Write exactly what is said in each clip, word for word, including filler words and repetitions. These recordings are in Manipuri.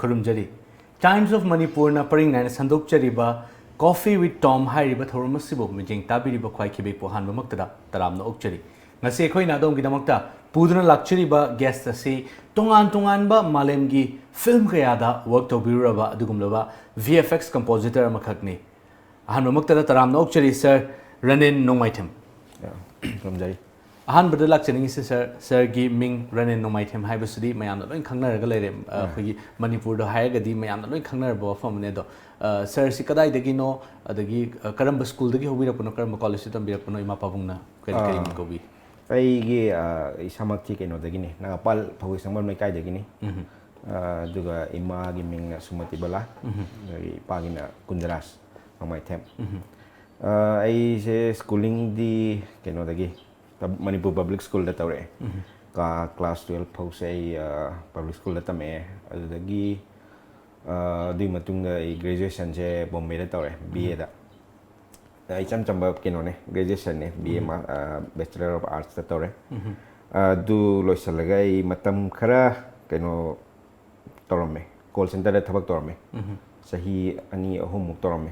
ꯈꯨꯔꯨꯝꯖꯔꯤ꯫ Times of Manipurꯅ ꯄꯔꯤꯡ ꯅꯥꯏꯅ ꯁꯟꯗꯣꯛꯆꯔꯤꯕ Coffee with Tom ꯍꯥꯏꯔꯤꯕ ꯊꯧꯔꯝ ꯑꯁꯤꯕꯨ ꯃꯤꯠꯌꯦꯡ ꯇꯥꯕꯤꯔꯤꯕ ꯈ꯭ꯋꯥꯏ ꯈꯤꯕꯩꯄꯨ ꯑꯍꯥꯟꯕꯃꯛꯇꯗ ꯇꯔꯥꯝꯅ ꯑꯣꯛꯆꯔꯤ꯫ ꯉꯁꯤ ꯑꯩꯈꯣꯏꯅ ꯑꯗꯣꯝꯒꯤꯗꯃꯛꯇ ꯄꯨꯗꯨꯅ ꯂꯥꯛꯆꯔꯤꯕ guest ꯑꯁꯤ ꯇꯣꯉꯥꯟ ꯇꯣꯉꯥꯟꯕ ꯃꯥꯂꯦꯝꯒꯤ film ꯀꯌꯥꯗ work ꯇꯧꯕꯤꯔꯨꯔꯕ ꯑꯗꯨꯒꯨꯝꯂꯕ V F X compositor ꯑꯃꯈꯛꯅꯤ꯫ ꯑꯍꯥꯟꯕꯃꯛꯇꯗ ꯇꯔꯥꯝꯅ ꯑꯣꯛꯆꯔꯤ sir ꯔꯅꯦꯟ ꯅꯣꯡꯃꯥꯏꯊꯦꯝ꯫ ꯈꯨꯔꯨꯝꯖꯔꯤ꯫ ꯑꯍꯥꯟꯕꯗ ꯂꯥꯛꯆꯅꯤꯡꯉꯤꯁꯦ sir, sirꯒꯤ ꯃꯤꯡ ꯔꯅꯦꯟ ꯅꯣꯡꯃꯥꯏꯊꯦꯝ ꯍꯥꯏꯕꯁꯤꯗꯤ ꯃꯌꯥꯝꯅ ꯂꯣꯏ ꯈꯪꯅꯔꯒ ꯂꯩꯔꯦ꯫ ꯑ, ꯑꯩꯈꯣꯏꯒꯤ ꯃꯅꯤꯄꯨꯔꯗ ꯍꯥꯏꯔꯒꯗꯤ ꯃꯌꯥꯝꯅ ꯂꯣꯏ ꯈꯪꯅꯔꯕ ꯋꯥꯐꯝ ꯑꯃꯅꯦ꯫ ꯑꯗꯣ ꯑ, sirꯁꯤ ꯀꯗꯥꯏꯗꯒꯤꯅꯣ, ꯑꯗꯒꯤ ꯑ, ꯀꯔꯝꯕ schoolꯗꯒꯤ ꯍꯧꯕꯤꯔꯛꯄꯅꯣ, ꯀꯔꯝꯕ collegeꯇ ꯇꯝꯕꯤꯔꯛꯄꯅꯣ, ꯏꯃꯥ ꯄꯥꯕꯨꯡꯅ ꯀꯔꯤ ꯀꯔꯤ ꯑ, ꯃꯤꯡ ꯀꯧꯕꯤ? ꯑꯩꯒꯤ ꯑ, ꯏꯁꯥꯃꯛꯇꯤ ꯀꯩꯅꯣꯗꯒꯤꯅꯤ, ꯅꯥꯒꯥꯄꯥꯜ ꯐꯧꯒꯤ ꯁꯪꯕꯝ ꯂꯩꯀꯥꯏꯗꯒꯤꯅꯤ꯫ ꯑ, ꯑꯗꯨꯒ ꯏꯃꯥꯒꯤ ꯃꯤꯡꯅ ꯁꯨꯃꯇꯤ ꯕꯂꯥ, ꯑꯗꯒꯤ ꯏꯄꯥꯒꯤꯅ ꯀꯨꯟꯗꯔꯥꯖ ꯅꯣꯡꯃꯥꯏꯊꯦꯝ꯫ ꯑ, ꯑꯩꯁꯦ schoolingꯗꯤ ꯀꯩꯅꯣꯗꯒꯤ ꯄꯕ- ꯃꯅꯤꯄꯨꯔ ꯄꯕ꯭ꯂꯤꯛ ꯁ꯭ꯀꯨꯜꯗ ꯇꯧꯔꯛꯑꯦ꯫ ꯀ- ꯀ꯭ꯂꯥꯁ ꯇꯨꯌꯦꯜꯐ ꯐꯥꯎꯁꯦ ꯑꯩ ꯑ, ꯄꯕ꯭ꯂꯤꯛ ꯁ꯭ꯀꯨꯜꯗ ꯇꯝꯃꯛꯑꯦ꯫ ꯑꯗꯨꯗꯒꯤ ꯑ, ꯑꯗꯨꯒꯤ ꯃꯇꯨꯡꯗ ꯑꯩ ꯒ꯭ꯔꯦꯖꯨꯑꯦꯁꯟꯁꯦ ꯕꯣꯝꯕꯦꯗ ꯇꯧꯔꯦ, ꯕꯤ ꯑꯦꯗ꯫ ꯏꯆꯝ ꯆꯝꯕ ꯀꯩꯅꯣꯅꯦ, ꯒ꯭ꯔꯦꯖꯨꯑꯦꯁꯟꯅꯦ, ꯕꯤ ꯑꯦ ꯕꯦꯆꯂꯔ ꯑꯣꯐ ꯑꯥꯔꯠꯁꯇ ꯇꯧꯔꯦ꯫ ꯑꯗꯨ ꯂꯣꯏꯁꯤꯜꯂꯒ ꯑꯩ ꯃꯇꯝ ꯈꯔ ꯀꯩꯅꯣ ꯇꯧꯔꯝꯃꯦ, ꯀꯣꯜ ꯁꯦꯟꯇꯔꯗ ꯊꯕꯛ ꯇꯧꯔꯝꯃꯦ꯫ ꯆꯍꯤ ꯑꯅꯤ ꯑꯍꯨꯝꯃꯨꯛ ꯇꯧꯔꯝꯃꯦ꯫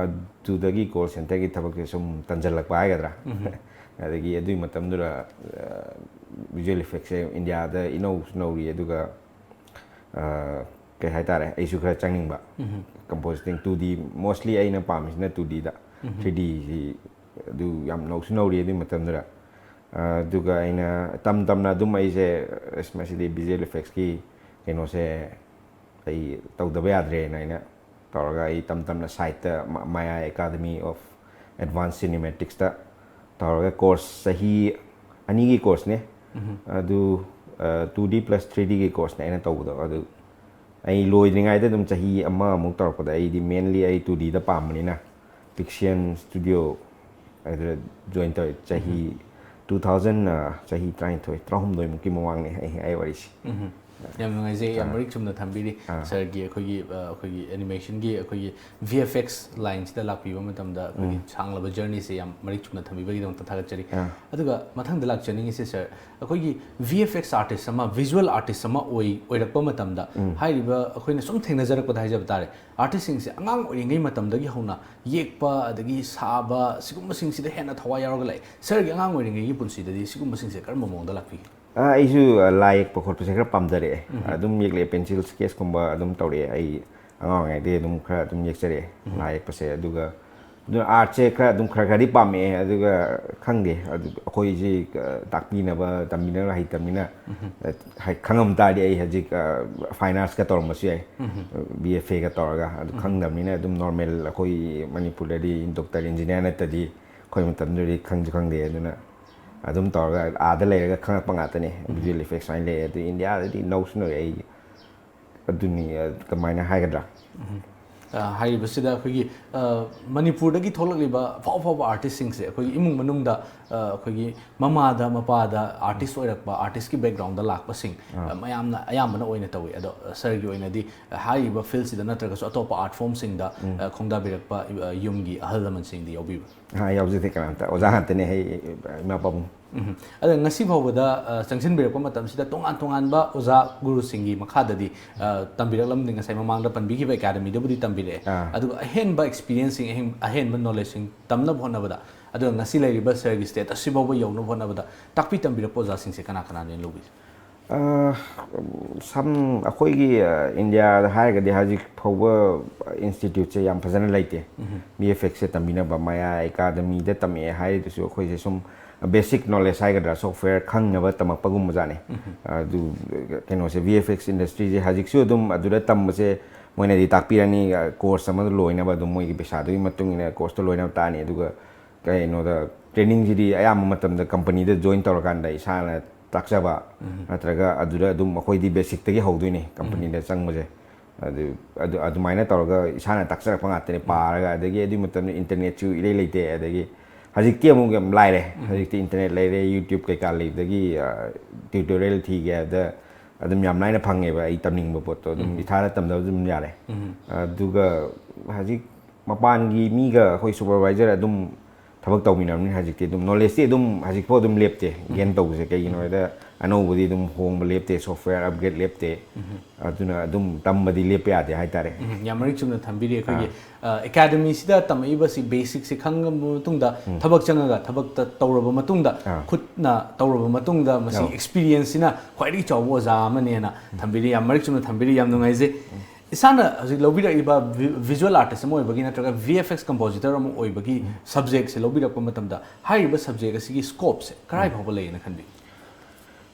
ꯑꯗꯨꯗꯒꯤ ꯀꯣꯜ ꯁꯦꯟꯇꯔꯒꯤ ꯊꯕꯛꯁꯦ ꯁꯨꯝ ꯇꯟꯁꯤꯜꯂꯛꯄ ꯍꯥꯏꯒꯗ꯭ꯔꯥ, ꯑꯗꯒꯤ ꯑꯗꯨꯒꯤ ꯃꯇꯝꯗꯨꯗ ꯚꯤꯖꯨꯋꯦꯜ ꯏꯐꯦꯛꯁꯦ ꯏꯟꯗꯤꯌꯥꯗ ꯏꯅꯧꯁꯨ ꯅꯧꯔꯤ, ꯑꯗꯨꯒ ꯑ, ꯀꯩ ꯍꯥꯏꯇꯥꯔꯦ, ꯑꯩꯁꯨ ꯈꯔ ꯆꯪꯅꯤꯡꯕ꯫ Compositing two D, mostly ꯑꯩꯅ ꯄꯥꯝꯃꯤꯁꯤꯅ two Dꯗ, three Dꯁꯤ ꯑꯗꯨ ꯌꯥꯝ ꯅꯧꯁꯨ ꯅꯧꯔꯤ ꯑꯗꯨꯒꯤ ꯃꯇꯝꯗꯨꯗ꯫ ꯑ, ꯑꯗꯨꯒ ꯑꯩꯅ ꯇꯝ ꯇꯝꯅ ꯑꯗꯨꯝ ꯑꯩꯁꯦ ꯑꯁ ꯃꯁꯤꯗꯤ ꯚꯤꯖꯨꯋꯦꯜ ꯏꯐꯦꯛꯁꯀꯤ ꯀꯩꯅꯣꯁꯦ ꯑꯩ ꯇꯧꯗꯕ ꯌꯥꯗ꯭ꯔꯦꯅ ꯑꯩꯅ ꯇꯧꯔꯒ ꯑꯩ ꯇꯝ ꯇꯝꯅ ꯁꯥꯏꯠꯇ ꯃꯌꯥꯏ ꯑꯦꯀꯥꯗꯃꯤ ꯑꯣꯐ ꯑꯦꯗꯚꯥꯟꯁ ꯁꯤꯅꯦꯃꯦꯇꯤꯛꯁꯇ ꯇꯧꯔꯒ ꯀꯣꯔꯁ ꯆꯍꯤ ꯑꯅꯤꯒꯤ ꯀꯣꯔꯁꯅꯦ꯫ ꯑꯗꯨ two D plus three Dꯒꯤ ꯀꯣꯔꯁꯅꯦ ꯑꯩꯅ ꯇꯧꯕꯗꯣ꯫ ꯑꯗꯨ ꯑꯩ ꯂꯣꯏꯗ꯭ꯔꯤꯉꯩꯗ ꯑꯗꯨꯝ ꯆꯍꯤ ꯑꯃꯃꯨꯛ ꯇꯧꯔꯛꯄꯗ ꯑꯩꯗꯤ mainly ꯑꯩ two Dꯗ ꯄꯥꯝꯕꯅꯤꯅ ꯄꯤꯛꯁꯤꯌꯟ ꯁ꯭ꯇꯨꯗꯤꯑꯣ ꯑꯗꯨꯗ ꯖꯣꯏꯟ ꯇꯧꯔꯦ꯫ ꯆꯍꯤ two thousand, ꯆꯍꯤ ꯇꯔꯥꯅꯤꯊꯣꯏ ꯇꯔꯥꯍꯨꯝꯗꯣꯏꯃꯨꯛꯀꯤ ꯃꯃꯥꯡꯅꯦ ꯑꯩ ꯑꯩ ꯋꯥꯔꯤꯁꯦ꯫ ꯌꯥꯝ ꯅꯨꯡꯉꯥꯏꯖꯩ, ꯌꯥꯝ ꯃꯔꯤꯛ ꯆꯨꯝꯅ ꯊꯝꯕꯤꯔꯤ꯫ ꯁꯔꯒꯤ ꯑꯩꯈꯣꯏꯒꯤ ꯑ, ꯑꯩꯈꯣꯏꯒꯤ ꯑꯦꯅꯤꯃꯦꯁꯟꯒꯤ ꯑꯩꯈꯣꯏꯒꯤ ꯚꯤ ꯑꯦꯐ ꯑꯦꯛꯁ ꯂꯥꯏꯟꯁꯤꯗ ꯂꯥꯛꯄꯤꯕ ꯃꯇꯝꯗ ꯑꯩꯈꯣꯏꯒꯤ ꯁꯥꯡꯂꯕ ꯖꯔꯅꯤꯁꯦ ꯌꯥꯝ ꯃꯔꯤꯛ ꯆꯨꯝꯅ ꯊꯝꯕꯤꯕꯒꯤꯗꯃꯛꯇ ꯊꯥꯒꯠꯆꯔꯤ꯫ ꯑꯗꯨꯒ ꯃꯊꯪꯗ ꯂꯥꯛꯆꯅꯤꯡꯉꯤꯁꯦ ꯁꯔ, ꯑꯩꯈꯣꯏꯒꯤ ꯚꯤ ꯑꯦꯐ ꯑꯦꯛꯁ ꯑꯥꯔꯇꯤꯁ ꯑꯃ, ꯚꯤꯖꯨꯋꯦꯜ ꯑꯥꯔꯇꯤꯁ ꯑꯃ ꯑꯣꯏ ꯑꯣꯏꯔꯛꯄ ꯃꯇꯝꯗ ꯍꯥꯏꯔꯤꯕ ꯑꯩꯈꯣꯏꯅ ꯁꯨꯝ ꯊꯦꯡꯅꯖꯔꯛꯄꯗ ꯍꯥꯏꯖꯕ ꯇꯥꯔꯦ, ꯑꯥꯔꯇꯤꯁꯁꯤꯡꯁꯦ ꯑꯉꯥꯡ ꯑꯣꯏꯔꯤꯉꯩ ꯃꯇꯝꯗꯒꯤ ꯍꯧꯅ ꯌꯦꯛꯄ ꯑꯗꯒꯤ ꯁꯥꯕ ꯁꯤꯒꯨꯝꯕꯁꯤꯡꯁꯤꯗ ꯍꯦꯟꯅ ꯊꯋꯥꯏ ꯌꯥꯎꯔꯒ ꯂꯥꯛꯏ꯫ ꯁꯔꯒꯤ ꯑꯉꯥꯡ ꯑꯣꯏꯔꯤꯉꯩꯒꯤ ꯄꯨꯟꯁꯤꯗꯗꯤ ꯁꯤꯒꯨꯝꯕꯁꯤꯡꯁꯦ ꯀꯔꯝꯕ ꯃꯑꯣꯡꯗ ꯂꯥꯛꯄꯤꯒꯦ? ꯑ, ꯑꯩꯁꯨ, ꯑ, ꯂꯥꯏ ꯌꯦꯛꯄ ꯈꯣꯠꯄꯁꯦ ꯈꯔ ꯄꯥꯝꯖꯔꯛꯑꯦ꯫ ꯑꯗꯨꯝ ꯌꯦꯛꯂꯛꯑꯦ, ꯄꯦꯟꯁꯤꯜ ꯁ꯭ꯀꯦꯠꯁꯀꯨꯝꯕ ꯑꯗꯨꯝ ꯇꯧꯔꯛꯑꯦ꯫ ꯑꯩ ꯑꯉꯥꯡ ꯑꯣꯏꯔꯤꯉꯩꯗꯒꯤ ꯑꯗꯨꯝ ꯈꯔ ꯑꯗꯨꯝ ꯌꯦꯛꯆꯔꯛꯑꯦ, ꯂꯥꯏ ꯌꯦꯛꯄꯁꯦ꯫ ꯑꯗꯨꯒ ꯑꯗꯨꯅ ꯑꯥꯔꯠꯁꯦ ꯈꯔ ꯑꯗꯨꯝ ꯈꯔ ꯈꯔꯗꯤ ꯄꯥꯝꯃꯛꯑꯦ꯫ ꯑꯗꯨꯒ ꯈꯪꯗꯦ, ꯑꯗꯨ ꯑꯩꯈꯣꯏꯁꯤ, ꯑ, ꯇꯥꯛꯄꯤꯅꯕ ꯇꯝꯕꯤꯅꯕ ꯍꯩꯇꯕꯅꯤꯅ, ꯑ, ꯍꯥꯏ-, ꯈꯪꯉꯝ ꯇꯥꯔꯗꯤ ꯑꯩ ꯍꯧꯖꯤꯛ, ꯑ, ꯐꯥꯏꯟ ꯑꯥꯔꯠꯁꯀ ꯇꯧꯔꯝꯕꯁꯨ ꯌꯥꯏ, ꯕꯤ ꯑꯦꯐ ꯑꯦꯒ ꯇꯧꯔꯒ꯫ ꯑꯗꯨ ꯈꯪꯗꯕꯅꯤꯅ ꯑꯗꯨꯝ ꯅꯣꯔꯃꯦꯜ ꯑꯩꯈꯣꯏ ꯃꯅꯤꯄꯨꯔꯗꯗꯤ ꯗꯣꯛꯇꯔ, ꯏꯟꯖꯤꯅꯤꯌꯥꯔ ꯅꯠꯇꯗꯤ ꯑꯩꯈꯣꯏ ꯃꯇꯝꯗꯨꯗꯗꯤ ꯈꯪꯁꯨ ꯈꯪꯗꯦ꯫ ꯑꯗꯨꯅ ꯑꯗꯨꯝ ꯇꯧꯔꯒ ꯑꯥꯗ ꯂꯩꯔꯒ ꯈꯪꯉꯛꯄ ꯉꯥꯛꯇꯅꯦ꯫ ꯚꯤꯖꯨꯋꯦꯜ ꯏꯐꯦꯛ ꯁꯨꯃꯥꯏꯅ ꯂꯩ, ꯑꯗꯨ ꯏꯟꯗꯤꯌꯥꯗꯗꯤ ꯅꯧꯁꯨ ꯅꯧꯏ꯫ ꯑꯩ ꯑꯗꯨꯅꯤ, ꯑ, ꯀꯃꯥꯏꯅ ꯍꯥꯏꯒꯗ꯭ꯔꯥ? ꯑ, ꯍꯥꯏꯔꯤꯕꯁꯤꯗ ꯑꯩꯈꯣꯏꯒꯤ, ꯑ, ꯃꯅꯤꯄꯨꯔꯗꯒꯤ ꯊꯣꯛꯂꯛꯂꯤꯕ ꯑꯐꯥꯎ ꯑꯐꯥꯎꯕ ꯑꯥꯔꯇꯤꯁꯁꯤꯡꯁꯦ ꯑꯩꯈꯣꯏꯒꯤ ꯏꯃꯨꯡ ꯃꯅꯨꯡꯗ, ꯑ, ꯑꯩꯈꯣꯏꯒꯤ ꯃꯃꯥꯗ ꯃꯄꯥꯗ ꯑꯥꯔꯇꯤꯁ ꯑꯣꯏꯔꯛꯄ, ꯑꯥꯔꯇꯤꯁꯀꯤ ꯕꯦꯛꯒ꯭ꯔꯥꯎꯟꯗ ꯂꯥꯛꯄꯁꯤꯡ, ꯑ, ꯃꯌꯥꯝꯅ ꯑꯌꯥꯝꯕꯅ ꯑꯣꯏꯅ ꯇꯧꯏ꯫ ꯑꯗꯣ, ꯑ, ꯁꯔꯒꯤ ꯑꯣꯏꯅꯗꯤ, ꯑ, ꯍꯥꯏꯔꯤꯕ ꯐꯤꯜꯁꯤꯗ ꯅꯠꯇ꯭ꯔꯒꯁꯨ ꯑꯇꯣꯞꯄ ꯑꯥꯔꯠ ꯐꯣꯝꯁꯤꯡꯗ, ꯑ, ꯈꯣꯡꯗꯥꯕꯤꯔꯛꯄ, ꯑ, ꯌꯨꯝꯒꯤ ꯑꯍꯜ ꯂꯃꯟꯁꯤꯡꯗꯤ ꯌꯥꯎꯕꯤꯕ꯭ꯔꯥ? ꯑ, ꯌꯥꯎꯖꯗꯦ ꯀꯅꯥꯝꯇ꯫ ꯑꯣꯖꯥ ꯉꯥꯛꯇꯅꯦ ꯑꯩ, ꯏꯃꯥ ꯄꯥꯕꯨꯡ꯫ ꯎꯝ꯫ ꯑꯗ ꯉꯁꯤ ꯐꯥꯎꯕꯗ, ꯑ, ꯆꯪꯁꯤꯟꯕꯤꯔꯛꯄ ꯃꯇꯝꯁꯤꯗ ꯇꯣꯉꯥꯟ ꯇꯣꯉꯥꯟꯕ ꯑꯣꯖꯥ ꯒꯨꯔꯨꯁꯤꯡꯒꯤ ꯃꯈꯥꯗꯗꯤ, ꯑ, ꯇꯝꯕꯤꯔꯛꯂꯝꯕꯅꯤ꯫ ꯉꯁꯥꯏ ꯃꯃꯥꯡꯗ ꯄꯟꯕꯤꯈꯤꯕ ꯑꯦꯀꯥꯗꯃꯤꯗꯕꯨꯗꯤ ꯇꯝꯕꯤꯔꯛꯑꯦ꯫ ꯑꯥ꯫ ꯑꯗꯨꯒ ꯑꯍꯦꯟꯕ ꯑꯦꯛꯁꯄꯤꯔꯤꯌꯦꯟꯁꯁꯤꯡ, ꯑꯍꯦꯟ-, ꯑꯍꯦꯟꯕ ꯅꯣꯂꯦꯖꯁꯤꯡ ꯇꯝꯅꯕ ꯍꯣꯠꯅꯕꯗ, ꯑꯗꯨꯒ ꯉꯁꯤ ꯂꯩꯔꯤꯕ ꯁꯔꯒꯤ ꯁ꯭ꯇꯦꯇꯁ ꯑꯁꯤꯐꯥꯎꯕ ꯌꯧꯅꯕ ꯍꯣꯠꯅꯕꯗ ꯇꯥꯛꯄꯤ ꯇꯝꯕꯤꯔꯛꯄ ꯑꯣꯖꯥꯁꯤꯡꯁꯦ ꯀꯅꯥ ꯀꯅꯥꯅꯦꯅ ꯂꯧꯕꯤꯒꯦ? ꯑ, ꯁꯝ-, ꯑꯩꯈꯣꯏꯒꯤ, ꯑ, ꯏꯟꯗꯤꯌꯥꯗ ꯍꯥꯏꯔꯒꯗꯤ ꯍꯧꯖꯤꯛ ꯐꯥꯎꯕ ꯏꯟꯁꯇꯤꯇ꯭ꯌꯨꯠꯁꯦ ꯌꯥꯝ ꯐꯖꯅ ꯂꯩꯇꯦ꯫ ꯕꯤ ꯑꯦꯐ ꯑꯦꯛꯁꯁꯦ ꯇꯝꯕꯤꯅꯕ ꯃꯌꯥ ꯑꯦꯀꯥꯗꯃꯤꯗ ꯇꯝꯃꯛꯑꯦ ꯍꯥꯏꯔꯤꯗꯨꯁꯨ ꯑꯩꯈꯣꯏꯁꯦ ꯁꯨꯝ ꯕꯦꯁꯤꯛ ꯅꯣꯂꯦꯖ ꯍꯥꯏꯒꯗ꯭ꯔꯥ, ꯁꯣꯐꯋꯦꯌꯔ ꯈꯪꯅꯕ ꯇꯝꯃꯛꯄꯒꯨꯝꯕꯖꯥꯠꯅꯤ꯫ ꯑꯗꯨ ꯀꯩꯅꯣꯁꯦ, ꯚꯤ ꯑꯦꯐ ꯑꯦꯛꯁ ꯏꯟꯗꯁꯇ꯭ꯔꯤꯁꯦ ꯍꯧꯖꯤꯛꯁꯨ ꯑꯗꯨꯝ ꯑꯗꯨꯗ ꯇꯝꯕꯁꯦ ꯃꯣꯏꯅꯗꯤ ꯇꯥꯛꯄꯤꯔꯅꯤ, ꯀꯣꯔꯁ ꯑꯃꯗ ꯂꯣꯏꯅꯕ ꯑꯗꯨꯝ ꯃꯣꯏꯒꯤ ꯄꯩꯁꯥꯗꯨꯒꯤ ꯃꯇꯨꯡ ꯏꯟꯅ ꯀꯣꯔꯁꯇꯣ ꯂꯣꯏꯅꯕ ꯇꯥꯛꯑꯅꯤ꯫ ꯑꯗꯨꯒ ꯀꯩꯅꯣꯗ, ꯇ꯭ꯔꯦꯅꯤꯡꯁꯤꯗꯤ ꯑꯌꯥꯝꯕ ꯃꯇꯝꯗ ꯀꯝꯄꯅꯤꯗ ꯖꯣꯏꯟ ꯇꯧꯔꯀꯥꯟꯗ ꯏꯁꯥꯅ ꯇꯥꯛꯆꯕ, ꯅꯠꯇ꯭ꯔꯒ ꯑꯗꯨꯗ ꯑꯗꯨꯝ ꯑꯩꯈꯣꯏꯗꯤ ꯕꯦꯁꯤꯛꯇꯒꯤ ꯍꯧꯗꯣꯏꯅꯦ ꯀꯝꯄꯅꯤꯗ ꯆꯪꯕꯁꯦ꯫ ꯑꯗꯨ, ꯑꯗꯨ, ꯑꯗꯨꯃꯥꯏꯅ ꯇꯧꯔꯒ ꯏꯁꯥꯅ ꯇꯥꯛꯆꯔꯛꯄ ꯉꯥꯛꯇꯅꯦ, ꯄꯥꯔꯒ꯫ ꯑꯗꯒꯤ ꯑꯗꯨꯒꯤ ꯃꯇꯝꯗ ꯏꯟꯇꯔꯅꯦꯠꯁꯨ ꯏꯔꯩ ꯂꯩꯇꯦ꯫ ꯑꯗꯒꯤ ꯍꯧꯖꯤꯛꯇꯤ ꯑꯃꯨꯛ ꯌꯥꯝ ꯂꯥꯏꯔꯦ꯫ ꯍꯧꯖꯤꯛꯇꯤ ꯏꯟꯇꯔꯅꯦꯠ ꯂꯩꯔꯦ, ꯌꯨꯇ꯭ꯌꯨꯕ ꯀꯩꯀꯥ ꯂꯩꯕꯗꯒꯤ, ꯑ, ꯇ꯭ꯌꯨꯇꯣꯔꯤꯌꯦꯜ ꯊꯤꯒꯦ ꯍꯥꯏꯕꯗ ꯑꯗꯨꯝ ꯌꯥꯝ ꯂꯥꯏꯅ ꯐꯪꯉꯦꯕ꯫ ꯑꯩ ꯇꯝꯅꯤꯡꯕ ꯄꯣꯠꯇꯣ ꯑꯗꯨꯝ ꯏꯁꯥꯅ ꯇꯝꯖꯕ ꯑꯗꯨꯝ ꯌꯥꯔꯦ꯫ ꯑꯗꯨꯒ ꯍꯧꯖꯤꯛ ꯃꯄꯥꯟꯒꯤ ꯃꯤꯒ ꯑꯩꯈꯣꯏ supervisor ꯑꯗꯨꯝ ꯊꯕꯛ ꯇꯧꯃꯤꯟꯅꯕꯅꯤꯅ ꯍꯧꯖꯤꯛꯇꯤ ꯑꯗꯨꯝ knowledgeꯇꯤ ꯑꯗꯨꯝ ꯍꯧꯖꯤꯛꯐꯥꯎ ꯑꯗꯨꯝ ꯂꯦꯞꯇꯦ꯫ Gain ꯇꯧꯕꯁꯦ ꯀꯩꯒꯤꯅꯣ ꯍꯥꯏꯗ ꯑꯅꯧꯕꯗꯤ ꯑꯗꯨꯝ ꯍꯣꯡꯕ ꯂꯦꯞꯇꯦ, software upgrade ꯂꯦꯞꯇꯦ꯫ ꯑꯗꯨꯅ ꯑꯗꯨꯝ ꯇꯝꯕꯗꯤ ꯂꯦꯞꯄ ꯌꯥꯗꯦ ꯍꯥꯏꯇꯥꯔꯦ꯫ ꯎꯝ, ꯌꯥꯝ ꯃꯔꯤꯛ ꯆꯨꯝꯅ ꯊꯝꯕꯤꯔꯤ꯫ ꯑꯩꯈꯣꯏꯒꯤ ꯑꯦꯀꯥꯗꯃꯤꯁꯤꯗ ꯇꯝꯃꯛꯏꯕꯁꯤ basicꯁꯤ ꯈꯪꯉꯕ ꯃꯇꯨꯡꯗ, ꯊꯕꯛ ꯆꯪꯉꯒ ꯊꯕꯛꯇ ꯇꯧꯔꯕ ꯃꯇꯨꯡꯗ, ꯑꯥ꯫ ꯈꯨꯠꯅ ꯇꯧꯔꯕ ꯃꯇꯨꯡꯗ ꯃꯁꯤ ꯑꯧ꯫ experienceꯁꯤꯅ ꯈ꯭ꯋꯥꯏꯗꯒꯤ ꯆꯥꯎꯕ ꯑꯣꯖꯥ ꯑꯃꯅꯦꯅ ꯊꯝꯕꯤꯔꯤ꯫ ꯌꯥꯝ ꯃꯔꯤꯛ ꯆꯨꯝꯅ ꯊꯝꯕꯤꯔꯤ, ꯌꯥꯝ ꯅꯨꯡꯉꯥꯏꯖꯩ꯫ ꯏꯁꯥꯅ ꯍꯧꯖꯤꯛ ꯂꯧꯕꯤꯔꯛꯏꯕ vi-, visual artist ꯑꯃ ꯑꯣꯏꯕꯒꯤ ꯅꯠꯇ꯭ꯔꯒ V F X compositor ꯑꯃ ꯑꯣꯏꯕꯒꯤ subjectꯁꯦ ꯂꯧꯕꯤꯔꯛꯄ ꯃꯇꯝꯗ, ꯍꯥꯏꯔꯤꯕ subject ꯑꯁꯤꯒꯤ scopeꯁꯦ ꯀꯔꯥꯏ ꯐꯥꯎꯕ ꯂꯩꯌꯦꯅ ꯈꯟꯕꯤ?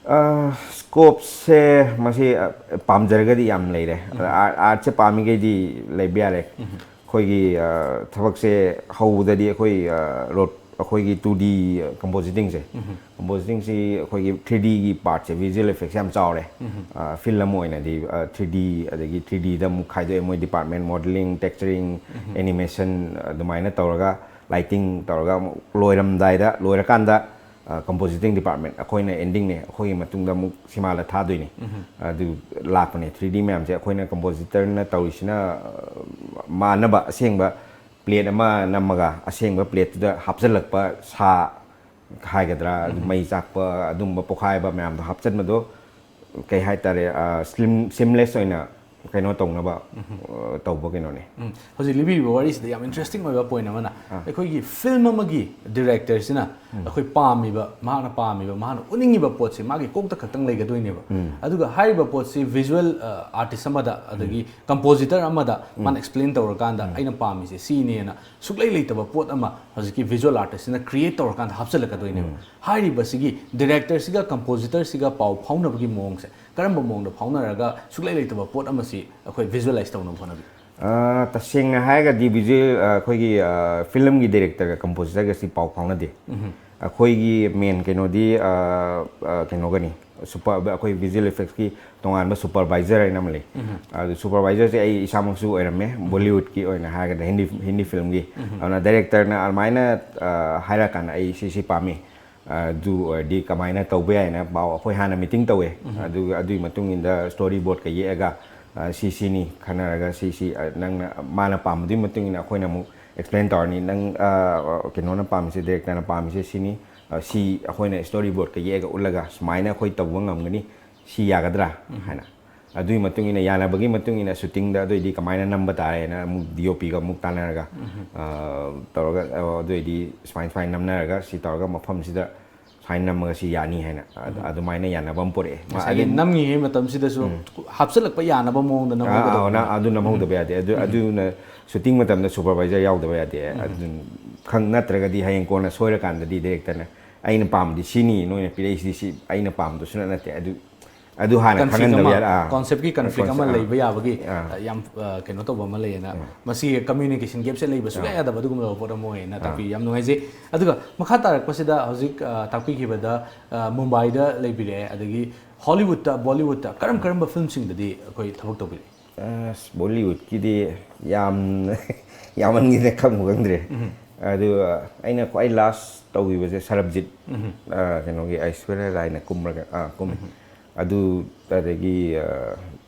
ꯑ, scopeꯁꯦ ꯃꯁꯤ, ꯑ, ꯄꯥꯝꯖꯔꯒꯗꯤ ꯌꯥꯝ ꯂꯩꯔꯦ꯫ ꯑꯗ art, artꯁꯦ ꯄꯥꯝꯃꯤꯈꯩꯗꯤ ꯂꯩꯕ ꯌꯥꯔꯦ꯫ ꯑꯩꯈꯣꯏꯒꯤ, ꯑ, ꯊꯕꯛꯁꯦ ꯍꯧꯕꯗꯗꯤ ꯑꯩꯈꯣꯏ, ꯑ, road, ꯑꯩꯈꯣꯏꯒꯤ two D compositingꯁꯦ, compositingꯁꯤ ꯑꯩꯈꯣꯏꯒꯤ three Dꯒꯤ partꯁꯦ, visual effectꯁꯦ ꯌꯥꯝ ꯆꯥꯎꯔꯦ꯫ ꯑ, field ꯑꯃ ꯑꯣꯏꯅꯗꯤ, ꯑ, three D, ꯑꯗꯒꯤ three Dꯗ ꯑꯃꯨꯛ ꯈꯥꯏꯗꯣꯛꯑꯦ ꯃꯣꯏ department, modeling, texturing, animation, ꯑꯗꯨꯃꯥꯏꯅ ꯇꯧꯔꯒ, lighting ꯇꯧꯔꯒ ꯑꯃꯨꯛ ꯂꯣꯏꯔꯝꯗꯥꯏꯗ, ꯂꯣꯏꯔꯀꯥꯟꯗ, ꯑ, compositing department, ꯑꯩꯈꯣꯏꯅ endingꯅꯦ, ꯑꯩꯈꯣꯏꯒꯤ ꯃꯇꯨꯡꯗ ꯑꯃꯨꯛ ꯁꯤꯃꯥꯗ ꯊꯥꯗꯣꯏꯅꯦ꯫ ꯑꯗꯨ ꯂꯥꯛꯄꯅꯦ꯫ Three D ꯃꯌꯥꯝꯁꯦ ꯑꯩꯈꯣꯏꯅ compositorꯅ ꯇꯧꯔꯤꯁꯤꯅ, ꯑ, ꯃꯥꯟꯅꯕ ꯑꯁꯦꯡꯕ plate ꯑꯃ ꯅꯝꯃꯒ ꯑꯁꯦꯡꯕ plateꯇꯨꯗ ꯍꯥꯞꯆꯤꯜꯂꯛꯄ ꯁꯥ ꯍꯥꯏꯒꯗ꯭ꯔꯥ, ꯑꯗꯨ ꯃꯩ ꯆꯥꯛꯄ, ꯑꯗꯨꯝꯕ ꯄꯣꯈꯥꯏꯕ ꯃꯌꯥꯝꯗꯣ ꯍꯥꯞꯆꯤꯟꯕꯗꯣ ꯀꯩ ꯍꯥꯏꯇꯥꯔꯦ, ꯑ, slim-, seamless ꯑꯣꯏꯅ ꯀꯩꯅꯣ ꯇꯧꯅꯕ, ꯑ, ꯇꯧꯕ ꯀꯩꯅꯣꯅꯦ꯫ ꯎꯝ, ꯍꯧꯖꯤꯛ ꯂꯤꯕꯤꯔꯤꯕ ꯋꯥꯔꯤꯁꯤꯗ ꯌꯥꯝ interesting ꯑꯣꯏꯕ point ꯑꯃꯅ, ꯑꯥ꯫ ꯑꯩꯈꯣꯏꯒꯤ film ꯑꯃꯒꯤ directorꯁꯤꯅ ꯑꯩꯈꯣꯏ ꯄꯥꯝꯃꯤꯕ, ꯃꯍꯥꯛꯅ ꯄꯥꯝꯃꯤꯕ, ꯃꯍꯥꯛꯅ ꯎꯠꯅꯤꯡꯉꯤꯕ ꯄꯣꯠꯁꯤ ꯃꯥꯒꯤ ꯀꯣꯛꯇ ꯈꯛꯇꯪ ꯂꯩꯒꯗꯣꯏꯅꯦꯕ꯫ ꯑꯗꯨꯒ ꯍꯥꯏꯔꯤꯕ ꯄꯣꯠꯁꯤ visual, ꯑ, artist ꯑꯃꯗ, ꯑꯗꯒꯤ compositor ꯑꯃꯗ ꯃꯥꯅ explain ꯇꯧꯔꯀꯥꯟꯗ, "ꯑꯩꯅ ꯄꯥꯝꯃꯤꯁꯦ ꯁꯤꯅꯦꯅ" ꯁꯨꯛꯂꯩ ꯂꯩꯇꯕ ꯄꯣꯠ ꯑꯃ ꯍꯧꯖꯤꯛꯀꯤ visual artistꯁꯤꯅ create ꯇꯧꯔꯀꯥꯟꯗ ꯍꯥꯞꯆꯤꯜꯂꯛꯀꯗꯣꯏꯅꯦꯕ꯫ ꯍꯥꯏꯔꯤꯕꯁꯤꯒꯤ directorꯁꯤꯒ compositorꯁꯤꯒ ꯄꯥꯎ ꯐꯥꯎꯅꯕꯒꯤ ꯃꯑꯣꯡꯁꯦ ꯀꯔꯝꯕ ꯃꯑꯣꯡꯗ ꯐꯥꯎꯅꯔꯒ ꯁꯨꯛꯂꯩ ꯂꯩꯇꯕ ꯄꯣꯠ ꯑꯃꯁꯤ ꯑꯩꯈꯣꯏ visualize ꯇꯧꯅꯕ ꯍꯣꯠꯅꯕꯤ? ꯑ, ꯇꯁꯦꯡꯅ ꯍꯥꯏꯔꯒꯗꯤ visual, ꯑ, ꯑꯩꯈꯣꯏꯒꯤ, ꯑ, filmꯒꯤ directorꯒ compositorꯒꯁꯤ ꯄꯥꯎ ꯐꯥꯎꯅꯗꯦ꯫ ꯑꯩꯈꯣꯏꯒꯤ main ꯀꯩꯅꯣꯗꯤ, ꯑ, ꯑ, ꯀꯩꯅꯣꯒꯅꯤ, super, ꯑꯩꯈꯣꯏ visual effectsꯀꯤ ꯇꯣꯉꯥꯟꯕ supervisor ꯍꯥꯏꯅ ꯑꯃ ꯂꯩ꯫ ꯑꯗꯨ supervisorꯁꯦ ꯑꯩ ꯏꯁꯥꯃꯛꯁꯨ ꯑꯣꯏꯔꯝꯃꯦ, Bollywoodꯀꯤ ꯑꯣꯏꯅ ꯍꯥꯏꯔꯒꯗꯤ, Hindi, Hindi filmꯒꯤ꯫ ꯑꯗꯨꯅ directorꯅ ꯑꯗꯨꯃꯥꯏꯅ, ꯑ, ꯍꯥꯏꯔꯛꯑꯀꯥꯟꯗ ꯑꯩ ꯁꯤ, ꯁꯤ ꯄꯥꯝꯃꯤ꯫ ꯑꯗꯨ ꯑꯣꯏꯔꯗꯤ ꯀꯃꯥꯏꯅ ꯇꯧꯕ ꯌꯥꯏꯅ ꯄꯥꯎ ꯑꯩꯈꯣꯏ ꯍꯥꯟꯅ ꯃꯤꯇꯤꯡ ꯇꯧꯋꯦ꯫ ꯑꯗꯨ ꯑꯗꯨꯒꯤ ꯃꯇꯨꯡ ꯏꯟꯅ ꯁ꯭ꯇꯣꯔꯤ ꯕꯣꯔꯗꯀ ꯌꯦꯛꯑꯒ, ꯑ, ꯁꯤ ꯁꯤꯅꯤ ꯈꯟꯅꯔꯒ, ꯁꯤ ꯁꯤ, ꯑ, ꯅꯪꯅ, ꯃꯥꯅ ꯄꯥꯝꯕꯗꯨꯒꯤ ꯃꯇꯨꯡ ꯏꯟꯅ ꯑꯩꯈꯣꯏꯅ ꯑꯃꯨꯛ ꯑꯦꯛꯁꯄ꯭ꯂꯦꯟ ꯇꯧꯔꯅꯤ꯫ ꯅꯪ, ꯑ, ꯀꯩꯅꯣꯅ ꯄꯥꯝꯃꯤꯁꯦ, ꯗꯤꯔꯦꯛꯇꯔꯅ ꯄꯥꯝꯃꯤꯁꯦ ꯁꯤꯅꯤ, ꯑ, ꯁꯤ ꯑꯩꯈꯣꯏꯅ ꯁ꯭ꯇꯣꯔꯤ ꯕꯣꯔꯗꯀ ꯌꯦꯛꯑꯒ ꯎꯠꯂꯒ ꯁꯨꯃꯥꯏꯅ ꯑꯩꯈꯣꯏ ꯇꯧꯕ ꯉꯝꯒꯅꯤ, ꯁꯤ ꯌꯥꯒꯗ꯭ꯔꯥ ꯍꯥꯏꯅ꯫ ꯑꯗꯨꯒꯤ ꯃꯇꯨꯡ ꯏꯟꯅ, ꯌꯥꯅꯕꯒꯤ ꯃꯇꯨꯡ ꯏꯟꯅ ꯁꯨꯇꯤꯡꯗ ꯑꯗꯨꯑꯣꯏꯗꯤ ꯀꯃꯥꯏꯅ ꯅꯝꯕ ꯇꯥꯔꯦꯅ ꯑꯃꯨꯛ ꯗꯤ ꯑꯣ ꯄꯤꯒ ꯑꯃꯨꯛ ꯇꯥꯟꯅꯔꯒ, ꯑ, ꯇꯧꯔꯒ, ꯑ, ꯑꯗꯨꯑꯣꯏꯗꯤ ꯁꯨꯃꯥꯏ ꯁꯨꯃꯥꯏꯅ ꯅꯝꯅꯔꯒ ꯁꯤ ꯇꯧꯔꯒ ꯃꯐꯝꯁꯤꯗ ꯁꯨꯃꯥꯏꯅ ꯅꯝꯃꯒ ꯁꯤ ꯌꯥꯅꯤ ꯍꯥꯏꯅ, ꯑ-, ꯑꯗꯨꯃꯥꯏꯅ ꯌꯥꯅꯕ ꯑꯃ ꯄꯨꯔꯛꯑꯦ꯫ ꯃꯥ ꯉꯁꯥꯏꯒꯤ ꯑꯗꯨ ꯅꯝꯉꯤꯉꯩ ꯃꯇꯝꯁꯤꯗꯁꯨ ꯍꯥꯞꯆꯤꯜꯂꯛꯄ ꯌꯥꯅꯕ ꯃꯑꯣꯡꯗ ꯑꯥ, ꯑꯥ, ꯅꯝꯍꯧꯒꯗꯧꯕꯅꯤ꯫ ꯅ-, ꯑꯗꯨ ꯅꯝꯍꯧꯗꯕ ꯌꯥꯗꯦ꯫ ꯑꯗꯨ, ꯑꯗꯨꯅ ꯁꯨꯇꯤꯡ ꯃꯇꯝꯗ ꯁꯨꯄꯔꯚꯥꯏꯖꯔ ꯌꯥꯎꯗꯕ ꯌꯥꯗꯦ꯫ ꯑꯗꯨ ꯈꯪ-, ꯅꯠꯇ꯭ꯔꯒꯗꯤ ꯍꯌꯦꯡ ꯀꯣꯟꯅ ꯁꯣꯏꯔꯀꯥꯟꯗꯗꯤ ꯗꯤꯔꯦꯛꯇꯔꯅ, "ꯑꯩꯅ ꯄꯥꯝꯕꯗꯤ ꯁꯤꯅꯤ, ꯅꯣꯏꯅ ꯄꯤꯔꯛꯏꯁꯤꯗꯤ ꯁꯤ ꯑꯩꯅ ꯄꯥꯝꯕꯗꯨ ꯁꯨꯡꯅꯠ ꯅꯠꯇꯦ"꯫ ꯑꯗꯨ, ꯑꯗꯨ ꯍꯥꯟꯅ ꯀꯟꯐ꯭ꯂꯤꯛ ꯈꯪꯍꯟꯗꯕ ꯑꯃ, ꯌꯥꯔꯦ꯫ ꯑꯥ꯫ ꯀꯣꯟꯁꯦꯞꯀꯤ ꯀꯟꯐ꯭ꯂꯤꯛ ꯀꯣꯟꯁꯦꯞ-, ꯑꯃ ꯑꯥ꯫ ꯂꯩꯕ ꯌꯥꯕꯒꯤ, ꯑꯥ꯫ ꯑ, ꯌꯥꯝ, ꯑ, ꯀꯩꯅꯣ ꯇꯧꯕ ꯑꯃ ꯂꯩꯌꯦꯅ꯫ ꯎꯝ꯫ ꯃꯁꯤ ꯀꯝꯃ꯭ꯌꯨꯅꯤꯀꯦꯁꯟ ꯒꯦꯞꯁꯦ ꯂꯩꯕ ꯁꯨꯡꯌꯥ ꯑꯥ꯫ ꯌꯥꯗꯕ ꯑꯗꯨꯒꯨꯝꯂꯕ ꯄꯣꯠ ꯑꯃ ꯑꯣꯏꯌꯦꯅ ꯑꯥ꯫ ꯇꯥꯛꯄꯤ꯫ ꯌꯥꯝ ꯅꯨꯡꯉꯥꯏꯖꯩ꯫ ꯑꯗꯨꯒ ꯃꯈꯥ ꯇꯥꯔꯛꯄꯁꯤꯗ ꯍꯧꯖꯤꯛ, ꯑ, ꯇꯥꯛꯄꯤꯈꯤꯕꯗ, ꯑ, ꯃꯨꯝꯕꯥꯏꯗ ꯂꯩꯕꯤꯔꯛꯑꯦ, ꯑꯗꯒꯤ ꯍꯣꯂꯤꯋꯨꯗꯇ, ꯕꯣꯂꯤꯋꯨꯗꯇ ꯀꯔꯝ ꯀꯔꯝꯕ ꯐꯤꯂꯝꯁꯤꯡꯗꯗꯤ ꯑꯩꯈꯣꯏ ꯊꯕꯛ ꯇꯧꯕꯤꯔꯛꯏ? ꯑꯁ, ꯕꯣꯂꯤꯋꯨꯗꯀꯤꯗꯤ ꯌꯥꯝ, ꯌꯥꯝꯃꯟꯈꯤꯗꯅ ꯈꯪꯕꯨ ꯈꯪꯗ꯭ꯔꯦ꯫ ꯎꯝ꯫ ꯑꯗꯨꯒ ꯑꯩꯅ ꯈ꯭ꯋꯥꯏ ꯂꯥꯁ ꯇꯧꯈꯤꯕꯁꯦ ꯁꯔꯕꯖꯤꯠ, ꯎꯝ꯫ ꯑ, ꯀꯩꯅꯣꯒꯤ ꯑꯩꯁ꯭ꯋꯔꯌ ꯔꯥꯏꯅ ꯀꯨꯝꯔꯒ, ꯑ, ꯀꯨꯝꯃꯤ꯫ ꯎꯝ꯫ ꯑꯗꯨ, ꯑꯗꯒꯤ, ꯑ,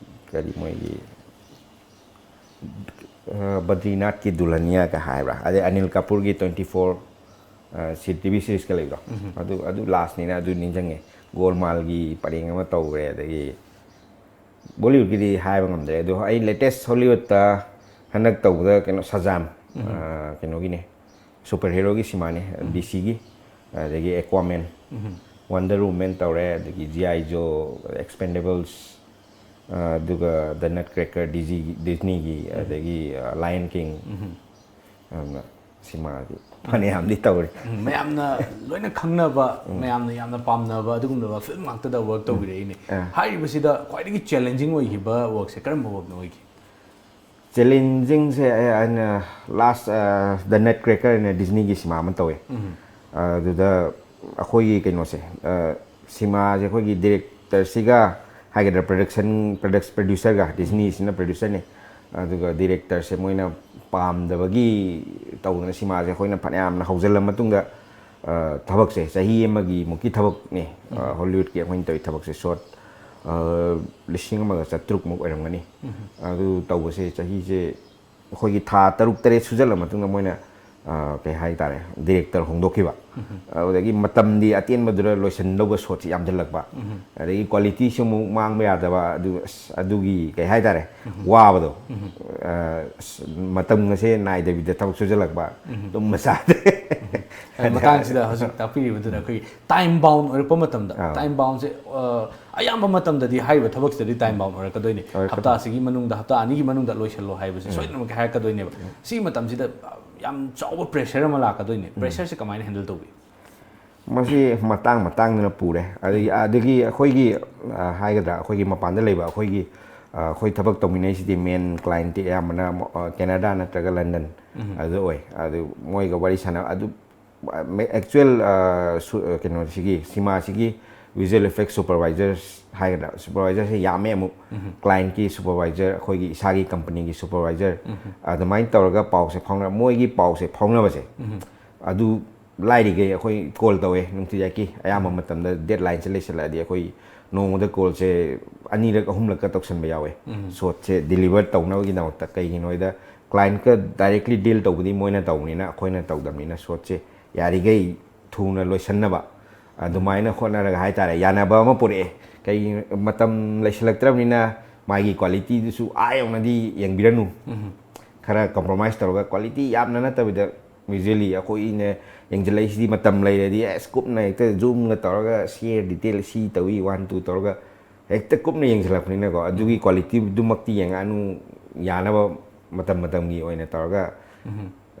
ꯀꯔꯤ ꯃꯣꯏꯒꯤ, ꯑ, ꯕꯗ꯭ꯔꯤꯅꯥꯊꯀꯤ ꯗꯨꯜꯍꯅꯤꯌꯥꯒ ꯍꯥꯏꯕ꯭ꯔꯥ, ꯑꯗꯩ ꯑꯅꯤꯜ ꯀꯥꯄꯨꯔꯒꯤ ꯇ꯭ꯋꯦꯟꯇꯤ ꯐꯣꯔ, ꯑ, ꯁꯤ ꯇꯤ ꯚꯤ ꯁꯤꯔꯤꯁꯀ ꯂꯩꯕꯗꯣ, ꯎꯝ꯫ ꯑꯗꯨ, ꯑꯗꯨ ꯂꯥꯁꯅꯤꯅ ꯑꯗꯨ ꯅꯤꯡꯁꯤꯡꯉꯦ꯫ ꯒꯣꯜꯃꯥꯜꯒꯤ ꯄꯔꯦꯡ ꯑꯃ ꯇꯧꯈ꯭ꯔꯦ, ꯑꯗꯒꯤ ꯕꯣꯂꯤꯋꯨꯗꯀꯤꯗꯤ ꯍꯥꯏꯕ ꯉꯝꯗ꯭ꯔꯦ꯫ ꯑꯗꯣ ꯑꯩ ꯂꯦꯇꯦꯁ ꯍꯣꯂꯤꯋꯨꯗꯇ ꯍꯟꯗꯛ ꯇꯧꯕꯗ ꯀꯩꯅꯣ, ꯁꯖꯥꯝ, ꯎꯝ꯫ ꯑ, ꯀꯩꯅꯣꯒꯤꯅꯦ, ꯁꯨꯄꯔ ꯍꯤꯔꯣꯒꯤ ꯁꯤꯃꯥꯅꯦ, ꯎꯝ꯫ ꯗꯤ ꯁꯤꯒꯤ, ꯑꯗꯒꯤ ꯑꯦꯀ꯭ꯋꯥꯃꯦꯟ, ꯎꯝ꯫ ꯋꯟꯗꯔ ꯋꯨꯃꯦꯟ ꯇꯧꯔꯦ, ꯑꯗꯒꯤ ꯖꯤ ꯑꯥꯏ ꯖꯣ, ꯑꯦꯛꯁꯄꯦꯟꯗꯦꯕꯜꯁ, ꯑ, ꯑꯗꯨꯒ ꯗ ꯅꯠ ꯀ꯭ꯔꯦꯀꯔ, ꯗꯤꯖꯤꯒꯤ, ꯗꯤꯖꯅꯤꯒꯤ, ꯎꯝ꯫ ꯑꯗꯒꯤ, ꯑ, ꯂꯥꯌꯟ ꯀꯤꯡ, ꯎꯝ꯫ ꯑꯗꯨꯅ ꯁꯤꯃꯥꯗꯤ ꯐꯅꯌꯥꯝꯗꯤ ꯇꯧꯔꯦ꯫ ꯎꯝ, ꯃꯌꯥꯝꯅ ꯂꯣꯏꯅ ꯈꯪꯅꯕ, ꯎꯝ꯫ ꯃꯌꯥꯝꯅ ꯌꯥꯝꯅ ꯄꯥꯝꯅꯕ ꯑꯗꯨꯒꯨꯝꯂꯕ ꯐꯤꯂꯝ ꯉꯥꯛꯇꯗ ꯋꯔꯛ ꯇꯧꯕꯤꯔꯛꯏꯅꯦ꯫ ꯑꯥ꯫ ꯍꯥꯏꯔꯤꯕꯁꯤꯗ ꯈ꯭ꯋꯥꯏꯗꯒꯤ ꯆꯦꯂꯦꯟꯖꯤꯡ ꯑꯣꯏꯈꯤꯕ ꯋꯔꯛꯁꯦ ꯀꯔꯝꯕ ꯋꯔꯛꯅ ꯑꯣꯏꯈꯤ? ꯆꯦꯂꯦꯟꯖꯤꯡꯁꯦ ꯑꯩ, ꯑꯩꯅ ꯂꯥꯁ, ꯑ, ꯗ ꯅꯠ ꯀ꯭ꯔꯦꯀꯔ ꯍꯥꯏꯅ ꯗꯤꯖꯅꯤꯒꯤ ꯁꯤꯃꯥ ꯑꯃ ꯇꯧꯋꯦ꯫ ꯎꯝ꯫ ꯑꯗꯨꯗ ꯑꯩꯈꯣꯏꯒꯤ ꯀꯩꯅꯣꯁꯦ, ꯑ, ꯁꯤꯃꯥꯁꯦ ꯑꯩꯈꯣꯏꯒꯤ ꯗꯤꯔꯦꯛꯇꯔꯁꯤꯒ ꯍꯥꯏꯒꯗ꯭ꯔꯥ, ꯄ꯭ꯔꯗꯛꯁꯟ, ꯄ꯭ꯔꯗꯛꯁ-, ꯄ꯭ꯔꯗ꯭ꯌꯨꯁꯔꯒ, ꯗꯤꯖꯅꯤꯁꯤꯅ ꯄ꯭ꯔꯗ꯭ꯌꯨꯁꯔꯅꯤ, ꯑꯗꯨꯒ ꯗꯤꯔꯦꯛꯇꯔꯁꯦ ꯃꯣꯏꯅ ꯄꯥꯝꯗꯕꯒꯤ ꯇꯧꯗꯅ ꯁꯤꯃꯥꯁꯦ ꯑꯩꯈꯣꯏꯅ ꯐꯅꯌꯥꯝꯅ ꯍꯧꯖꯤꯜꯂ ꯃꯇꯨꯡꯗ, ꯊꯕꯛꯁꯦ ꯆꯍꯤ ꯑꯃꯒꯤ ꯃꯨꯛꯀꯤ ꯊꯕꯛꯅꯦ꯫ ꯍꯣꯂꯤꯋꯨꯗꯀꯤ ꯑꯩꯈꯣꯏꯅ ꯇꯧꯔꯤ ꯊꯕꯛꯁꯦ ꯁꯣꯔꯠ ꯂꯤꯁꯤꯡ ꯑꯃꯒ ꯆꯥꯇ꯭ꯔꯨꯛꯃꯨꯛ ꯑꯣꯏꯔꯝꯒꯅꯤ꯫ ꯑꯗꯨ ꯇꯧꯕꯁꯦ ꯆꯍꯤꯁꯦ ꯑꯩꯈꯣꯏꯒꯤ ꯊꯥ ꯇꯔꯨꯛ ꯇꯔꯦꯠ ꯁꯨꯖꯜꯂ ꯃꯇꯨꯡꯗ ꯃꯣꯏꯅ ꯀꯩ ꯍꯥꯏꯇꯥꯔꯦ, ꯗꯤꯔꯦꯛꯇꯔ ꯍꯣꯡꯗꯣꯛꯈꯤꯕ꯫ ꯑꯗꯨꯗꯒꯤ ꯃꯇꯝꯗꯤ ꯑꯇꯦꯟꯕꯗꯨꯗ ꯂꯣꯏꯁꯤꯟꯗꯧꯕ ꯁꯣꯠꯁꯤ ꯌꯥꯝꯁꯤꯜꯂꯛꯄ꯫ ꯑꯗꯒꯤ ꯀ꯭ꯋꯥꯂꯤꯇꯤꯁꯨ ꯑꯃꯨꯛ ꯃꯥꯡꯕ ꯌꯥꯗꯕ꯫ ꯑꯗꯨ ꯑꯁ ꯑꯗꯨꯒꯤ ꯀꯩ ꯍꯥꯏꯇꯥꯔꯦ, ꯋꯥꯕꯗꯣ꯫ ꯑꯁ ꯃꯇꯝꯒꯁꯦ ꯅꯥꯏꯗꯕꯤꯗ ꯊꯕꯛ ꯁꯨꯖꯜꯂꯛꯄ꯫ ꯇꯨꯝꯕ ꯆꯥꯗꯦ꯫ ꯃꯇꯥꯡꯁꯤꯗ ꯍꯧꯖꯤꯛ ꯇꯥꯛꯄꯤꯔꯤꯕꯗꯨꯅ ꯑꯩꯈꯣꯏꯒꯤ ꯇꯥꯏꯝ ꯕꯥꯎꯟ ꯑꯣꯏꯔꯛꯄ ꯃꯇꯝꯗ, ꯇꯥꯏꯝ ꯕꯥꯎꯟꯁꯦ ꯑꯌꯥꯝꯕ ꯃꯇꯝꯗꯗꯤ ꯍꯥꯏꯔꯤꯕ ꯊꯕꯛꯁꯤꯗꯗꯤ ꯇꯥꯏꯝ ꯕꯥꯎꯟ ꯑꯣꯏꯔꯛꯀꯗꯣꯏꯅꯤ꯫ ꯍꯞꯇꯥ ꯑꯁꯤꯒꯤ ꯃꯅꯨꯡꯗ, ꯍꯞꯇꯥ ꯑꯅꯤꯒꯤ ꯃꯅꯨꯡꯗ ꯂꯣꯏꯁꯤꯜꯂꯣ ꯍꯥꯏꯕꯁꯦ ꯁꯣꯏꯗꯅꯃꯛꯀꯤ ꯍꯥꯏꯔꯛꯀꯗꯣꯏꯅꯦꯕ꯫ ꯁꯤꯒꯤ ꯃꯇꯝꯁꯤꯗ ꯌꯥꯝ ꯆꯥꯎꯕ ꯄ꯭ꯔꯦꯁꯔ ꯑꯃ ꯂꯥꯛꯀꯗꯣꯏꯅꯦ꯫ ꯄ꯭ꯔꯦꯁꯔꯁꯦ ꯀꯃꯥꯏꯅ ꯍꯦꯟꯗꯜ ꯇꯧꯕꯤ? ꯃꯁꯤ ꯃꯇꯥꯡ ꯃꯇꯥꯡꯗꯨꯅ ꯄꯨꯔꯦ꯫ ꯑꯗꯒꯤ ꯑꯗꯒꯤ ꯑꯩꯈꯣꯏꯒꯤ ꯍꯥꯏꯒꯗ꯭ꯔꯥ, ꯑꯩꯈꯣꯏꯒꯤ ꯃꯄꯥꯟꯗ ꯂꯩꯕ ꯑꯩꯈꯣꯏꯒꯤ ꯑꯩꯈꯣꯏ ꯊꯕꯛ ꯇꯧꯃꯤꯟꯅꯩꯁꯤꯗꯤ ꯃꯦꯟ ꯀ꯭ꯂꯥꯏꯟꯇꯤ ꯑꯌꯥꯝꯕꯅ ꯀꯦꯅꯥꯗꯥ ꯅꯠꯇ꯭ꯔꯒ ꯂꯟꯗꯟ ꯑꯗꯨꯗ ꯑꯣꯏ꯫ ꯑꯗꯨ ꯃꯣꯏꯒ ꯋꯥꯔꯤ ꯁꯥꯟꯅ ꯑꯗꯨ ꯑꯦꯛꯆꯨꯋꯦꯜ ꯀꯩꯅꯣꯁꯤꯒꯤ, ꯁꯤꯃꯥꯁꯤꯒꯤ ꯚꯤꯖꯨꯋꯦꯜ ꯏꯐꯦꯛ ꯁꯨꯄꯔꯚꯥꯏꯖꯔꯁ ꯍꯥꯏꯒꯗ꯭ꯔꯥ, ꯁꯨꯄꯔꯚꯥꯏꯖꯔꯁꯦ ꯌꯥꯝꯃꯦ ꯑꯃꯨꯛ꯫ ꯀ꯭ꯂꯥꯏꯟꯠꯀꯤ ꯁꯨꯄꯔꯚꯥꯏꯖꯔ, ꯑꯩꯈꯣꯏꯒꯤ ꯏꯁꯥꯒꯤ ꯀꯝꯄꯅꯤꯒꯤ ꯁꯨꯄꯔꯚꯥꯏꯖꯔ, ꯑꯗꯨꯃꯥꯏꯅ ꯇꯧꯔꯒ ꯄꯥꯎꯁꯦ ꯐꯥꯎꯅ ꯃꯣꯏꯒꯤ ꯄꯥꯎꯁꯦ ꯐꯥꯎꯅꯕꯁꯦ ꯑꯗꯨ ꯂꯥꯏꯔꯤꯈꯩ ꯑꯩꯈꯣꯏ ꯀꯣꯜ ꯇꯧꯋꯦ ꯅꯨꯡꯇꯤꯖꯥꯏꯀꯤ꯫ ꯑꯌꯥꯝꯕ ꯃꯇꯝꯗ ꯗꯦꯠꯂꯥꯏꯟꯁꯦ ꯂꯩꯁꯜꯂꯛꯑꯗꯤ ꯑꯩꯈꯣꯏ ꯅꯣꯡꯃꯗ ꯀꯣꯜꯁꯦ ꯑꯅꯤꯔꯛ ꯑꯍꯨꯝꯂꯛꯀ ꯇꯧꯁꯟꯕ ꯌꯥꯎꯋꯦ꯫ ꯁꯣꯠꯁꯦ ꯗꯤꯂꯤꯚꯔ ꯇꯧꯅꯕꯒꯤꯗꯃꯛꯇ꯫ ꯀꯩꯒꯤꯅꯣ ꯍꯥꯏꯗ ꯀ꯭ꯂꯥꯏꯟꯠꯀ ꯗꯥꯏꯔꯦꯛꯂꯤ ꯗꯤꯜ ꯇꯧꯕꯗꯤ ꯃꯣꯏꯅ ꯇꯧꯕꯅꯤꯅ, ꯑꯩꯈꯣꯏꯅ ꯇꯧꯗꯕꯅꯤꯅ ꯁꯣꯠꯁꯦ ꯌꯥꯔꯤꯈꯩ ꯊꯨꯅ ꯂꯣꯏꯁꯟꯅꯕ ꯑꯗꯨꯃꯥꯏꯅ ꯍꯣꯠꯅꯔꯒ ꯍꯥꯏꯇꯥꯔꯦ, ꯌꯥꯅꯕ ꯑꯃ ꯄꯨꯔꯛꯑꯦ꯫ ꯀꯩꯒꯤ ꯃꯇꯝ ꯂꯩꯁꯜꯂꯛꯇ꯭ꯔꯕꯅꯤꯅ ꯃꯥꯒꯤ ꯀ꯭ꯋꯥꯂꯤꯇꯤꯗꯨꯁꯨ ꯑꯥ ꯌꯧꯅꯗꯤ ꯌꯦꯡꯕꯤꯔꯅꯨ꯫ ꯈꯔ ꯀꯝꯄ꯭ꯔꯣꯃꯥꯏꯁ ꯇꯧꯔꯒ ꯀ꯭ꯋꯥꯂꯤꯇꯤ ꯌꯥꯝꯅ ꯅꯠꯇꯕꯤꯗ, ꯚꯤꯖꯨꯋꯦꯜꯂꯤ ꯑꯩꯈꯣꯏꯅ ꯌꯦꯡꯁꯤꯜꯂꯛꯏꯁꯤꯗꯤ ꯃꯇꯝ ꯂꯩꯔꯗꯤ ꯑꯁ ꯀꯨꯞꯅ ꯍꯦꯛꯇ ꯖꯨꯝꯒ ꯇꯧꯔꯒ ꯁꯤꯌꯔ ꯗꯤꯇꯦꯜ ꯁꯤ ꯇꯧꯏ ꯋꯥꯟ ꯇꯨ ꯇꯧꯔꯒ ꯍꯦꯛꯇ ꯀꯨꯞꯅ ꯌꯦꯡꯁꯤꯜꯂꯛꯄꯅꯤꯅꯀꯣ꯫ ꯑꯗꯨꯒꯤ ꯀ꯭ꯋꯥꯂꯤꯇꯤꯗꯨꯃꯛꯇꯤ ꯌꯦꯡꯉꯛꯑꯅꯨ, ꯌꯥꯅꯕ ꯃꯇꯝ ꯃꯇꯝꯒꯤ ꯑꯣꯏꯅ ꯇꯧꯔꯒ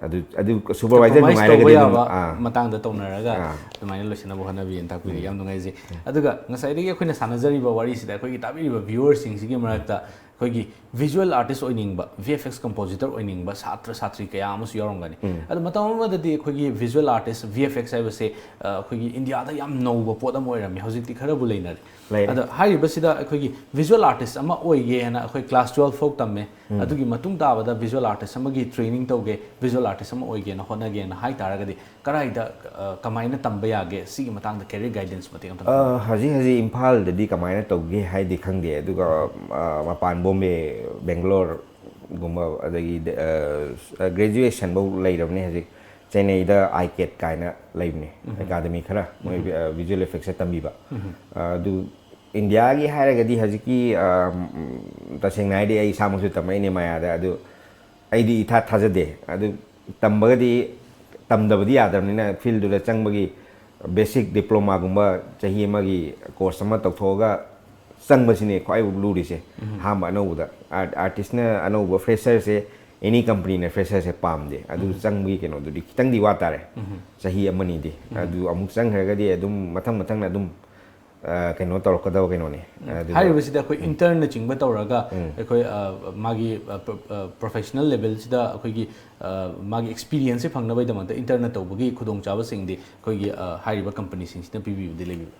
ꯑꯗꯨ ꯑꯗꯨ ꯁꯨꯄꯔꯚꯥꯏꯖꯔ ꯀꯝꯄ꯭ꯔꯣꯃꯥꯏꯁ ꯇꯧꯕ ꯅꯨꯡꯉꯥꯏꯔꯒꯗꯤ ꯑꯗꯨꯝ ꯌꯥꯕ ꯑꯥ ꯃꯇꯥꯡꯗ ꯇꯧꯅꯔꯒ ꯑꯥ ꯑꯗꯨꯃꯥꯏꯅ ꯂꯣꯏꯁꯤꯟꯅꯕ ꯍꯣꯠꯅꯕꯤꯌꯦꯅ ꯇꯥꯛꯄꯤꯔꯦ꯫ ꯌꯥꯝ ꯅꯨꯡꯉꯥꯏꯖꯩ꯫ ꯑꯗꯨꯒ ꯉꯁꯥꯏꯗꯒꯤ ꯑꯩꯈꯣꯏꯅ ꯁꯥꯟꯅꯖꯔꯤꯕ ꯋꯥꯔꯤꯁꯤꯗ ꯑꯩꯈꯣꯏꯒꯤ ꯇꯥꯕꯤꯔꯤꯕ ꯚ꯭ꯌꯨꯋꯔꯁꯤꯡꯁꯤꯒꯤ ꯃꯔꯛꯇ ꯑꯩꯈꯣꯏꯒꯤ visual artist ꯑꯣꯏꯅꯤꯡꯕ, V F X compositor ꯑꯣꯏꯅꯤꯡꯕ ꯁꯥꯇ꯭ꯔ ꯁꯥꯇ꯭ꯔꯤ ꯀꯌꯥ ꯑꯃꯁꯨ ꯌꯥꯎꯔꯝꯒꯅꯤ꯫ ꯑꯗꯣ ꯃꯇꯝ ꯑꯃꯗꯗꯤ ꯑꯩꯈꯣꯏꯒꯤ visual artist, V F X ꯍꯥꯏꯕꯁꯦ, ꯑ, ꯑꯩꯈꯣꯏꯒꯤ ꯏꯟꯗꯤꯌꯥꯗ ꯌꯥꯝ ꯅꯧꯕ ꯄꯣꯠ ꯑꯃ ꯑꯣꯏꯔꯝꯃꯤ꯫ ꯍꯧꯖꯤꯛꯇꯤ ꯈꯔꯕꯨ ꯂꯩꯅꯔꯦ꯫ ꯂꯩꯔꯦ꯫ ꯑꯗꯣ ꯍꯥꯏꯔꯤꯕꯁꯤꯗ ꯑꯩꯈꯣꯏꯒꯤ visual artist ꯑꯃ ꯑꯣꯏꯒꯦ ꯍꯥꯏꯅ ꯑꯩꯈꯣꯏ class twelve ꯐꯥꯎ ꯇꯝꯃꯦ꯫ ꯑꯗꯨꯒꯤ ꯃꯇꯨꯡ ꯇꯥꯕꯗ visual artist ꯑꯃꯒꯤ training ꯇꯧꯒꯦ, visual artist ꯑꯃ ꯑꯣꯏꯒꯦꯅ ꯍꯣꯠꯅꯒꯦꯅ ꯍꯥꯏ ꯇꯥꯔꯒꯗꯤ ꯀꯗꯥꯏꯗ, ꯑ, ꯀꯃꯥꯏꯅ ꯇꯝꯕ ꯌꯥꯒꯦ? ꯁꯤꯒꯤ ꯃꯇꯥꯡꯗ career guidance ꯃꯇꯦꯛ ꯑꯝꯇ ꯑ, ꯍꯧꯖꯤꯛ ꯍꯧꯖꯤꯛ ꯏꯝꯐꯥꯜꯗꯗꯤ ꯀꯃꯥꯏꯅ ꯇꯧꯒꯦ ꯍꯥꯏꯗꯤ ꯈꯪꯗꯦ, ꯑꯗꯨꯒ, ꯑ, ꯃꯄꯥꯟ ꯕꯣꯝꯕꯦ, ꯕꯦꯡꯒꯂꯣꯔꯒꯨꯝꯕ, ꯑꯗꯒꯤ, ꯑ, graduation ꯐꯧ ꯂꯩꯔꯕꯅꯦ ꯍꯧꯖꯤꯛ꯫ ꯆꯦꯟꯅꯩꯗ ICAT ꯀꯥꯏꯅ ꯂꯩꯕꯅꯦ, academy ꯈꯔ, ꯃꯣꯏ, ꯑ, visual effects ꯇꯝꯕꯤꯕ꯫ ꯑ, ꯑꯗꯨ ꯏꯟꯗꯤꯌꯥꯒꯤ ꯍꯥꯏꯔꯒꯗꯤ ꯍꯧꯖꯤꯛꯀꯤ, ꯑ, ꯎꯝ, ꯇꯁꯦꯡꯅ ꯍꯥꯏꯔꯗꯤ ꯑꯩ ꯏꯁꯥꯃꯛꯁꯨ ꯇꯝꯃꯛꯏꯅꯦ ꯃꯌꯥꯗ, ꯑꯗꯨ ꯑꯩꯗꯤ ꯏꯊꯥ ꯊꯥꯖꯗꯦ꯫ ꯑꯗꯨ ꯇꯝꯕꯒꯗꯤ, ꯇꯝꯗꯕꯗꯤ ꯌꯥꯗ꯭ꯔꯕꯅꯤꯅ, field ꯇꯨꯗ ꯆꯪꯕꯒꯤ basic diploma ꯒꯨꯝꯕ ꯆꯍꯤ ꯑꯃꯒꯤ course ꯑꯃ ꯇꯧꯊꯣꯛꯑꯒ ꯆꯪꯕꯁꯤꯅꯦ ꯈ꯭ꯋꯥꯏ ꯂꯨꯔꯤꯁꯦ꯫ ꯑꯍꯥꯟꯕ ꯑꯅꯧꯕꯗ ꯑꯥꯔ-, artist ꯅ ꯑꯅꯧꯕ fresher ꯁꯦ, any company ꯅ fresher ꯁꯦ ꯄꯥꯝꯗꯦ꯫ ꯑꯗꯨ ꯆꯪꯕꯒꯤ ꯀꯩꯅꯣꯗꯨꯗꯤ ꯈꯤꯇꯪꯗꯤ ꯋꯥ ꯇꯥꯔꯦ, ꯆꯍꯤ ꯑꯃꯅꯤꯗꯤ꯫ ꯑꯗꯨ ꯑꯃꯨꯛ ꯆꯪꯈ꯭ꯔꯒꯗꯤ ꯑꯗꯨꯝ ꯃꯊꯪ ꯃꯊꯪꯅ ꯑꯗꯨꯝ, ꯑ, ꯀꯩꯅꯣ ꯇꯧꯔꯛꯀꯗꯕ ꯀꯩꯅꯣꯅꯦ꯫ ꯑꯗꯨꯒ ꯍꯥꯏꯔꯤꯕꯁꯤꯗ ꯑꯩꯈꯣꯏ intern ꯅ ꯆꯤꯡꯕ ꯇꯧꯔꯒ ꯑꯩꯈꯣꯏ, ꯑ, ꯃꯥꯒꯤ, ꯑ, ꯄ꯭ꯔꯣ-, ꯑ, professional level ꯁꯤꯗ ꯑꯩꯈꯣꯏꯒꯤ, ꯑ, ꯃꯥꯒꯤ experience ꯁꯦ ꯐꯪꯅꯕꯒꯤꯗꯃꯛꯇ intern ꯅ ꯇꯧꯕꯒꯤ ꯈꯨꯗꯣꯡꯆꯥꯕꯁꯤꯡꯗꯤ ꯑꯩꯈꯣꯏꯒꯤ, ꯑ, ꯍꯥꯏꯔꯤꯕ company ꯁꯤꯡꯁꯤꯅ ꯄꯤꯕꯤꯕꯗꯤ ꯂꯩꯕꯤꯕ꯭ꯔꯥ?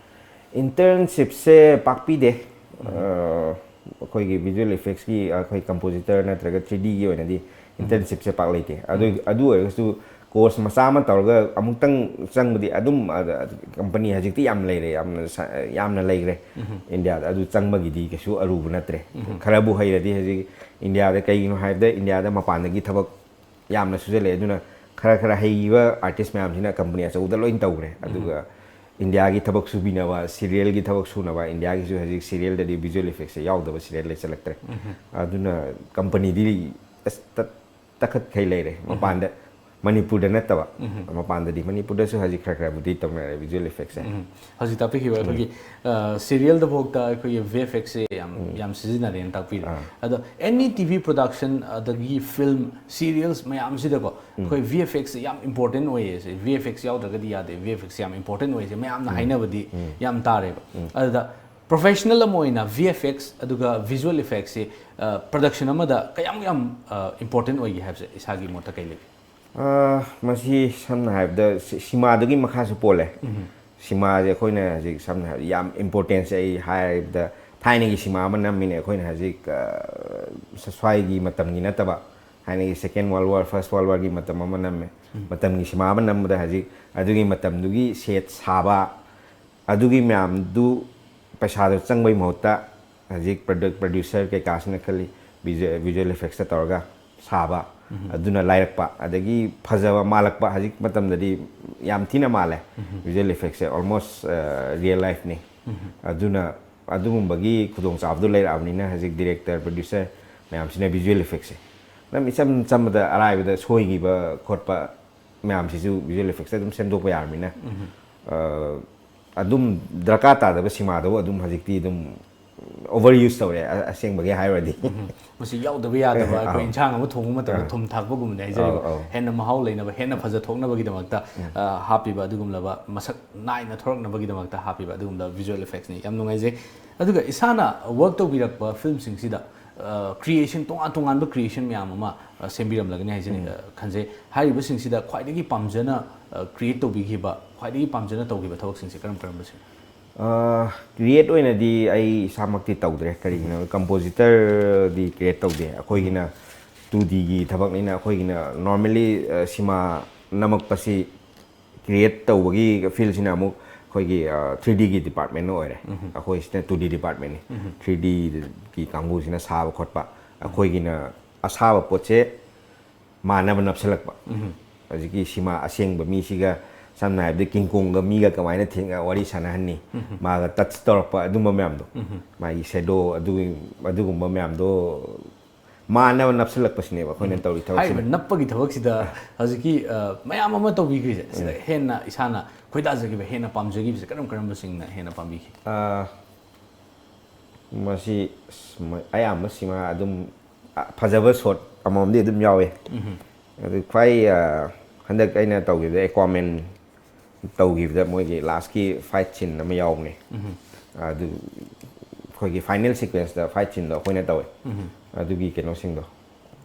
Internship ꯁꯦ ꯄꯥꯛ ꯄꯤꯗꯦ꯫ ꯑ, ꯑꯩꯈꯣꯏꯒꯤ visual effects ꯀꯤ, ꯑꯩꯈꯣꯏ compositor ꯅꯠꯇ꯭ꯔꯒ three D ꯒꯤ ꯑꯣꯏꯅꯗꯤ internship ꯁꯦ ꯄꯥꯛ ꯂꯩꯇꯦ꯫ ꯑꯗꯨ, ꯑꯗꯨ ꯑꯣꯏꯔꯒꯁꯨ course ꯃꯆꯥ ꯑꯃ ꯇꯧꯔꯒ ꯑꯃꯨꯛꯇꯪ ꯆꯪꯕꯗꯤ ꯑꯗꯨꯝ, ꯑ, company ꯍꯧꯖꯤꯛꯇꯤ ꯌꯥꯝ ꯂꯩꯔꯦ, ꯌꯥꯝꯅ ꯁ-, ꯌꯥꯝꯅ ꯂꯩꯈ꯭ꯔꯦ ꯏꯟꯗꯤꯌꯥꯗ꯫ ꯑꯗꯨ ꯆꯪꯕꯒꯤꯗꯤ ꯀꯩꯁꯨ ꯑꯔꯨꯕ ꯅꯠꯇ꯭ꯔꯦ꯫ ꯈꯔꯕꯨ ꯍꯩꯔꯗꯤ ꯍꯧꯖꯤꯛ ꯏꯟꯗꯤꯌꯥꯗ, ꯀꯩꯒꯤꯅꯣ ꯍꯥꯏꯕꯗ ꯏꯟꯗꯤꯌꯥꯗ ꯃꯄꯥꯟꯗꯒꯤ ꯊꯕꯛ ꯌꯥꯝꯅ ꯁꯨꯖꯜꯂꯛꯑꯦ꯫ ꯑꯗꯨꯅ ꯈꯔ ꯈꯔ ꯍꯩꯈꯤꯕ artist ꯃꯌꯥꯝꯁꯤꯅ company ꯑꯆꯧꯕꯗ ꯂꯣꯏ ꯇꯧꯈ꯭ꯔꯦ꯫ ꯑꯗꯨꯒ ꯏꯟꯗꯤꯌꯥꯒꯤ ꯊꯕꯛ ꯁꯨꯕꯤꯅꯕ, serial ꯒꯤ ꯊꯕꯛ ꯁꯨꯅꯕ, ꯏꯟꯗꯤꯌꯥꯒꯤꯁꯨ ꯍꯧꯖꯤꯛ serial ꯗꯗꯤ visual effects ꯁꯦ ꯌꯥꯎꯗꯕ serial ꯂꯩꯁꯜꯂꯛꯇ꯭ꯔꯦ꯫ ꯑꯗꯨꯅ company ꯗꯤ ꯑꯁ ꯇꯠ-, ꯇꯠꯈꯠꯈꯩ ꯂꯩꯔꯦ ꯃꯄꯥꯟꯗ, ꯃꯅꯤꯄꯨꯔꯗ ꯅꯠꯇꯕ꯫ ꯃꯄꯥꯟꯗꯗꯤ, ꯃꯅꯤꯄꯨꯔꯗꯁꯨ ꯍꯧꯖꯤꯛ ꯈꯔ ꯈꯔꯕꯨꯗꯤ ꯇꯧꯅꯔꯦ visual effects ꯁꯦ꯫ ꯍꯧꯖꯤꯛ ꯇꯥꯛꯄꯤꯈꯤꯕ ꯑꯩꯈꯣꯏꯒꯤ, ꯑ, serial ꯗꯐꯥꯎꯗ ꯑꯩꯈꯣꯏꯒꯤ V F X ꯁꯦ ꯌꯥꯝ, ꯌꯥꯝ ꯁꯤꯖꯤꯟꯅꯔꯦꯅ ꯇꯥꯛꯄꯤꯔꯦ꯫ ꯑꯗꯣ any T V production ꯑꯗꯒꯤ film, serials ꯃꯌꯥꯝꯁꯤꯗꯀꯣ ꯑꯩꯈꯣꯏ V F X ꯁꯦ ꯌꯥꯝ important ꯑꯣꯏꯌꯦ, ꯁꯦ V F X ꯌꯥꯎꯗ꯭ꯔꯒꯗꯤ ꯌꯥꯗꯦ, V F X ꯌꯥꯝ important ꯑꯣꯏꯌꯦ, ꯁꯦ ꯃꯌꯥꯝꯅ ꯍꯥꯏꯅꯕꯗꯤ ꯌꯥꯝ ꯇꯥꯔꯦꯕ꯫ ꯑꯗꯨꯗ ꯄ꯭ꯔꯣꯐꯦꯁꯅꯦꯜ ꯑꯃ ꯑꯣꯏꯅ V F X ꯑꯗꯨꯒ ꯚꯤꯖꯨꯋꯦꯜ ꯏꯐꯦꯛꯁꯤ ꯄ꯭ꯔꯗꯛꯁꯟ ꯑꯃꯗ ꯀꯌꯥꯝ ꯌꯥꯝ ꯏꯝꯄꯣꯔꯇꯦꯟ ꯑꯣꯏꯒꯦ ꯍꯥꯏꯕꯁꯦ ꯏꯁꯥꯒꯤ ꯃꯣꯠꯇ ꯀꯩ ꯂꯩꯒꯦ? ꯑ, ꯃꯁꯤ ꯁꯝꯅ ꯍꯥꯏꯔꯕꯗ ꯁꯤ- ꯁꯤꯃꯥꯗꯨꯒꯤ ꯃꯈꯥꯁꯨ ꯄꯣꯜꯂꯦ꯫ ꯁꯤꯃꯥꯁꯦ ꯑꯩꯈꯣꯏꯅ ꯍꯧꯖꯤꯛ ꯁꯝꯅ ꯍꯥꯏꯔꯕꯗ ꯌꯥꯝ ꯏꯝꯄꯣꯔꯇꯦꯟꯁ ꯑꯩ ꯍꯥꯏꯔꯕꯗ ꯊꯥꯏꯅꯒꯤ ꯁꯤꯃꯥ ꯑꯃ ꯅꯝꯃꯤꯅꯦ ꯑꯩꯈꯣꯏꯅ ꯍꯧꯖꯤꯛ, ꯑ, ꯁ- ꯁ꯭ꯋꯥꯏꯒꯤ ꯃꯇꯝꯒꯤ ꯅꯠꯇꯕ ꯊꯥꯏꯅꯒꯤ Second World War, First World Warꯒꯤ ꯃꯇꯝ ꯑꯃ ꯅꯝꯃꯦ꯫ ꯃꯇꯝꯒꯤ ꯁꯤꯃꯥ ꯑꯃ ꯅꯝꯕꯗ ꯍꯧꯖꯤꯛ ꯑꯗꯨꯒꯤ ꯃꯇꯝꯗꯨꯒꯤ ꯁꯦꯠ ꯁꯥꯕ, ꯑꯗꯨꯒꯤ ꯃꯌꯥꯝꯗꯨ ꯄꯩꯁꯥꯗꯣ ꯆꯪꯕꯩ ꯃꯍꯨꯠꯇ ꯍꯧꯖꯤꯛ ꯄ꯭ꯔꯗꯛ ꯄ꯭ꯔꯗ꯭ꯌꯨꯁꯔ ꯀꯩꯀꯥꯁꯤꯅ ꯈꯜꯂꯤ, ꯚꯤꯖꯨ- ꯚꯤꯖꯨꯋꯦꯜ ꯏꯐꯦꯛꯁꯇ ꯇꯧꯔꯒ ꯁꯥꯕ, ꯑꯗꯨꯅ ꯂꯥꯏꯔꯛꯄ ꯑꯗꯒꯤ ꯐꯖꯕ ꯃꯥꯜꯂꯛꯄ꯫ ꯍꯧꯖꯤꯛ ꯃꯇꯝꯗꯗꯤ ꯌꯥꯝ ꯊꯤꯅ ꯃꯥꯜꯂꯦ꯫ ꯚꯤꯖꯨꯋꯦꯜ ꯏꯐꯦꯛꯁꯦ ꯑꯣꯜꯃꯣꯁ ꯔꯤꯌꯦꯜ ꯂꯥꯏꯐꯅꯤ꯫ ꯑꯗꯨꯅ ꯑꯗꯨꯒꯨꯝꯕꯒꯤ ꯈꯨꯗꯣꯡꯆꯥꯕꯗꯨ ꯂꯩꯔꯛꯑꯕꯅꯤꯅ ꯍꯧꯖꯤꯛ ꯗꯤꯔꯦꯛꯇꯔ ꯄ꯭ꯔꯗ꯭ꯌꯨꯁꯔ ꯃꯌꯥꯝꯁꯤꯅ ꯚꯤꯖꯨꯋꯦꯜ ꯏꯐꯦꯛꯁꯦ ꯑꯗꯨꯝ ꯏꯆꯝ ꯆꯝꯕꯗ ꯑꯔꯥꯏꯕꯗ ꯁꯣꯏꯈꯤꯕ ꯈꯣꯠꯄ ꯃꯌꯥꯝꯁꯤꯁꯨ ꯚꯤꯖꯨꯋꯦꯜ ꯏꯐꯦꯛꯁꯇ ꯑꯗꯨꯝ ꯁꯦꯝꯗꯣꯛꯄ ꯌꯥꯔꯕꯅꯤꯅ, ꯑ, ꯑꯗꯨꯝ ꯗꯔꯀꯥꯔ ꯇꯥꯗꯕ ꯁꯤꯃꯥꯗꯕꯨ ꯑꯗꯨꯝ ꯍꯧꯖꯤꯛꯇꯤ ꯑꯗꯨꯝ ꯑꯣꯚꯔ ꯌꯨꯁ ꯇꯧꯔꯦ, ꯑ- ꯑꯁꯦꯡꯕꯒꯤ ꯍꯥꯏꯔꯨꯔꯗꯤ꯫ ꯃꯁꯤ ꯌꯥꯎꯗꯕ ꯌꯥꯗꯕ ꯑꯩꯈꯣꯏ ꯑꯧ꯫ ꯏꯟꯁꯥꯡ ꯑꯃ ꯊꯣꯡꯕ ꯃꯇꯝꯗ ꯑꯧ꯫ ꯊꯨꯝ ꯊꯥꯛꯄꯒꯨꯝꯕꯅꯦ ꯍꯥꯏꯖꯔꯤꯕ꯫ ꯑꯧ, ꯑꯧ꯫ ꯍꯦꯟꯅ ꯃꯍꯥꯎ ꯂꯩꯅꯕ, ꯍꯦꯟꯅ ꯐꯖꯊꯣꯛꯅꯕꯒꯤꯗꯃꯛꯇ, ꯑ, ꯍꯥꯞꯄꯤꯕ ꯑꯗꯨꯒꯨꯝꯂꯕ ꯃꯁꯛ ꯅꯥꯏꯅ ꯊꯣꯔꯛꯅꯕꯒꯤꯗꯃꯛꯇ ꯍꯥꯞꯄꯤꯕ ꯑꯗꯨꯒꯨꯝꯂꯕ ꯚꯤꯖꯨꯋꯦꯜ ꯏꯐꯦꯛꯁꯅꯤ꯫ ꯌꯥꯝ ꯅꯨꯡꯉꯥꯏꯖꯩ꯫ ꯑꯗꯨꯒ ꯏꯁꯥꯅ ꯋꯔꯛ ꯇꯧꯕꯤꯔꯛꯄ ꯐꯤꯂꯝꯁꯤꯡꯁꯤꯗ ꯀ꯭ꯔꯤꯌꯦꯁꯟ, ꯇꯣꯉꯥꯟ ꯇꯣꯉꯥꯟꯕ ꯀ꯭ꯔꯤꯌꯦꯁꯟ ꯃꯌꯥꯝ ꯑꯃ, ꯑ, ꯁꯦꯝꯕꯤꯔꯝꯂꯒꯅꯤ ꯍꯥꯏꯖꯅꯤꯡ- ꯑ, ꯈꯟꯖꯩ꯫ ꯍꯥꯏꯔꯤꯕꯁꯤꯡꯁꯤꯗ ꯈ꯭ꯋꯥꯏꯗꯒꯤ ꯄꯥꯝꯖꯅ, ꯑ, ꯀ꯭ꯔꯤꯌꯦꯠ ꯇꯧꯕꯤꯈꯤꯕ, ꯈ꯭ꯋꯥꯏꯗꯒꯤ ꯄꯥꯝꯖꯅ ꯇꯧꯈꯤꯕ ꯊꯕꯛꯁꯤꯡꯁꯦ ꯀꯔꯝ ꯀꯔꯝꯕꯁꯤꯡ? ꯀ꯭ꯔꯤꯌꯦꯠ ꯑꯣꯏꯅꯗꯤ ꯑꯩ ꯏꯁꯥꯃꯛꯇꯤ ꯇꯧꯗ꯭ꯔꯦ꯫ ꯀꯔꯤꯒꯤꯅꯣ, ꯀꯝꯄꯣꯖꯤꯇꯔꯗꯤ ꯀ꯭ꯔꯤꯌꯦꯠ ꯇꯧꯗꯦ꯫ ꯑꯩꯈꯣꯏꯒꯤꯅ two Dꯒꯤ ꯊꯕꯛꯅꯤꯅ ꯑꯩꯈꯣꯏꯒꯤꯅ ꯅꯣꯔꯃꯦꯜꯂꯤ ꯁꯤꯃꯥ ꯅꯝꯃꯛꯄꯁꯤ ꯀ꯭ꯔꯤꯌꯦꯠ ꯇꯧꯕꯒꯤ ꯐꯤꯜꯁꯤꯅ ꯑꯃꯨꯛ ꯑꯩꯈꯣꯏꯒꯤ three Dꯒꯤ ꯗꯤꯄꯥꯔꯠꯃꯦꯟ ꯑꯣꯏꯔꯦ꯫ ꯑꯩꯈꯣꯏꯁꯤꯅ two D ꯗꯤꯄꯥꯔꯠꯃꯦꯟꯅꯤ꯫ Three Dꯒꯤ ꯀꯥꯡꯕꯨꯁꯤꯅ ꯁꯥꯕ ꯈꯣꯠꯄ, ꯑꯩꯈꯣꯏꯒꯤꯅ ꯑꯁꯥꯕ ꯄꯣꯠꯁꯦ ꯃꯥꯟꯅꯕ ꯅꯞꯁꯤꯜꯂꯛꯄ꯫ ꯍꯧꯖꯤꯛꯀꯤ ꯁꯤꯃꯥ ꯑꯁꯦꯡꯕ ꯃꯤꯁꯤꯒ ꯁꯝꯅ ꯍꯥꯏꯔꯕꯗ ꯀꯤꯡꯀꯣꯡꯒ ꯃꯤꯒ ꯀꯃꯥꯏꯅ ꯊꯦꯡꯅ ꯋꯥꯔꯤ ꯁꯥꯟꯅꯍꯟꯅꯤ, ꯃꯥꯒ ꯇꯆ ꯇꯧꯔꯛꯄ, ꯑꯗꯨꯝꯕ ꯃꯌꯥꯝꯗꯣ, ꯃꯥꯒꯤ ꯁꯦꯗꯣ, ꯑꯗꯨꯒꯤ ꯑꯗꯨꯒꯨꯝꯕ ꯃꯌꯥꯝꯗꯣ ꯃꯥꯟꯅꯕ ꯅꯞꯁꯤꯜꯂꯛꯄꯁꯤꯅꯦꯕ ꯑꯩꯈꯣꯏꯅ ꯇꯧꯔꯤ ꯍꯥꯏꯔꯤꯕ ꯊꯕꯛꯁꯤꯅ꯫ ꯅꯞꯄꯒꯤ ꯊꯕꯛꯁꯤꯗ ꯍꯧꯖꯤꯛꯀꯤ, ꯑ, ꯃꯌꯥꯝ ꯑꯃ ꯇꯧꯕꯤꯈ꯭ꯔꯤꯁꯦ, ꯁꯤꯗ ꯍꯦꯟꯅ ꯏꯁꯥꯅ ꯈꯣꯏꯗꯥꯖꯈꯤꯕ, ꯍꯦꯟꯅ ꯄꯥꯝꯖꯈꯤꯕꯁꯦ ꯀꯔꯝ ꯀꯔꯝꯕꯁꯤꯡꯅ ꯍꯦꯟꯅ ꯄꯥꯝꯕꯤꯈꯤ? ꯑ, ꯃꯁꯤ ꯑꯁ, ꯃ- ꯑꯌꯥꯝꯕ ꯁꯤꯃꯥ ꯑꯗꯨꯝ, ꯑ, ꯐꯖꯕ ꯁꯣꯠ ꯑꯃꯃꯝꯗꯤ ꯑꯗꯨꯝ ꯌꯥꯎꯋꯦ꯫ ꯑꯗꯨ ꯈ꯭ꯋꯥꯏ, ꯑ, ꯍꯟꯗꯛ ꯑꯩꯅ ꯇꯧꯈꯤꯕꯗ ꯑꯦꯀ꯭ꯋꯥꯃꯦꯟ ꯇꯧꯈꯤꯕꯗ ꯃꯣꯏꯒꯤ ꯂꯥꯁꯀꯤ ꯐꯥꯏꯠ ꯁꯤꯟ ꯑꯃ ꯌꯥꯎꯕꯅꯦ꯫ ꯑꯗꯨ ꯑꯩꯈꯣꯏꯒꯤ ꯐꯥꯏꯅꯦꯜ ꯁꯤꯀ꯭ꯋꯦꯟꯁꯇ ꯐꯥꯏꯠ ꯁꯤꯟꯗꯣ ꯑꯩꯈꯣꯏꯅ ꯇꯧꯋꯦ꯫ ꯑꯗꯨꯒꯤ ꯀꯩꯅꯣꯁꯤꯡꯗꯣ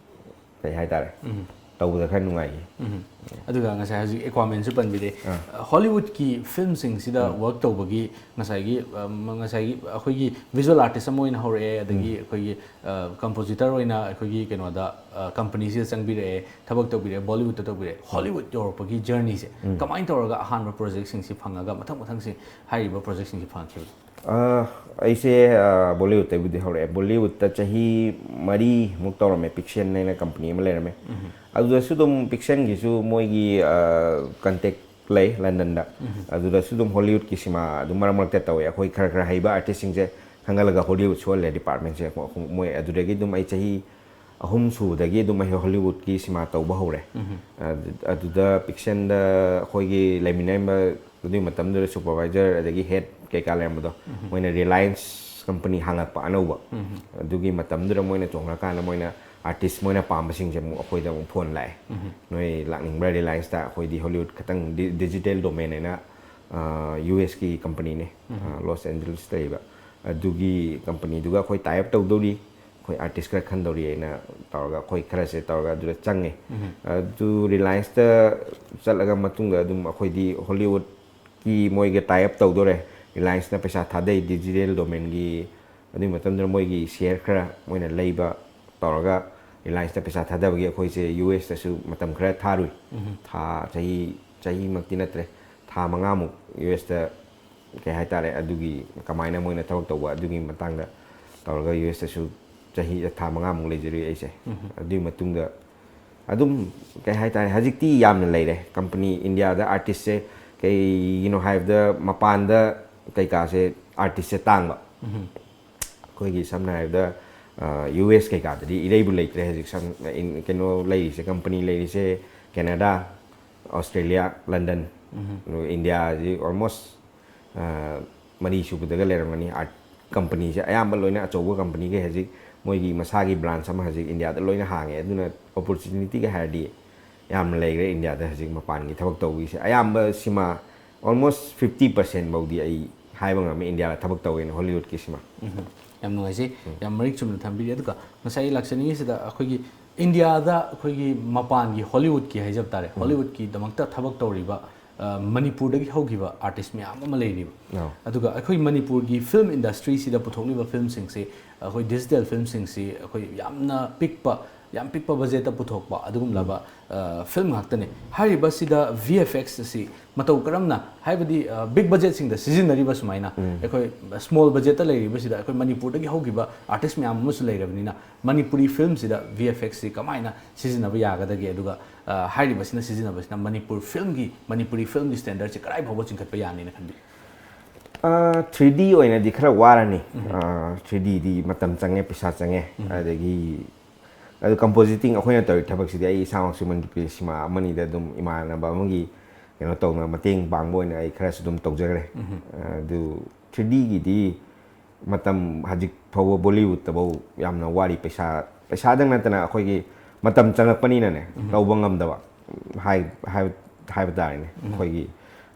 ꯀꯩ ꯍꯥꯏꯇꯥꯔꯦ, ꯇꯧꯕꯗ ꯈꯔ ꯅꯨꯡꯉꯥꯏꯈꯤ꯫ ꯑꯗꯨꯒ ꯉꯁꯥꯏ ꯍꯧꯖꯤꯛ ꯑꯦꯀ꯭ꯋꯥꯃꯦꯟꯁꯨ ꯄꯟꯕꯤꯔꯦ꯫ ꯍꯣꯂꯤꯋꯨꯗꯀꯤ ꯐꯤꯂꯝꯁꯤꯡꯁꯤꯗ ꯋꯔꯛ ꯇꯧꯕꯒꯤ ꯉꯁꯥꯏꯒꯤ ꯉꯁꯥꯏꯒꯤ ꯑꯩꯈꯣꯏꯒꯤ ꯚꯤꯖꯨꯋꯦꯜ ꯑꯥꯔꯇꯤꯁ ꯑꯃ ꯑꯣꯏꯅ ꯍꯧꯔꯛꯑꯦ, ꯑꯗꯒꯤ ꯑꯩꯈꯣꯏꯒꯤ ꯀꯝꯄꯣꯖꯤꯇꯔ ꯑꯣꯏꯅ ꯑꯩꯈꯣꯏꯒꯤ ꯀꯩꯅꯣꯗ ꯀꯝꯄꯅꯤꯁꯤꯗ ꯆꯪꯕꯤꯔꯛꯑꯦ, ꯊꯕꯛ ꯇꯧꯕꯤꯔꯛꯑꯦ, ꯕꯣꯂꯤꯋꯨꯗꯇ ꯇꯧꯕꯤꯔꯛꯑꯦ꯫ ꯍꯣꯂꯤꯋꯨꯗ ꯌꯧꯔꯛꯄꯒꯤ ꯖꯔꯅꯤꯁꯦ ꯀꯃꯥꯏꯅ ꯇꯧꯔꯒ ꯑꯍꯥꯟꯕ ꯄ꯭ꯔꯣꯖꯦꯛꯁꯤꯡꯁꯤ ꯐꯪꯉꯒ ꯃꯊꯪ ꯃꯊꯪꯁꯤ ꯍꯥꯏꯔꯤꯕ ꯄ꯭ꯔꯣꯖꯦꯛꯁꯤꯡꯁꯤ ꯐꯪꯉꯛꯈꯤꯕꯅꯣ? ꯑꯩꯁꯦ ꯕꯣꯂꯤꯋꯨꯗꯇꯩꯕꯨꯗꯤ ꯍꯧꯔꯛꯑꯦ꯫ ꯕꯣꯂꯤꯋꯨꯗꯇ ꯆꯍꯤ ꯃꯔꯤꯃꯨꯛ ꯇꯧꯔꯝꯃꯦ꯫ ꯄꯤꯛꯁꯦꯟ ꯍꯥꯏꯅ ꯀꯝꯄꯅꯤ ꯑꯃ ꯂꯩꯔꯝꯃꯦ꯫ ꯑꯗꯨꯗꯁꯨ ꯑꯗꯨꯝ ꯄꯤꯛꯁꯦꯟꯒꯤꯁꯨ ꯃꯣꯏꯒꯤ ꯀꯟꯇꯦꯛ ꯂꯩ ꯂꯟꯗꯟꯗ꯫ ꯑꯗꯨꯗꯁꯨ ꯑꯗꯨꯝ ꯍꯣꯂꯤꯋꯨꯗꯀꯤ ꯁꯤꯃꯥ ꯑꯗꯨꯝ ꯃꯔꯛ ꯃꯔꯛꯇ ꯇꯧꯋꯦ꯫ ꯑꯩꯈꯣꯏ ꯈꯔ ꯈꯔ ꯍꯩꯕ ꯑꯥꯔꯇꯤꯁꯁꯤꯡꯁꯦ ꯈꯟꯒꯠꯂꯒ ꯍꯣꯂꯤꯋꯨꯗ ꯁꯨꯍꯜꯂꯦ ꯗꯤꯄꯥꯔꯠꯃꯦꯟꯁꯦ꯫ ꯃꯣꯏ ꯑꯗꯨꯗꯒꯤ ꯑꯗꯨꯝ ꯑꯩ ꯆꯍꯤ ꯑꯍꯨꯝ ꯁꯨꯕꯗꯒꯤ ꯑꯗꯨꯝ ꯑꯩ ꯍꯣꯂꯤꯋꯨꯗꯀꯤ ꯁꯤꯃꯥ ꯇꯧꯕ ꯍꯧꯔꯦ꯫ ꯑꯗꯨꯗ ꯄꯤꯛꯁꯦꯟꯗ ꯑꯩꯈꯣꯏꯒꯤ ꯂꯩꯃꯤꯟꯅꯔꯝꯕ ꯑꯗꯨꯒꯤ ꯃꯇꯝꯗꯨꯗ ꯁꯨꯄꯔꯚꯥꯏꯖꯔ ꯑꯗꯒꯤ ꯍꯦꯗ ꯀꯩꯀꯥ ꯂꯩꯔꯝꯕꯗꯣ, ꯃꯣꯏꯅ ꯔꯤꯂꯥꯌꯟꯁ ꯀꯝꯄꯅꯤ ꯍꯥꯡꯉꯛꯄ ꯑꯅꯧꯕ꯫ ꯑꯗꯨꯒꯤ ꯃꯇꯝꯗꯨꯗ ꯃꯣꯏꯅ ꯆꯣꯡꯉꯀꯥꯟꯗ ꯃꯣꯏꯅ ꯑꯥꯔꯇꯤꯁ ꯃꯣꯏꯅ ꯄꯥꯝꯕꯁꯤꯡꯁꯦ ꯑꯃꯨꯛ ꯑꯩꯈꯣꯏꯗ ꯑꯃꯨꯛ ꯐꯣꯟ ꯂꯥꯛꯑꯦ꯫ "ꯅꯣꯏ ꯂꯥꯛꯅꯤꯡꯕ꯭ꯔꯥ ꯔꯤꯂꯥꯌꯟꯁꯇ? ꯑꯩꯈꯣꯏꯗꯤ ꯍꯣꯂꯤꯋꯨꯗ ꯈꯛꯇꯪ ꯗꯤꯖꯤꯇꯦꯜ ꯗꯣꯃꯦꯟ ꯍꯥꯏꯅ ꯌꯨ ꯑꯦꯁꯀꯤ ꯀꯝꯄꯅꯤꯅꯦ, ꯂꯣꯁ ꯑꯦꯟꯖꯦꯂꯤꯁꯇ ꯂꯩꯕ꯫ ꯑꯗꯨꯒꯤ ꯀꯝꯄꯅꯤꯗꯨꯒ ꯑꯩꯈꯣꯏ ꯇꯥꯏ ꯑꯞ ꯇꯧꯗꯧꯔꯤ, ꯑꯩꯈꯣꯏ ꯑꯥꯔꯇꯤꯁ ꯈꯔ ꯈꯟꯗꯧꯔꯤ" ꯍꯥꯏꯅ ꯇꯧꯔꯒ ꯑꯩꯈꯣꯏ ꯈꯔꯁꯦ ꯇꯧꯔꯒ ꯑꯗꯨꯗ ꯆꯪꯉꯦ꯫ ꯑꯗꯨ ꯔꯤꯂꯥꯌꯟꯁꯇ ꯆꯠꯂꯒ ꯃꯇꯨꯡꯗ ꯑꯗꯨꯝ ꯑꯩꯈꯣꯏꯗꯤ ꯍꯣꯂꯤꯋꯨꯗꯀꯤ ꯃꯣꯏꯒ ꯇꯥꯏ ꯑꯞ ꯇꯧꯗꯣꯔꯦ, ꯔꯤꯂꯥꯌꯟꯁꯅ ꯄꯩꯁꯥ ꯊꯥꯗꯩ ꯗꯤꯖꯤꯇꯦꯜ ꯗꯣꯃꯦꯟꯒꯤ꯫ ꯑꯗꯨꯒꯤ ꯃꯇꯝꯗꯨꯗ ꯃꯣꯏꯒꯤ ꯁꯤꯌꯔ ꯈꯔ ꯃꯣꯏꯅ ꯂꯩꯕ ꯇꯧꯔꯒ ꯔꯤꯂꯥꯌꯟꯁꯇ ꯄꯩꯁꯥ ꯊꯥꯗꯕꯒꯤ ꯑꯩꯈꯣꯏꯁꯦ ꯌꯨ ꯑꯦꯁꯇꯁꯨ ꯃꯇꯝ ꯈꯔ ꯊꯥꯔꯨꯏ꯫ ꯊꯥ ꯆꯍꯤ, ꯆꯍꯤꯃꯛꯇꯤ ꯅꯠꯇ꯭ꯔꯦ, ꯊꯥ ꯃꯉꯥꯃꯨꯛ ꯌꯨ ꯑꯦꯁꯇ ꯀꯩ ꯍꯥꯏꯇꯥꯔꯦ, ꯑꯗꯨꯒꯤ ꯀꯃꯥꯏꯅ ꯃꯣꯏꯅ ꯊꯕꯛ ꯇꯧꯕ ꯑꯗꯨꯒꯤ ꯃꯇꯥꯡꯗ ꯇꯧꯔꯒ ꯌꯨ ꯑꯦꯁꯇꯁꯨ ꯆꯍꯤ ꯊꯥ ꯃꯉꯥꯃꯨꯛ ꯂꯩꯖꯔꯨꯏ ꯑꯩꯁꯦ꯫ ꯑꯗꯨꯒꯤ ꯃꯇꯨꯡꯗ ꯑꯗꯨꯝ ꯀꯩ ꯍꯥꯏꯇꯥꯔꯦ, ꯍꯧꯖꯤꯛꯇꯤ ꯌꯥꯝꯅ ꯂꯩꯔꯦ ꯀꯝꯄꯅꯤ꯫ ꯏꯟꯗꯤꯌꯥꯗ ꯑꯥꯔꯇꯤꯁꯁꯦ ꯀꯩꯒꯤꯅꯣ ꯍꯥꯏꯕꯗ ꯃꯄꯥꯟꯗ ꯀꯩꯀꯥꯁꯦ ꯑꯥꯔꯇꯤꯁꯁꯦ ꯇꯥꯡꯕ꯫ ꯑꯩꯈꯣꯏꯒꯤ ꯁꯝꯅ ꯍꯥꯏꯔꯕꯗ ꯌꯨ ꯑꯦꯁ ꯀꯩꯀꯥꯗꯗꯤ ꯏꯔꯩꯕꯨ ꯂꯩꯇ꯭ꯔꯦ ꯍꯧꯖꯤꯛ꯫ ꯁꯝ-, ꯏꯟ-, ꯀꯩꯅꯣ ꯂꯩꯔꯤꯁꯦ, ꯀꯝꯄꯅꯤ ꯂꯩꯔꯤꯁꯦ ꯀꯦꯅꯥꯗꯥ, ꯑꯣꯁꯇ꯭ꯔꯦꯂꯤꯌꯥ, ꯂꯟꯗꯟ꯫ ꯑꯗꯨꯒ ꯏꯟꯗꯤꯌꯥꯁꯤ ꯑꯣꯜꯃꯣꯁ ꯃꯔꯤ ꯁꯨꯕꯗꯒ ꯂꯩꯔꯝꯒꯅꯤ꯫ ꯑꯥꯔꯠ ꯀꯝꯄꯅꯤꯁꯦ ꯑꯌꯥꯝꯕ ꯂꯣꯏꯅ ꯑꯆꯧꯕ ꯀꯝꯄꯅꯤꯈꯩ ꯍꯧꯖꯤꯛ ꯃꯣꯏꯒꯤ ꯃꯁꯥꯒꯤ ꯕ꯭ꯔꯥꯟꯁ ꯑꯃ ꯍꯧꯖꯤꯛ ꯏꯟꯗꯤꯌꯥꯗ ꯂꯣꯏꯅ ꯍꯥꯡꯉꯦ꯫ ꯑꯗꯨꯅ ꯑꯣꯄꯣꯔꯆꯨꯅꯤꯇꯤꯒ ꯍꯥꯏꯔꯗꯤ ꯌꯥꯝꯅ ꯂꯩꯈ꯭ꯔꯦ ꯏꯟꯗꯤꯌꯥꯗ ꯍꯧꯖꯤꯛ ꯃꯄꯥꯟꯒꯤ ꯊꯕꯛ ꯇꯧꯕꯒꯤꯁꯦ꯫ ꯑꯌꯥꯝꯕ ꯁꯤꯃꯥ ꯑꯣꯜꯃꯣꯁ ꯐꯤꯐꯇꯤ ꯄꯥꯔꯁꯦꯟ ꯐꯥꯎꯗꯤ ꯑꯩ ꯍꯥꯏꯕ ꯉꯝꯃꯤ ꯏꯟꯗꯤꯌꯥꯗ ꯊꯕꯛ ꯇꯧꯋꯦꯅ ꯍꯣꯂꯤꯋꯨꯗꯀꯤꯁꯤꯃ꯫ ꯎꯝ, ꯌꯥꯝ ꯅꯨꯡꯉꯥꯏꯖꯩ꯫ ꯌꯥꯝ ꯃꯔꯤꯛ ꯆꯨꯝꯅ ꯊꯝꯕꯤꯔꯤ꯫ ꯑꯗꯨꯒ ꯉꯁꯥꯏ ꯑꯩ ꯂꯥꯛꯆꯅꯤꯡꯉꯤꯁꯤꯗ ꯑꯩꯈꯣꯏꯒꯤ ꯏꯟꯗꯤꯌꯥꯗ ꯑꯩꯈꯣꯏꯒꯤ ꯃꯄꯥꯟꯒꯤ ꯍꯣꯂꯤꯋꯨꯗꯀꯤ ꯍꯥꯏꯖꯕ ꯇꯥꯔꯦ, ꯍꯣꯂꯤꯋꯨꯗꯀꯤꯗꯃꯛꯇ ꯊꯕꯛ ꯇꯧꯔꯤꯕ, ꯑ, ꯃꯅꯤꯄꯨꯔꯗꯒꯤ ꯍꯧꯈꯤꯕ ꯑꯥꯔꯇꯤꯁ ꯃꯌꯥꯝ ꯑꯃ ꯂꯩꯔꯤꯕ꯫ ꯑꯧ꯫ ꯑꯗꯨꯒ ꯑꯩꯈꯣꯏ ꯃꯅꯤꯄꯨꯔꯒꯤ ꯐꯤꯂꯝ ꯏꯟꯗꯁꯇ꯭ꯔꯤꯁꯤꯗ ꯄꯨꯊꯣꯛꯂꯤꯕ ꯐꯤꯂꯝꯁꯤꯡꯁꯤ, ꯑꯩꯈꯣꯏ ꯗꯤꯖꯤꯇꯦꯜ ꯐꯤꯂꯝꯁꯤꯡꯁꯤ ꯑꯩꯈꯣꯏ ꯌꯥꯝꯅ ꯄꯤꯛꯄ, ꯌꯥꯝ ꯄꯤꯛꯄ ꯕꯖꯦꯠꯇ ꯄꯨꯊꯣꯛꯄ ꯑꯗꯨꯒꯨꯝꯂꯕ, ꯑ, ꯐꯤꯂꯝ ꯉꯥꯛꯇꯅꯤ꯫ ꯍꯥꯏꯔꯤꯕꯁꯤꯗ ꯚꯤ ꯑꯦꯐ ꯑꯦꯛꯁ ꯑꯁꯤ ꯃꯇꯧ ꯀꯔꯝꯅ, ꯍꯥꯏꯕꯗꯤ, ꯑ, ꯕꯤꯛ ꯕꯖꯦꯠꯁꯤꯡꯗ ꯁꯤꯖꯤꯟꯅꯔꯤꯕ ꯁꯨꯃꯥꯏꯅ ꯑꯩꯈꯣꯏ ꯁ꯭ꯃꯣꯜ ꯕꯖꯦꯠꯇ ꯂꯩꯔꯤꯕꯁꯤꯗ ꯑꯩꯈꯣꯏ ꯃꯅꯤꯄꯨꯔꯗꯒꯤ ꯍꯧꯈꯤꯕ ꯑꯥꯔꯇꯤꯁ ꯃꯌꯥꯝ ꯑꯃꯁꯨ ꯂꯩꯔꯕꯅꯤꯅ ꯃꯅꯤꯄꯨꯔꯤ ꯐꯤꯂꯝꯁꯤꯗ ꯚꯤ ꯑꯦꯐ ꯑꯦꯛꯁꯁꯤ ꯀꯃꯥꯏꯅ ꯁꯤꯖꯤꯟꯅꯕ ꯌꯥꯒꯗꯒꯦ? ꯑꯗꯨꯒ, ꯑ, ꯍꯥꯏꯔꯤꯕꯁꯤꯅ ꯁꯤꯖꯤꯟꯅꯕꯁꯤꯅ ꯃꯅꯤꯄꯨꯔ ꯐꯤꯂꯝꯒꯤ, ꯃꯅꯤꯄꯨꯔꯤ ꯐꯤꯂꯝꯒꯤ ꯁ꯭ꯇꯦꯟꯗꯔꯠꯁꯤ ꯀꯗꯥꯏ ꯐꯥꯎꯕ ꯆꯤꯡꯈꯠꯄ ꯌꯥꯅꯤꯅ ꯈꯟꯕꯤ? ꯑ, ꯊ꯭ꯔꯤ ꯗꯤ ꯑꯣꯏꯅꯗꯤ ꯈꯔ ꯋꯥꯔꯅꯤ꯫ ꯎꯝ꯫ ꯑ, ꯊ꯭ꯔꯤ ꯗꯤꯗꯤ ꯃꯇꯝ ꯆꯪꯉꯦ, ꯄꯩꯁꯥ ꯆꯪꯉꯦ꯫ ꯎꯝ꯫ ꯑꯗꯒꯤ ꯑꯗꯨ ꯀꯝꯄꯣꯖꯤꯇꯤꯡ ꯑꯩꯈꯣꯏꯅ ꯇꯧꯔꯤ ꯊꯕꯛꯁꯤꯗꯤ ꯑꯩ ꯏꯁꯥꯃꯛꯁꯨ ꯃꯅꯤꯄꯨꯔꯤ ꯁꯤꯃꯥ ꯑꯃꯅꯤꯗ ꯑꯗꯨꯝ ꯏꯃꯥꯟꯅꯕ ꯑꯃꯒꯤ ꯀꯩꯅꯣ ꯇꯧꯅ ꯃꯇꯦꯡ ꯄꯥꯡꯕ ꯑꯣꯏꯅ ꯑꯩ ꯈꯔꯁꯨ ꯑꯗꯨꯝ ꯇꯧꯖꯈ꯭ꯔꯦ꯫ ꯎꯝ꯫ ꯑꯗꯨ ꯊ꯭ꯔꯤ ꯗꯤꯒꯤꯗꯤ ꯃꯇꯝ ꯍꯧꯖꯤꯛ ꯐꯥꯎꯕ ꯕꯣꯂꯤꯋꯨꯗꯇꯐꯧ ꯌꯥꯝꯅ ꯋꯥꯔꯤ꯫ ꯄꯩꯁꯥ, ꯄꯩꯁꯥꯗꯪ ꯅꯠꯇꯅ ꯑꯩꯈꯣꯏꯒꯤ ꯃꯇꯝ ꯆꯪꯉꯛꯄꯅꯤꯅꯅꯦ, ꯎꯝ꯫ ꯇꯧꯕ ꯉꯝꯗꯕ꯫ ꯍꯥꯏ-, ꯍꯥꯏꯕ, ꯍꯥꯏꯕ ꯇꯥꯔꯦꯅꯦ꯫ ꯎꯝ꯫ ꯑꯩꯈꯣꯏꯒꯤ,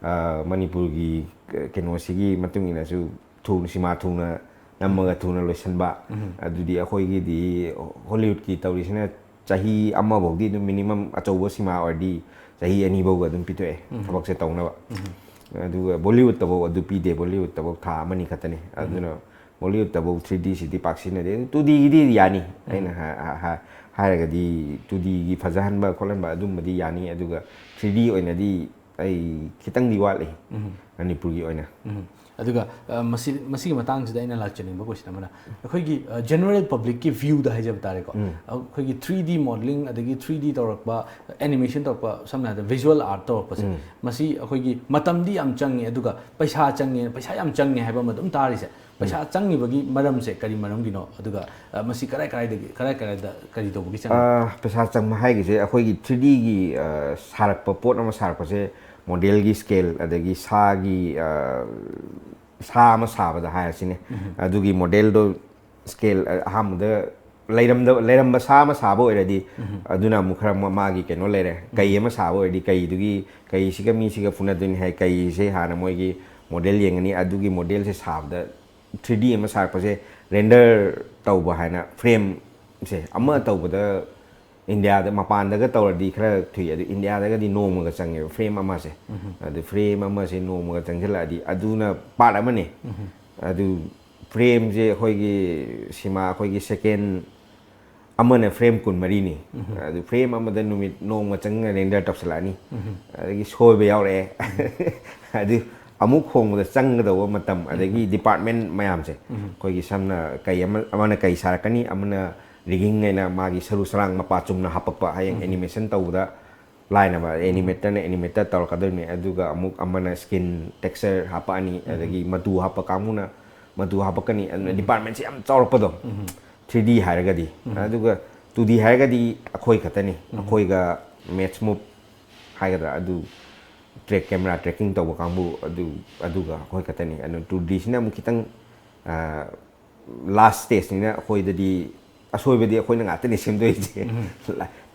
ꯑ, ꯃꯅꯤꯄꯨꯔꯒꯤ ꯀ-, ꯀꯩꯅꯣꯁꯤꯒꯤ ꯃꯇꯨꯡ ꯏꯟꯅꯁꯨ ꯊꯨꯅ, ꯁꯤꯃꯥ ꯊꯨꯅ ꯅꯝꯃꯒ ꯊꯨꯅ ꯂꯣꯏꯁꯤꯟꯕ꯫ ꯎꯝ꯫ ꯑꯗꯨꯗꯤ ꯑꯩꯈꯣꯏꯒꯤꯗꯤ ꯍꯣꯂꯤꯋꯨꯗꯀꯤ ꯇꯧꯔꯤꯁꯤꯅ ꯆꯍꯤ ꯑꯃꯐꯧꯗꯤ ꯑꯗꯨꯝ ꯃꯤꯅꯤꯃꯝ ꯑꯆꯧꯕ ꯁꯤꯃꯥ ꯑꯣꯏꯔꯗꯤ ꯆꯍꯤ ꯑꯅꯤ ꯐꯥꯎꯒ ꯑꯗꯨꯝ ꯄꯤꯊꯣꯛꯑꯦ ꯎꯝ꯫ ꯊꯕꯛꯁꯦ ꯇꯧꯅꯕ꯫ ꯎꯝ꯫ ꯑꯗꯨꯒ ꯕꯣꯂꯤꯋꯨꯗꯇꯐꯧ ꯑꯗꯨ ꯄꯤꯗꯦ꯫ ꯕꯣꯂꯤꯋꯨꯗꯇꯐꯧ ꯊꯥ ꯑꯃꯅꯤ ꯈꯛꯇꯅꯤ꯫ ꯎꯝ꯫ ꯑꯗꯨꯅ ꯕꯣꯂꯤꯋꯨꯗꯇꯐꯧ ꯊ꯭ꯔꯤ ꯗꯤꯁꯤꯗꯤ ꯄꯥꯛ ꯁꯤꯖꯤꯟꯅꯗꯦ꯫ ꯑꯗꯨ ꯇꯨ ꯗꯤꯒꯤꯗꯤ ꯌꯥꯅꯤ꯫ ꯎꯝ꯫ ꯑꯩꯅ ꯍꯥ-, ꯍꯥ-, ꯍꯥ-, ꯍꯥꯏꯔꯒꯗꯤ ꯇꯨ ꯗꯤꯒꯤ ꯐꯖꯍꯟꯕ ꯈꯣꯠꯍꯟꯕ ꯑꯗꯨꯝꯕꯗꯤ ꯌꯥꯅꯤ꯫ ꯑꯗꯨꯒ ꯊ꯭ꯔꯤ ꯗꯤ ꯑꯣꯏꯅꯗꯤ ꯑꯩ ꯈꯤꯇꯪꯗꯤ ꯋꯥꯠꯂꯤ ꯎꯝ꯫ ꯃꯅꯤꯄꯨꯔꯒꯤ ꯑꯣꯏꯅ꯫ ꯎꯝ꯫ ꯑꯗꯨꯒ, ꯑ, ꯃꯁꯤ, ꯃꯁꯤꯒꯤ ꯃꯇꯥꯡꯁꯤꯗ ꯑꯩꯅ ꯂꯥꯛꯆꯅꯤꯡꯕ ꯀꯣꯏꯁꯟ ꯑꯃꯅ, ꯑꯩꯈꯣꯏꯒꯤ, ꯑ, ꯖꯦꯅꯔꯦꯜ ꯄꯕ꯭ꯂꯤꯛꯀꯤ ꯚ꯭ꯌꯨꯗ ꯍꯥꯏꯖꯕ ꯇꯥꯔꯦꯀꯣ, ꯎꯝ꯫ ꯑꯩꯈꯣꯏꯒꯤ ꯊ꯭ꯔꯤ ꯗꯤ ꯃꯣꯗꯦꯂꯤꯡ ꯑꯗꯒꯤ ꯊ꯭ꯔꯤ ꯗꯤ ꯇꯧꯔꯛꯄ, ꯑꯦꯅꯤꯃꯦꯁꯟ ꯇꯧꯔꯛꯄ, ꯁꯝꯅ ꯍꯥꯏꯔꯕꯗ ꯚꯤꯖꯨꯋꯦꯜ ꯑꯥꯔꯠ ꯇꯧꯔꯛꯄꯁꯦ, ꯎꯝ꯫ ꯃꯁꯤ ꯑꯩꯈꯣꯏꯒꯤ ꯃꯇꯝꯗꯤ ꯌꯥꯝ ꯆꯪꯉꯤ, ꯑꯗꯨꯒ ꯄꯩꯁꯥ ꯆꯪꯉꯦ, ꯄꯩꯁꯥ ꯌꯥꯝ ꯆꯪꯉꯦ ꯍꯥꯏꯕ ꯑꯃ ꯑꯗꯨꯝ ꯇꯥꯔꯤꯁꯦ, ꯄꯩꯁꯥ ꯆꯪꯉꯤꯕꯒꯤ ꯃꯔꯝꯁꯦ ꯀꯔꯤ ꯃꯔꯝꯒꯤꯅꯣ? ꯑꯗꯨꯒ, ꯑ, ꯃꯁꯤ ꯀꯔꯥꯏ ꯀꯔꯥꯏꯗꯒꯤ, ꯀꯔꯥꯏ ꯀꯔꯥꯏꯗ ꯀꯔꯤ ꯇꯧꯕꯒꯤ ꯆꯪꯉꯤ? ꯑ, ꯄꯩꯁꯥ ꯆꯪꯕ ꯍꯥꯏꯒꯤꯁꯦ ꯑꯩꯈꯣꯏꯒꯤ ꯊ꯭ꯔꯤ ꯗꯤꯒꯤ, ꯑ, ꯁꯥꯔꯛꯄ ꯄꯣꯠ ꯑꯃ ꯁꯥꯔꯛꯄꯁꯦ, ꯃꯣꯗꯦꯜꯒꯤ ꯁ꯭ꯀꯦꯜ, ꯑꯗꯒꯤ ꯁꯥꯒꯤ, ꯑ, ꯁꯥ ꯑꯃ ꯁꯥꯕꯗ ꯍꯥꯏꯔꯁꯤꯅꯦ, ꯎꯝ꯫ ꯑꯗꯨꯒꯤ ꯃꯣꯗꯦꯜꯗꯣ ꯁ꯭ꯀꯦꯜ, ꯑ, ꯑꯍꯥꯟꯕꯗ ꯂꯩꯔꯝꯗꯕ, ꯂꯩꯔꯝꯕ ꯁꯥ ꯑꯃ ꯁꯥꯕ ꯑꯣꯏꯔꯗꯤ, ꯎꯝ꯫ ꯑꯗꯨꯅ ꯑꯃꯨꯛ ꯈꯔ ꯃ-, ꯃꯥꯒꯤ ꯀꯩꯅꯣ ꯂꯩꯔꯦ꯫ ꯀꯩ ꯎꯝ꯫ ꯑꯃ ꯁꯥꯕ ꯑꯣꯏꯔꯗꯤ ꯀꯩꯗꯨꯒꯤ, ꯀꯩꯁꯤꯒ ꯃꯤꯁꯤꯒ ꯐꯨꯅꯗꯣꯏꯅꯤ ꯍꯥꯏ, ꯀꯩꯁꯦ ꯍꯥꯟꯅ ꯃꯣꯏꯒꯤ ꯃꯣꯗꯦꯜ ꯌꯦꯡꯉꯅꯤ, ꯑꯗꯨꯒꯤ ꯃꯣꯗꯦꯜꯁꯦ ꯁꯥꯕꯗ ꯊ꯭ꯔꯤ ꯗꯤ ꯑꯃ ꯁꯥꯔꯛꯄꯁꯦ ꯔꯦꯟꯗꯔ ꯇꯧꯕ ꯍꯥꯏꯅ ꯐ꯭ꯔꯦꯝꯁꯦ ꯑꯃ ꯇꯧꯕꯗ ꯏꯟꯗꯤꯌꯥꯗ ꯃꯄꯥꯟꯗꯒ ꯇꯧꯔꯗꯤ ꯈꯔ ꯊꯨꯏ, ꯑꯗꯨ ꯏꯟꯗꯤꯌꯥꯗꯒꯗꯤ ꯅꯣꯡꯃꯒ ꯆꯪꯉꯦꯕ ꯐ꯭ꯔꯦꯝ ꯑꯃꯁꯦ꯫ ꯑꯗꯨ ꯐ꯭ꯔꯦꯝ ꯑꯃꯁꯦ ꯅꯣꯡꯃꯒ ꯆꯪꯁꯤꯜꯂꯛꯑꯗꯤ ꯑꯗꯨꯅ ꯄꯥꯔꯠ ꯑꯃꯅꯤ꯫ ꯑꯗꯨ ꯐ꯭ꯔꯦꯝꯁꯦ ꯑꯩꯈꯣꯏꯒꯤ ꯁꯤꯃꯥ ꯑꯩꯈꯣꯏꯒꯤ ꯁꯦꯀꯦꯟ ꯑꯃꯅ ꯐ꯭ꯔꯦꯝ ꯀꯨꯟꯃꯔꯤꯅꯤ꯫ ꯑꯗꯨ ꯐ꯭ꯔꯦꯝ ꯑꯃꯗ ꯅꯨꯃꯤꯠ ꯅꯣꯡꯃ ꯆꯪꯅ ꯔꯦꯟꯗꯔ ꯇꯧꯁꯤꯜꯂꯛꯑꯅꯤ꯫ ꯑꯗꯒꯤ ꯁꯣꯏꯕ ꯌꯥꯎꯔꯛꯑꯦ꯫ ꯑꯗꯨ ꯑꯃꯨꯛ ꯍꯣꯡꯕꯗ ꯆꯪꯒꯗꯧꯕ ꯃꯇꯝ, ꯑꯗꯒꯤ ꯗꯤꯄꯥꯔꯠꯃꯦꯟ ꯃꯌꯥꯝꯁꯦ, ꯑꯩꯈꯣꯏꯒꯤ ꯁꯝꯅ ꯀꯩ ꯑꯃ, ꯑꯃꯅ ꯀꯩ ꯁꯥꯔꯛꯀꯅꯤ, ꯑꯃꯅ ꯔꯤꯒꯤꯡ ꯍꯥꯏꯅ ꯃꯥꯒꯤ ꯁꯔꯨ ꯁꯔꯥꯡ ꯃꯄꯥ ꯆꯨꯝꯅ ꯍꯥꯄꯛꯄ, ꯍꯌꯦꯡ ꯑꯦꯅꯤꯃꯦꯁꯟ ꯇꯧꯕꯗ ꯂꯥꯏꯅꯕ, ꯑꯦꯅꯤꯃꯦꯇꯔꯅ ꯑꯦꯅꯤꯃꯦꯇꯔ ꯇꯧꯔꯛꯀꯗꯣꯏꯅꯤ, ꯑꯗꯨꯒ ꯑꯃꯨꯛ ꯑꯃꯅ ꯁ꯭ꯀꯤꯟ ꯇꯦꯛꯁꯆꯔ ꯍꯥꯞꯄꯛꯑꯅꯤ, ꯑꯗꯒꯤ ꯃꯇꯨ ꯍꯥꯞꯄ ꯀꯥꯡꯕꯨꯅ ꯃꯇꯨ ꯍꯥꯞꯄꯛꯀꯅꯤ꯫ ꯑꯗꯨꯅ ꯗꯤꯄꯥꯔꯠꯃꯦꯟꯁꯦ ꯌꯥꯝ ꯆꯥꯎꯔꯛꯄꯗꯣ꯫ ꯊ꯭ꯔꯤ ꯗꯤ ꯍꯥꯏꯔꯒꯗꯤ꯫ ꯑꯗꯨꯒ ꯇꯨ ꯗꯤ ꯍꯥꯏꯔꯒꯗꯤ ꯑꯩꯈꯣꯏ ꯈꯛꯇꯅꯤ, ꯑꯩꯈꯣꯏꯒ ꯃꯦꯠꯁ ꯃꯨꯞ ꯍꯥꯏꯒꯗ꯭ꯔꯥ, ꯑꯗꯨ ꯇ꯭ꯔꯦꯛ, ꯀꯦꯃꯦꯔꯥ ꯇ꯭ꯔꯦꯛꯀꯤꯡ ꯇꯧꯕ ꯀꯥꯡꯕꯨ, ꯑꯗꯨ, ꯑꯗꯨꯒ ꯑꯩꯈꯣꯏ ꯈꯛꯇꯅꯤ꯫ ꯑꯗꯨ ꯇꯨ ꯗꯤꯁꯤꯅ ꯑꯃꯨꯛ ꯈꯤꯇꯪ ꯂꯥꯁ ꯁ꯭ꯇꯦꯖꯅꯤꯅ ꯑꯩꯈꯣꯏꯗꯗꯤ ꯑꯁꯣꯏꯕꯗꯤ ꯑꯩꯈꯣꯏꯅ ꯉꯥꯛꯇꯅꯤ ꯁꯦꯝꯗꯣꯏꯁꯦ꯫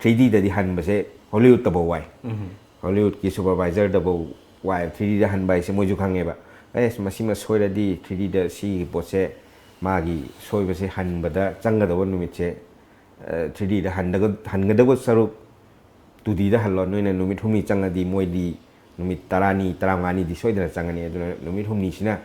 ꯊ꯭ꯔꯤ ꯗꯤꯗꯗꯤ ꯍꯟꯕꯁꯦ ꯍꯣꯂꯤꯋꯨꯗꯇꯐꯥꯎ ꯋꯥꯏ꯫ ꯍꯣꯂꯤꯋꯨꯗꯀꯤ ꯁꯨꯄꯔꯚꯥꯏꯖꯔꯗꯐꯥꯎ ꯋꯥꯏ꯫ ꯊ꯭ꯔꯤ ꯗꯤꯗ ꯍꯟꯕ ꯍꯥꯏꯁꯦ ꯃꯣꯏꯁꯨ ꯈꯪꯉꯦꯕ, ꯑꯦꯁ, ꯃꯁꯤꯃ ꯁꯣꯏꯔꯗꯤ ꯊ꯭ꯔꯤ ꯗꯤꯗ ꯁꯤꯒꯤ ꯄꯣꯠꯁꯦ, ꯃꯥꯒꯤ ꯁꯣꯏꯕꯁꯦ ꯍꯟꯕꯗ ꯆꯪꯒꯗꯧꯕ ꯅꯨꯃꯤꯠꯁꯦ, ꯊ꯭ꯔꯤ ꯗꯤꯗ ꯍꯟꯗꯒ-, ꯍꯟꯒꯗꯧꯕ ꯁꯔꯨꯛ ꯇꯨ ꯗꯤꯗ ꯍꯜꯂꯣ, ꯅꯣꯏꯅ ꯅꯨꯃꯤꯠ ꯍꯨꯝꯅꯤ ꯆꯪꯉꯗꯤ ꯃꯣꯏꯗꯤ ꯅꯨꯃꯤꯠ ꯇꯔꯥꯅꯤ, ꯇꯔꯥꯃꯉꯥꯅꯤꯗꯤ ꯁꯣꯏꯗꯅ ꯆꯪꯒꯅꯤ꯫ ꯑꯗꯨꯅ ꯅꯨꯃꯤꯠ ꯍꯨꯝꯅꯤꯁꯤꯅ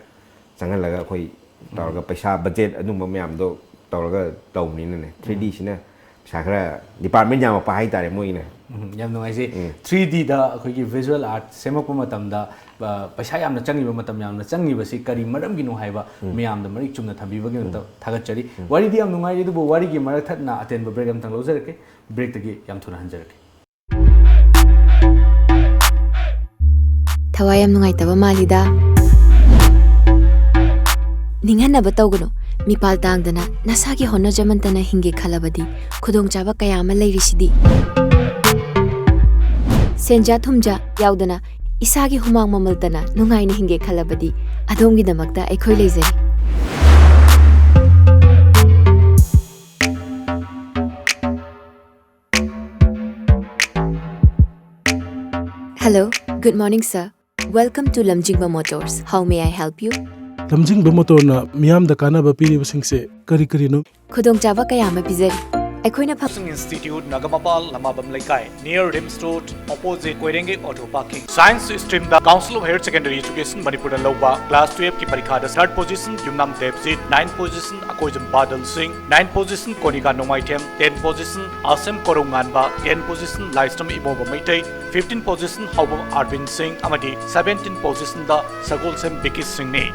ꯆꯪꯍꯜꯂꯒ ꯑꯩꯈꯣꯏ ꯇꯧꯔꯒ ꯄꯩꯁꯥ ꯕꯖꯦꯠ ꯑꯗꯨꯝꯕ ꯃꯌꯥꯝꯗꯣ ꯇꯧꯔꯒ ꯇꯧꯕꯅꯤꯅꯅꯦ, ꯊ꯭ꯔꯤ ꯗꯤꯁꯤꯅ ꯄꯩꯁꯥ ꯈꯔ ꯗꯤꯄꯥꯔꯠꯃꯦꯟ ꯌꯥꯝꯃꯛꯄ ꯍꯥꯏꯇꯥꯔꯦ ꯃꯣꯏꯒꯤꯅ꯫ ꯎꯝ, ꯌꯥꯝ ꯅꯨꯡꯉꯥꯏꯖꯩ꯫ ꯊ꯭ꯔꯤ ꯗꯤꯗ ꯑꯩꯈꯣꯏꯒꯤ ꯚꯤꯖꯨꯋꯦꯜ ꯑꯥꯔꯠ ꯁꯦꯝꯃꯛꯄ ꯃꯇꯝꯗ, ꯑ, ꯄꯩꯁꯥ ꯌꯥꯝꯅ ꯆꯪꯉꯤꯕ, ꯃꯇꯝ ꯌꯥꯝꯅ ꯆꯪꯉꯤꯕꯁꯤ ꯀꯔꯤ ꯃꯔꯝꯒꯤꯅꯣ ꯍꯥꯏꯕ ꯃꯌꯥꯝꯗ ꯃꯔꯤꯛ ꯆꯨꯝꯅ ꯊꯝꯕꯤꯕꯒꯤꯗꯃꯛꯇ ꯊꯥꯒꯠꯆꯔꯤ꯫ ꯋꯥꯔꯤꯗꯤ ꯌꯥꯝ ꯅꯨꯡꯉꯥꯏꯔꯤ, ꯑꯗꯨꯕꯨ ꯋꯥꯔꯤꯒꯤ ꯃꯔꯛ ꯊꯠꯅ ꯑꯇꯦꯟꯕ ꯕ꯭ꯔꯦꯛ ꯑꯃꯇꯪ ꯂꯧꯖꯔꯛꯀꯦ꯫ ꯕ꯭ꯔꯦꯛꯇꯒꯤ ꯌꯥꯝ ꯊꯨꯅ ꯍꯟꯖꯔꯛꯀꯦ꯫ ꯊꯋꯥꯏ ꯌꯥꯝ ꯅꯨꯡꯉꯥꯏꯇꯕ ꯃꯥꯜꯂꯤꯗ꯫ ꯅꯤꯡꯍꯟꯅꯕ ꯇꯧꯒꯅꯨ꯫ ꯃꯤꯄꯥꯜ ꯇꯥꯡꯗꯅ ꯅꯁꯥꯒꯤ ꯍꯣꯠꯅꯖꯃꯟꯇꯅ ꯍꯤꯡꯒꯦ ꯈꯜꯂꯕꯗꯤ ꯈꯨꯗꯣꯡꯆꯥꯕ ꯀꯌꯥ ꯑꯃ ꯂꯩꯔꯤꯁꯤꯗꯤ꯫ ꯁꯦꯟꯖꯥ ꯊꯨꯝꯖꯥ ꯌꯥꯎꯗꯅ ꯏꯁꯥꯒꯤ ꯍꯨꯃꯥꯡ ꯃꯃꯜꯇꯅ ꯅꯨꯡꯉꯥꯏꯅ ꯍꯤꯡꯒꯦ ꯈꯜꯂꯕꯗꯤ ꯑꯗꯣꯝꯒꯤꯗꯃꯛꯇ ꯑꯩꯈꯣꯏ ꯂꯩꯖꯔꯤ꯫ Hello, good morning, sir. Welcome to Lamjingba Motors. How may I help you? ꯂꯝꯖꯤꯡꯕ ꯃꯣꯇꯣꯔꯅ ꯃꯤꯌꯥꯝꯗ ꯀꯥꯟꯅꯕ ꯄꯤꯔꯤꯕꯁꯤꯡꯁꯦ ꯀꯔꯤ ꯀꯔꯤꯅꯣ? ꯈꯨꯗꯣꯡꯆꯥꯕ ꯀꯌꯥ ꯑꯃ ꯄꯤꯖꯔꯤ꯫ ꯑꯩꯈꯣꯏꯅ ꯐ- Coaching Institute, ꯅꯒꯥꯃꯄꯥꯜ, ꯂꯃꯥꯕꯝ ꯂꯩꯀꯥꯏ, near RIMS Road, opposite ꯀꯣꯏꯔꯦꯡꯒꯩ Auto Parking. Science stream the Council of Higher Secondary Education ꯃꯅꯤꯄꯨꯔꯗ ꯂꯧꯕ class twelve ꯀꯤ ꯄꯔꯤꯈꯥꯗ third position ꯌꯨꯝꯅꯥꯝ ꯗꯦꯕꯖꯤꯠ, ninth position ꯑꯀꯣꯏꯖꯝ ꯕꯥꯗꯜ ꯁꯤꯡ, ninth position ꯀꯣꯅꯤꯀꯥ ꯅꯣꯡꯃꯥꯏꯊꯦꯝ, tenth position ꯑꯁꯦꯝ ꯀꯣꯔꯧꯉꯥꯟꯕ, tenth position ꯂꯥꯏꯁ꯭ꯔꯝ ꯏꯕꯣꯝꯕ ꯃꯩꯇꯩ, fifteenth position ꯍꯥꯎꯕꯝ ꯑꯥꯔꯕꯤꯟ ꯁꯤꯡ ꯑꯃꯗꯤ seventeenth position ꯗ ꯁꯒꯣꯜꯁꯦꯝ ꯕꯤꯀꯤ ꯁꯤꯡꯅꯤ꯫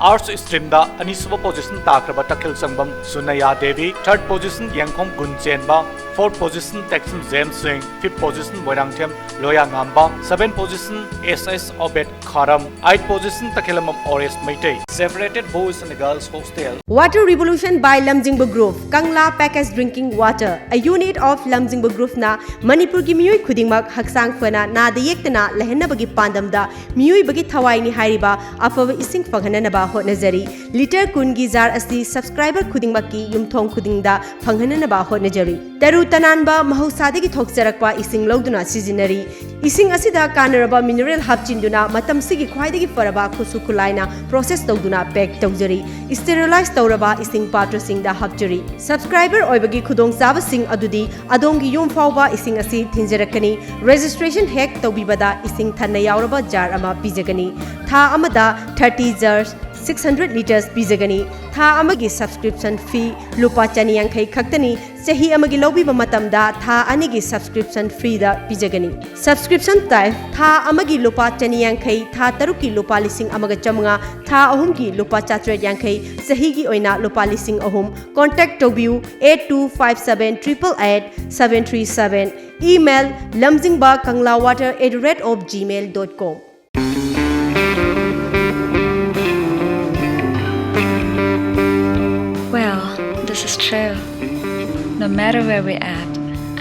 Arts stream ꯗ ꯑꯅꯤꯁꯨꯕ position ꯇꯥꯈ꯭ꯔꯕ ꯇꯈꯦꯜ ꯆꯪꯕꯝ ꯁꯨꯅꯌꯥ Devi, third position Yengkhom Gunchenba, fourth position Tekcham James Singh, fifth position Moirangthem Loya Ngamba, seventh position S S Obet Kharam, eighth position Takhellambam Oresh Meitei. Separated Boys and Girls Hostel. Water Revolution by Lamjingba Group, Kangla Packaged Drinking Water, a unit of Lamjingba Group ꯅ ꯃꯅꯤꯄꯨꯔꯒꯤ ꯃꯤꯑꯣꯏ ꯈꯨꯗꯤꯡꯃꯛ ꯍꯛꯆꯥꯡ ꯐꯅ ꯅꯥꯗ ꯌꯦꯛꯇꯅ ꯂꯩꯍꯟꯅꯕꯒꯤ ꯄꯥꯟꯗꯝꯗ ꯃꯤꯑꯣꯏꯕꯒꯤ ꯊꯋꯥꯏꯅꯤ ꯍꯥꯏꯔꯤꯕ ꯑꯐꯕ ꯏꯁꯤꯡ ꯐꯪꯍꯟꯅꯅꯕ ꯍꯣꯠꯅꯖꯔꯤ꯫ ꯂꯤꯇꯔ ꯀꯨꯟꯒꯤ ꯖꯥꯔ ꯑꯁꯤ subscriber ꯈꯨꯗꯤꯡꯃꯛꯀꯤ ꯌꯨꯝꯊꯣꯡ ꯈꯨꯗꯤꯡꯗ ꯐꯪꯍꯟꯅꯅꯕ ꯍꯣꯠꯅꯖꯔꯤ꯫ ꯇꯔꯨ ꯇꯅꯥꯟꯕ ꯃꯍꯧꯁꯥꯗꯒꯤ ꯊꯣꯛꯆꯔꯛꯄ ꯏꯁꯤꯡ ꯂꯧꯗꯨꯅ ꯁꯤꯖꯤꯟꯅꯔꯤ꯫ ꯏꯁꯤꯡ ꯑꯁꯤꯗ ꯀꯥꯟꯅꯔꯕ mineral ꯍꯥꯞꯆꯤꯟꯗꯨꯅ ꯃꯇꯝꯁꯤꯒꯤ ꯈ꯭ꯋꯥꯏꯗꯒꯤ ꯐꯔꯕ ꯈꯨꯠꯁꯨ ꯈꯨꯠꯂꯥꯏꯅ process ꯇꯧꯗꯨꯅ pack ꯇꯧꯖꯔꯤ꯫ Sterilize ꯇꯧꯔꯕ ꯏꯁꯤꯡ ꯄꯥꯇ꯭ꯔꯁꯤꯡꯗ ꯍꯥꯞꯆꯔꯤ꯫ Subscriber ꯑꯣꯏꯕꯒꯤ ꯈꯨꯗꯣꯡꯆꯥꯕꯁꯤꯡ ꯑꯗꯨꯗꯤ ꯑꯗꯣꯝꯒꯤ ꯌꯨꯝ ꯐꯥꯎꯕ ꯏꯁꯤꯡ ꯑꯁꯤ ꯊꯤꯟꯖꯔꯛꯀꯅꯤ꯫ Registration ꯍꯦꯛ ꯇꯧꯕꯤꯕꯗ ꯏꯁꯤꯡ ꯊꯟꯅ ꯌꯥꯎꯔꯕ ꯖꯥꯔ ꯑꯃ ꯄꯤꯖꯒꯅꯤ꯫ ꯊꯥ ꯑꯃꯗ thirty jar six hundred litres ꯄꯤꯖꯒꯅꯤ꯫ ꯊꯥ ꯑꯃꯒꯤ subscription fee ꯂꯨꯄꯥ ꯆꯅꯤ ꯌꯥꯡꯈꯩ ꯈꯛꯇꯅꯤ꯫ ꯆꯍꯤ ꯑꯃꯒꯤ ꯂꯧꯕꯤꯕ ꯃꯇꯝꯗ ꯊꯥ ꯑꯅꯤꯒꯤ subscription freeꯗ ꯄꯤꯖꯒꯅꯤ꯫ Subscription type: ꯊꯥ ꯑꯃꯒꯤ ꯂꯨꯄꯥ ꯆꯅꯤ ꯌꯥꯡꯈꯩ, ꯊꯥ ꯇꯔꯨꯛꯀꯤ ꯂꯨꯄꯥ ꯂꯤꯁꯤꯡ ꯑꯃꯒ ꯆꯥꯃꯉꯥ, ꯊꯥ ꯑꯍꯨꯝꯒꯤ ꯂꯨꯄꯥ ꯆꯥꯇ꯭ꯔꯦꯠ ꯌꯥꯡꯈꯩ, ꯆꯍꯤꯒꯤ ꯑꯣꯏꯅ ꯂꯨꯄꯥ ꯂꯤꯁꯤꯡ ꯑꯍꯨꯝ꯫ Contact ꯇꯧꯕꯤꯌꯨ eight two five seven triple eight seven three seven꯫ Email: lamjingba kangla water at the rate of gmail dot com꯫ Well, this is true. No matter where we're at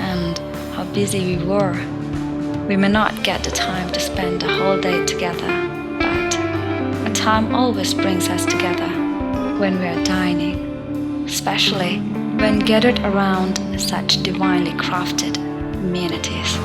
and how busy we were, we may not get the time to spend the whole day together, but a time always brings us together when we are dining, especially when gathered around such divinely crafted amenities.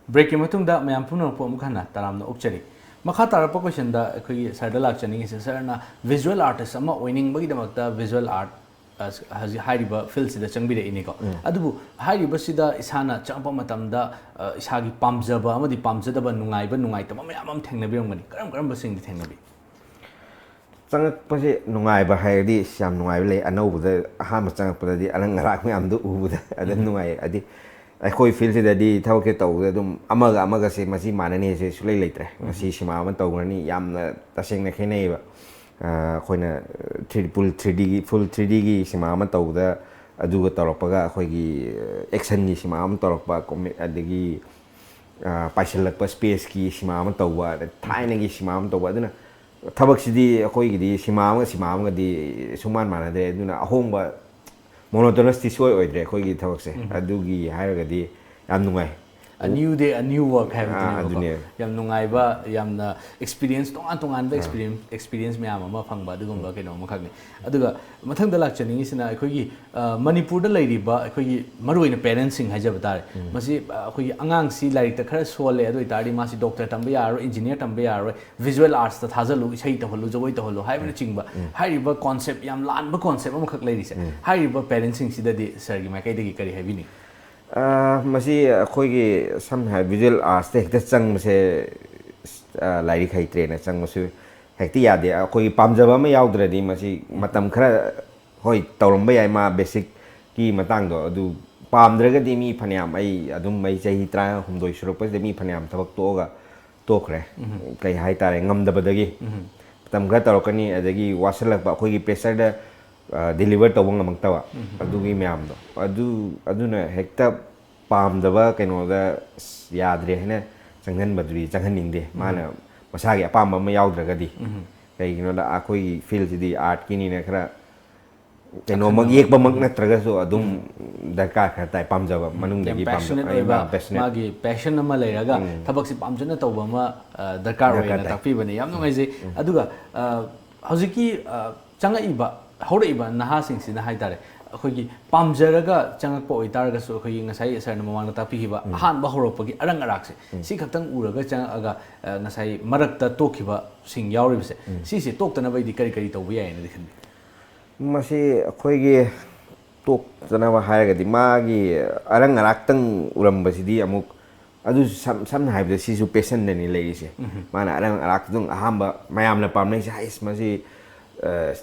ꯕ꯭ꯔꯦꯛꯀꯤ ꯃꯇꯨꯡꯗ ꯃꯌꯥꯝ ꯄꯨꯝꯅꯃꯛꯄꯨ ꯑꯃꯨꯛ ꯍꯟꯅ ꯇꯔꯥꯝꯅ ꯑꯣꯛꯆꯔꯤ꯫ ꯃꯈꯥ ꯇꯥꯔꯛꯄ ꯀꯣꯏꯁꯟꯗ ꯑꯩꯈꯣꯏꯒꯤ ꯁꯔꯗ ꯂꯥꯛꯆꯅꯤꯡꯉꯤꯁꯦ, ꯁꯔꯅ ꯚꯤꯖꯨꯋꯦꯜ ꯑꯥꯔꯇꯤꯁ ꯑꯃ ꯑꯣꯏꯅꯤꯡꯕꯒꯤꯗꯃꯛꯇ ꯚꯤꯖꯨꯋꯦꯜ ꯑꯥꯔꯠ, ꯑ, ꯍꯧꯖꯤꯛ ꯍꯥꯏꯔꯤꯕ ꯐꯤꯜꯁꯤꯗ ꯆꯪꯕꯤꯔꯛꯏꯅꯤꯀꯣ꯫ ꯑꯗꯨꯕꯨ ꯍꯥꯏꯔꯤꯕꯁꯤꯗ ꯏꯁꯥꯅ ꯆꯪꯉꯛꯄ ꯃꯇꯝꯗ, ꯑ, ꯏꯁꯥꯒꯤ ꯄꯥꯝꯖꯕ ꯑꯃꯗꯤ ꯄꯥꯝꯖꯗꯕ, ꯅꯨꯡꯉꯥꯏꯕ ꯅꯨꯡꯉꯥꯏꯇꯕ ꯃꯌꯥꯝ ꯑꯃ ꯊꯦꯡꯅꯕꯤꯔꯝꯒꯅꯤ꯫ ꯀꯔꯝ ꯀꯔꯝꯕꯁꯤꯡꯗꯤ ꯊꯦꯡꯅꯕꯤ? ꯆꯪꯉꯛꯄꯁꯦ ꯅꯨꯡꯉꯥꯏꯕ ꯍꯥꯏꯔꯗꯤ ꯑꯁ ꯌꯥꯝ ꯅꯨꯡꯉꯥꯏꯕ ꯂꯩ꯫ ꯑꯅꯧꯕꯗ ꯑꯍꯥꯟꯕ ꯆꯪꯉꯛꯄꯗꯗꯤ ꯑꯂꯪ ꯑꯔꯥꯛ ꯃꯌꯥꯝꯗꯣ ꯎꯕꯗ ꯑꯗꯨꯝ ꯅꯨꯡꯉꯥꯏ꯫ ꯍꯥꯏꯗꯤ ꯑꯩꯈꯣꯏ ꯐꯤꯜꯁꯤꯗꯗꯤ ꯊꯕꯛꯁꯦ ꯇꯧꯕꯗ ꯑꯗꯨꯝ ꯑꯃꯒ ꯑꯃꯒꯁꯦ ꯃꯁꯤ ꯃꯥꯟꯅꯅꯤꯁꯦ ꯁꯨꯡꯂꯩ ꯂꯩꯇ꯭ꯔꯦ꯫ ꯉꯁꯤ ꯁꯤꯃꯥ ꯑꯃ ꯇꯧꯈ꯭ꯔꯅꯤ, ꯌꯥꯝꯅ ꯇꯁꯦꯡꯅ ꯈꯦꯠꯅꯩꯌꯦꯕ꯫ ꯑ, ꯑꯩꯈꯣꯏꯅ ꯊ꯭ꯔꯤ ꯄꯨꯜ ꯊ꯭ꯔꯤ ꯗꯤꯒꯤ ꯐꯨꯜ ꯊ꯭ꯔꯤ ꯗꯤꯒꯤ ꯁꯤꯃꯥ ꯑꯃ ꯇꯧꯕꯗ ꯑꯗꯨꯒ ꯇꯧꯔꯛꯄꯒ ꯑꯩꯈꯣꯏꯒꯤ ꯑꯦꯛꯁꯟꯒꯤ ꯁꯤꯃꯥ ꯑꯃ ꯇꯧꯔꯛꯄ, ꯀꯣꯃꯦ-, ꯑꯗꯒꯤ ꯑ, ꯄꯥꯏꯁꯤꯜꯂꯛꯄ ꯁ꯭ꯄꯦꯁꯀꯤ ꯁꯤꯃꯥ ꯑꯃ ꯇꯧꯕ, ꯑꯗ ꯊꯥꯏꯅꯒꯤ ꯁꯤꯃꯥ ꯑꯃ ꯇꯧꯕ, ꯑꯗꯨꯅ ꯊꯕꯛꯁꯤꯗꯤ ꯑꯩꯈꯣꯏꯒꯤꯗꯤ ꯁꯤꯃꯥ ꯑꯃꯒ ꯁꯤꯃꯥ ꯑꯃꯒꯗꯤ ꯁꯨꯡꯃꯥꯟ ꯃꯥꯟꯅꯗ꯭ꯔꯦ꯫ ꯑꯗꯨꯅ ꯑꯍꯣꯡꯕ, ꯃꯣꯅꯣꯇꯣꯅꯁꯇꯤ ꯁꯨꯡꯑꯣꯏ ꯑꯣꯏꯗ꯭ꯔꯦ ꯑꯩꯈꯣꯏꯒꯤ ꯊꯕꯛꯁꯦ꯫ ꯑꯗꯨꯒꯤ ꯍꯥꯏꯔꯒꯗꯤ ꯌꯥꯝ ꯅꯨꯡꯉꯥꯏ꯫ A new day, a new work ꯍꯥꯏꯕꯗꯨꯅꯦꯕꯀꯣ꯫ ꯑꯗꯨꯅꯦ꯫ ꯌꯥꯝ ꯅꯨꯡꯉꯥꯏꯕ, ꯌꯥꯝꯅ ꯑꯦꯛꯁꯄꯤꯔꯤꯌꯦꯟꯁ, ꯇꯣꯉꯥꯟ ꯇꯣꯉꯥꯟꯕ ꯑꯦꯛꯁꯄꯤꯔꯤꯌꯦꯟꯁ, ꯑꯦꯛꯁꯄꯤꯔꯤꯌꯦꯟꯁ ꯃꯌꯥꯝ ꯑꯃ ꯐꯪꯕ ꯑꯗꯨꯒꯨꯝꯕ ꯀꯩꯅꯣ ꯑꯃꯈꯛꯅꯤ꯫ ꯑꯗꯨꯒ ꯃꯊꯪꯗ ꯂꯥꯛꯆꯅꯤꯡꯉꯤꯁꯤꯅ ꯑꯩꯈꯣꯏꯒꯤ, ꯑ, ꯃꯅꯤꯄꯨꯔꯗ ꯂꯩꯔꯤꯕ ꯑꯩꯈꯣꯏꯒꯤ ꯃꯔꯨꯑꯣꯏꯅ ꯄꯦꯔꯦꯟꯁꯁꯤꯡ ꯍꯥꯏꯖꯕ ꯇꯥꯔꯦ꯫ ꯃꯁꯤ, ꯑ, ꯑꯩꯈꯣꯏꯒꯤ ꯑꯉꯥꯡꯁꯤ ꯂꯥꯏꯔꯤꯛꯇ ꯈꯔ ꯁꯣꯜꯂꯦ, ꯑꯗꯨ ꯑꯣꯏꯇꯥꯔꯗꯤ ꯃꯥꯁꯤ ꯗꯣꯛꯇꯔ ꯇꯝꯕ ꯌꯥꯔꯔꯣꯏ, ꯏꯟꯖꯤꯅꯤꯌꯔ ꯇꯝꯕ ꯌꯥꯔꯔꯣꯏ, ꯚꯤꯖꯨꯋꯦꯜ ꯑꯥꯔꯠꯁꯇ ꯊꯥꯖꯜꯂꯨ, ꯏꯁꯩ ꯇꯧꯍꯜꯂꯨ, ꯖꯒꯣꯏ ꯇꯧꯍꯜꯂꯨ ꯍꯥꯏꯕꯅꯆꯤꯡꯕ ꯍꯥꯏꯔꯤꯕ ꯀꯣꯟꯁꯦꯞ, ꯌꯥꯝ ꯂꯥꯟꯕ ꯀꯣꯟꯁꯦꯞ ꯑꯃꯈꯛ ꯂꯩꯔꯤꯁꯦ꯫ ꯍꯥꯏꯔꯤꯕ ꯄꯦꯔꯦꯟꯁꯁꯤꯡꯁꯤꯗꯗꯤ ꯁꯔꯒꯤ ꯃꯥꯏꯀꯩꯗꯒꯤ ꯀꯔꯤ ꯍꯥꯏꯕꯤꯅꯤꯡꯏ? ꯑ, ꯃꯁꯤ ꯑꯩꯈꯣꯏꯒꯤ ꯁꯝꯅ ꯍꯥꯏꯔꯕ ꯚꯤꯖꯨꯋꯦꯜ ꯑꯥꯔꯠꯁꯇ ꯍꯦꯛꯇ ꯆꯪꯕꯁꯦ, ꯑ, ꯂꯥꯏꯔꯤꯛ ꯍꯩꯇ꯭ꯔꯦꯅ ꯆꯪꯕꯁꯨ ꯍꯦꯛꯇ ꯌꯥꯗꯦ꯫ ꯑꯩꯈꯣꯏꯒꯤ ꯄꯥꯝꯖꯕ ꯑꯃ ꯌꯥꯎꯗ꯭ꯔꯗꯤ ꯃꯁꯤ ꯃꯇꯝ ꯈꯔ, ꯍꯣꯏ, ꯇꯧꯔꯝꯕ ꯌꯥꯏ, ꯃꯥ ꯕꯦꯁꯤꯛꯀꯤ ꯃꯇꯥꯡꯗꯣ, ꯑꯗꯨ ꯄꯥꯝꯗ꯭ꯔꯒꯗꯤ ꯃꯤ ꯐꯅꯌꯥꯝ, ꯑꯩ ꯑꯗꯨꯝ ꯑꯩ ꯆꯍꯤ ꯇꯔꯥꯍꯨꯝꯗꯣꯏ ꯁꯨꯔꯛꯄꯁꯤꯗ ꯃꯤ ꯐꯅꯌꯥꯝ ꯊꯕꯛ ꯇꯣꯛꯑꯒ ꯇꯣꯛꯈ꯭ꯔꯦ꯫ ꯀꯩ ꯍꯥꯏꯇꯥꯔꯦ, ꯉꯝꯗꯕꯗꯒꯤ꯫ ꯃꯇꯝ ꯈꯔ ꯇꯧꯔꯛꯀꯅꯤ, ꯑꯗꯒꯤ ꯋꯥꯁꯤꯜꯂꯛꯄ, ꯑꯩꯈꯣꯏꯒꯤ ꯄ꯭ꯔꯦꯁꯔꯗ, ꯑ, ꯗꯤꯂꯤꯚꯔ ꯇꯧꯕ ꯉꯝꯃꯛꯇꯕ, ꯑꯗꯨꯒꯤ ꯃꯌꯥꯝꯗꯣ꯫ ꯑꯗꯨ, ꯑꯗꯨꯅ ꯍꯦꯛꯇ ꯄꯥꯝꯗꯕ ꯀꯩꯅꯣꯗ, "ꯑꯁ, ꯌꯥꯗ꯭ꯔꯦ" ꯍꯥꯏꯅ ꯆꯪꯍꯟꯕꯗꯨꯗꯤ ꯆꯪꯍꯟꯅꯤꯡꯗꯦ꯫ ꯃꯥꯅ ꯃꯁꯥꯒꯤ ꯑꯄꯥꯝꯕ ꯑꯃ ꯌꯥꯎꯗ꯭ꯔꯒꯗꯤ꯫ ꯀꯩꯒꯤꯅꯣꯗ ꯑꯩꯈꯣꯏꯒꯤ ꯐꯤꯜꯁꯤꯗꯤ ꯑꯥꯔꯠꯀꯤꯅꯤꯅ ꯈꯔ ꯀꯩꯅꯣꯃꯛ ꯑꯈꯟꯅꯕ꯫ ꯌꯦꯛꯄꯃꯛ ꯅꯠꯇ꯭ꯔꯒꯁꯨ ꯑꯗꯨꯝ ꯗꯔꯀꯥꯔ ꯈꯔ ꯇꯥꯏ, ꯄꯥꯝꯖꯕ ꯃꯅꯨꯡꯗꯒꯤ ꯌꯥꯝ ꯄꯦꯁꯅꯦꯠ ꯄꯥꯝꯖꯕ, ꯑꯣꯏꯕ, ꯌꯥꯝ ꯄꯦꯁꯅꯦꯠ꯫ ꯃꯥꯒꯤ ꯄꯦꯁꯟ ꯑꯃ ꯂꯩꯔꯒ ꯊꯕꯛꯁꯤ ꯄꯥꯝꯖꯅ ꯇꯧꯕ ꯑꯃ, ꯑ, ꯗꯔꯀꯥꯔ ꯗꯔꯀꯥꯔ ꯑꯣꯏꯅ ꯇꯥꯏ꯫ ꯇꯥꯛꯄꯤꯕꯅꯦ꯫ ꯌꯥꯝ ꯅꯨꯡꯉꯥꯏꯖꯩ꯫ ꯑꯗꯨꯒ, ꯑ, ꯍꯧꯖꯤꯛꯀꯤ, ꯑ, ꯆꯪꯉꯛꯏꯕ, ꯍꯧꯔꯛꯏꯕ ꯅꯍꯥꯁꯤꯡꯁꯤꯅ ꯍꯥꯏꯇꯥꯔꯦ, ꯑꯩꯈꯣꯏꯒꯤ ꯄꯥꯝꯖꯔꯒ ꯆꯪꯉꯛꯄ ꯑꯣꯏꯇꯥꯔꯒꯁꯨ, ꯑꯩꯈꯣꯏꯒꯤ ꯉꯁꯥꯏ ꯁꯥꯔꯅ ꯃꯃꯥꯡꯗ ꯇꯥꯛꯄꯤꯈꯤꯕ ꯑꯍꯥꯟꯕ ꯍꯧꯔꯛꯄꯒꯤ ꯑꯔꯪ ꯑꯔꯥꯛꯁꯦ, ꯁꯤ ꯈꯛꯇꯪ ꯎꯔꯒ ꯆꯪꯉꯛꯑꯒ, ꯑ, ꯉꯁꯥꯏ ꯃꯔꯛꯇ ꯇꯣꯛꯈꯤꯕꯁꯤꯡ ꯌꯥꯎꯔꯤꯕꯁꯦ, ꯁꯤꯁꯦ ꯇꯣꯛꯇꯅꯕꯒꯤꯗꯤ ꯀꯔꯤ ꯀꯔꯤ ꯇꯧꯕ ꯌꯥꯏꯅꯗꯤ ꯈꯟꯕꯤ? ꯃꯁꯤ ꯑꯩꯈꯣꯏꯒꯤ ꯇꯣꯛꯇꯅꯕ ꯍꯥꯏꯔꯒꯗꯤ, ꯃꯥꯒꯤ ꯑꯔꯪ ꯑꯔꯥꯛꯇꯪ ꯎꯔꯝꯕꯁꯤꯗꯤ ꯑꯃꯨꯛ, ꯑꯗꯨ ꯁꯝ- ꯁꯝꯅ ꯍꯥꯏꯔꯕꯗ ꯁꯤꯁꯨ ꯄꯦꯁꯟꯗꯅꯤ ꯂꯩꯔꯤꯁꯦ꯫ ꯃꯥꯅ ꯑꯔꯪ ꯑꯔꯥꯛꯇꯨꯗꯪ ꯑꯍꯥꯟꯕ ꯃꯌꯥꯝꯅ ꯄꯥꯝꯅꯩꯁꯦ, "ꯍꯥꯏꯁ, ꯃꯁꯤ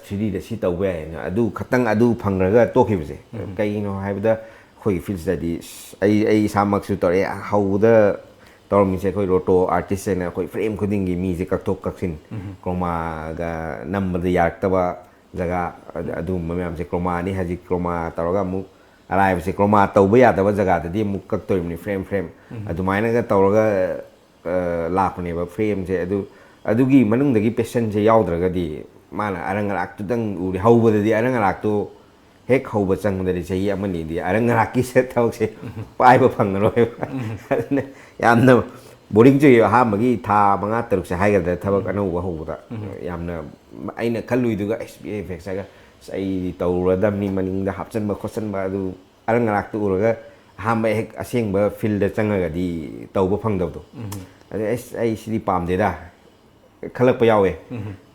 ꯊ꯭ꯔꯤ ꯗꯤꯗ ꯁꯤ ꯇꯧꯕ ꯌꯥꯏꯅ", ꯑꯗꯨ ꯈꯛꯇꯪ, ꯑꯗꯨ ꯐꯪꯈ꯭ꯔꯒ ꯇꯣꯛꯈꯤꯕꯁꯦ꯫ ꯀꯩꯒꯤꯅꯣ ꯍꯥꯏꯕꯗ, ꯑꯩꯈꯣꯏꯒꯤ ꯐꯤꯜꯁꯤꯗꯗꯤ ꯑꯩ ꯑꯩ ꯏꯁꯥꯃꯛꯁꯨ ꯇꯧꯔꯛꯑꯦ꯫ ꯍꯧꯕꯗ ꯇꯧꯔꯝꯃꯤꯁꯦ, ꯑꯩꯈꯣꯏ ꯔꯣꯇꯣ ꯑꯥꯔꯇꯤꯁ ꯍꯥꯏꯅ ꯑꯩꯈꯣꯏ ꯐ꯭ꯔꯦꯝ ꯈꯨꯗꯤꯡꯒꯤ ꯃꯤꯁꯦ ꯀꯛꯊꯣꯛ ꯀꯛꯁꯤꯟ, ꯀ꯭ꯔꯣꯃꯥꯒ ꯅꯝꯕꯗ ꯌꯥꯔꯛꯇꯕ ꯖꯒꯥ, ꯑꯗꯨꯒꯨꯝꯕ ꯃꯌꯥꯝꯁꯦ ꯀ꯭ꯔꯣꯃꯥꯅꯤ꯫ ꯍꯧꯖꯤꯛ ꯀ꯭ꯔꯣꯃꯥ ꯇꯧꯔꯒ ꯑꯃꯨꯛ ꯑꯔꯥꯏꯕꯁꯦ, ꯀ꯭ꯔꯣꯃꯥ ꯇꯧꯕ ꯌꯥꯗꯕ ꯖꯒꯥꯗꯗꯤ ꯑꯃꯨꯛ ꯀꯛꯇꯣꯔꯤꯕꯅꯤ, ꯐ꯭ꯔꯦꯝ ꯐ꯭ꯔꯦꯝ꯫ ꯑꯗꯨꯃꯥꯏꯅꯒ ꯇꯧꯔꯒ, ꯑ, ꯂꯥꯛꯄꯅꯦꯕ ꯐ꯭ꯔꯦꯝꯁꯦ꯫ ꯑꯗꯨ, ꯑꯗꯨꯒꯤ ꯃꯅꯨꯡꯗꯒꯤ ꯄꯦꯁꯟꯁꯦ ꯌꯥꯎꯗ꯭ꯔꯒꯗꯤ, ꯃꯥꯅ ꯑꯔꯪ ꯑꯔꯥꯛꯇꯨꯗꯪ ꯎꯔꯦ꯫ ꯍꯧꯕꯗꯗꯤ ꯑꯔꯪ ꯑꯔꯥꯛꯇꯣ ꯍꯦꯛ ꯍꯧꯕ ꯆꯪꯕꯗꯗꯤ, ꯆꯍꯤ ꯑꯃꯅꯤꯗꯤ ꯑꯔꯪ ꯑꯔꯥꯛꯀꯤ ꯁꯦ ꯊꯕꯛꯁꯦ ꯄꯥꯏꯕ ꯐꯪꯉꯔꯣꯏꯕ꯫ ꯑꯗꯨꯅ ꯌꯥꯝꯅ ꯕꯣꯔꯤꯡ ꯆꯨꯏꯌꯦꯕ ꯑꯍꯥꯟꯕꯒꯤ ꯊꯥ ꯃꯉꯥ ꯇꯔꯨꯛꯁꯦ ꯍꯥꯏꯒꯗ꯭ꯔꯥ, ꯊꯕꯛ ꯑꯅꯧꯕ ꯍꯧꯕꯗ꯫ ꯌꯥꯝꯅ ꯑꯩꯅ ꯈꯜꯂꯨꯏꯗꯨꯒ ꯑꯦꯁ ꯕꯤ ꯑꯦ ꯏꯐꯦꯛꯁ ꯍꯥꯏꯔꯒ, "ꯑꯁ, ꯑꯩ ꯇꯧꯔꯗꯝꯅꯤ, ꯃꯅꯤꯡꯗ ꯍꯥꯞꯆꯤꯟꯕ ꯈꯣꯠꯆꯤꯟꯕ", ꯑꯗꯨ ꯑꯔꯪ ꯑꯔꯥꯛꯇꯨ ꯎꯔꯒ ꯑꯍꯥꯟꯕ ꯍꯦꯛ ꯑꯁꯦꯡꯕ ꯐꯤꯜꯗ ꯆꯪꯉꯒꯗꯤ ꯇꯧꯕ ꯐꯪꯗꯕꯗꯣ꯫ ꯑꯗꯩ, "ꯑꯁ, ꯑꯩ ꯁꯤꯗꯤ ꯄꯥꯝꯗꯦꯗ", ꯈꯜꯂꯛꯄ ꯌꯥꯎꯋꯦ꯫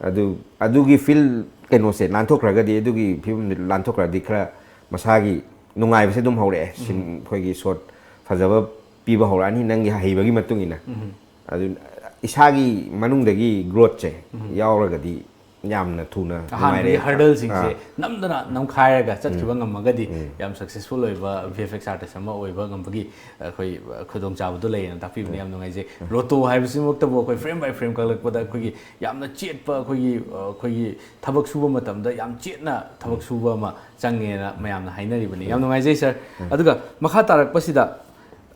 ꯑꯗꯨ, ꯑꯗꯨꯒꯤ ꯐꯤꯜ ꯀꯩꯅꯣꯁꯦ ꯂꯥꯟꯊꯣꯛꯈ꯭ꯔꯒꯗꯤ, ꯑꯗꯨꯒꯤ ꯐꯤꯕꯝꯗꯨ ꯂꯥꯟꯊꯣꯛꯈ꯭ꯔꯗꯤ, ꯈꯔ ꯃꯁꯥꯒꯤ ꯅꯨꯡꯉꯥꯏꯕꯁꯦ ꯑꯗꯨꯝ ꯍꯧꯔꯛꯑꯦ꯫ ꯁꯤꯟ-, ꯑꯩꯈꯣꯏꯒꯤ ꯁꯣꯠ ꯐꯖꯕ ꯄꯤꯕ ꯍꯧꯔꯛꯑꯅꯤ, ꯅꯪꯒꯤ ꯍꯩꯕꯒꯤ ꯃꯇꯨꯡ ꯏꯟꯅ꯫ ꯑꯗꯨ ꯏꯁꯥꯒꯤ ꯃꯅꯨꯡꯗꯒꯤ ꯒ꯭ꯔꯣꯠꯁꯦ ꯌꯥꯎꯔꯒꯗꯤ ꯌꯥꯝꯅ ꯊꯨꯅ ꯑꯍꯥꯟꯕꯒꯤ ꯅꯨꯡꯉꯥꯏꯔꯦ꯫ ꯍꯔꯗꯜꯁꯤꯡꯁꯦ ꯑꯥ꯫ ꯅꯝꯗꯅ ꯅꯝꯈꯥꯏꯔꯒ ꯆꯠꯈꯤꯕ ꯉꯝꯃꯒꯗꯤ, ꯌꯥꯝ ꯁꯛꯁꯦꯁꯐꯨꯜ ꯑꯣꯏꯕ ꯚꯤ ꯑꯦꯐ ꯑꯦꯛꯁ ꯑꯥꯔꯇꯤꯁ ꯑꯃ ꯑꯣꯏꯕ ꯉꯝꯕꯒꯤ, ꯑꯩꯈꯣꯏ, ꯈꯨꯗꯣꯡꯆꯥꯕꯗꯨ ꯂꯩꯌꯦꯅ ꯇꯥꯛꯄꯤꯕꯅꯤ꯫ ꯌꯥꯝ ꯅꯨꯡꯉꯥꯏꯖꯩ꯫ ꯔꯣꯇꯣ ꯍꯥꯏꯕꯁꯤꯃꯛꯇꯕꯨ ꯑꯩꯈꯣꯏ ꯐ꯭ꯔꯦꯝ ꯕꯥꯏ ꯐ꯭ꯔꯦꯝ ꯀꯛꯂꯛꯄꯗ ꯑꯩꯈꯣꯏꯒꯤ ꯌꯥꯝꯅ ꯆꯦꯠꯄ, ꯑꯩꯈꯣꯏꯒꯤ, ꯑ, ꯑꯩꯈꯣꯏꯒꯤ ꯊꯕꯛ ꯁꯨꯕ ꯃꯇꯝꯗ ꯌꯥꯝ ꯆꯦꯠꯅ ꯊꯕꯛ ꯁꯨꯕ ꯑꯃ ꯆꯪꯉꯦꯅ ꯃꯌꯥꯝꯅ ꯍꯥꯏꯅꯔꯤꯕꯅꯤ꯫ ꯌꯥꯝ ꯅꯨꯡꯉꯥꯏꯖꯩ, ꯁꯥꯔ꯫ ꯑꯗꯨꯒ ꯃꯈꯥ ꯇꯥꯔꯛꯄꯁꯤꯗ,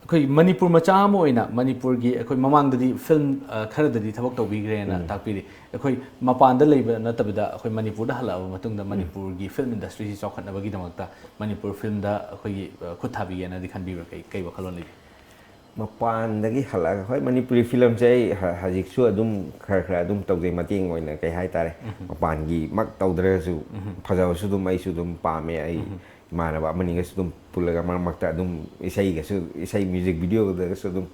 ꯑꯩꯈꯣꯏ ꯃꯅꯤꯄꯨꯔ ꯃꯆꯥ ꯑꯃ ꯑꯣꯏꯅ ꯃꯅꯤꯄꯨꯔꯒꯤ ꯑꯩꯈꯣꯏ ꯃꯃꯥꯡꯗꯗꯤ ꯐꯤꯜꯝ, ꯑ, ꯈꯔꯗꯗꯤ ꯊꯕꯛ ꯇꯧꯕꯤꯈ꯭ꯔꯦꯅ ꯇꯥꯛꯄꯤꯔꯤ꯫ ꯑꯩꯈꯣꯏ ꯃꯄꯥꯟꯗ ꯂꯩꯕ ꯅꯠꯇꯕꯤꯗ, ꯑꯩꯈꯣꯏ ꯃꯅꯤꯄꯨꯔꯗ ꯍꯜꯂꯛꯑꯕ ꯃꯇꯨꯡꯗ ꯃꯅꯤꯄꯨꯔꯒꯤ ꯐꯤꯜꯝ ꯏꯟꯗꯁꯇ꯭ꯔꯤꯁꯤ ꯆꯥꯎꯈꯠꯅꯕꯒꯤꯗꯃꯛꯇ ꯃꯅꯤꯄꯨꯔ ꯐꯤꯜꯝꯗ ꯑꯩꯈꯣꯏꯒꯤ, ꯑ, ꯈꯨꯠ ꯊꯥꯕꯤꯒꯦꯅꯗꯤ ꯈꯟꯕꯤꯕ꯭ꯔꯥ? ꯀꯩ, ꯀꯩ ꯋꯥꯈꯜꯂꯣꯟ ꯂꯩꯒꯦ? ꯃꯄꯥꯟꯗꯒꯤ ꯍꯜꯂꯛꯑꯒ, ꯍꯣꯏ, ꯃꯅꯤꯄꯨꯔꯤ ꯐꯤꯂꯝꯁꯦ ꯑꯩ ꯍ- ꯍꯧꯖꯤꯛꯁꯨ ꯑꯗꯨꯝ ꯈꯔ ꯈꯔ ꯑꯗꯨꯝ ꯇꯧꯖꯩ, ꯃꯇꯦꯡ ꯑꯣꯏꯅ, ꯀꯩ ꯍꯥꯏꯇꯥꯔꯦ, ꯃꯄꯥꯟꯒꯤꯃꯛ ꯇꯧꯗ꯭ꯔꯒꯁꯨ ꯐꯖꯕꯁꯨ ꯑꯗꯨꯝ ꯑꯩꯁꯨ ꯑꯗꯨꯝ ꯄꯥꯝꯃꯦ꯫ ꯑꯩ ꯏꯃꯥꯟꯅꯕ ꯑꯃꯅꯤꯒꯁꯨ ꯑꯗꯨꯝ ꯄꯨꯜꯂꯒ ꯃꯔꯛ ꯃꯔꯛꯇ ꯑꯗꯨꯝ ꯏꯁꯩꯒꯁꯨ, ꯏꯁꯩ ꯃ꯭ꯌꯨꯖꯤꯛ ꯚꯤꯗꯤꯑꯣꯗꯒꯁꯨ ꯑꯗꯨꯝ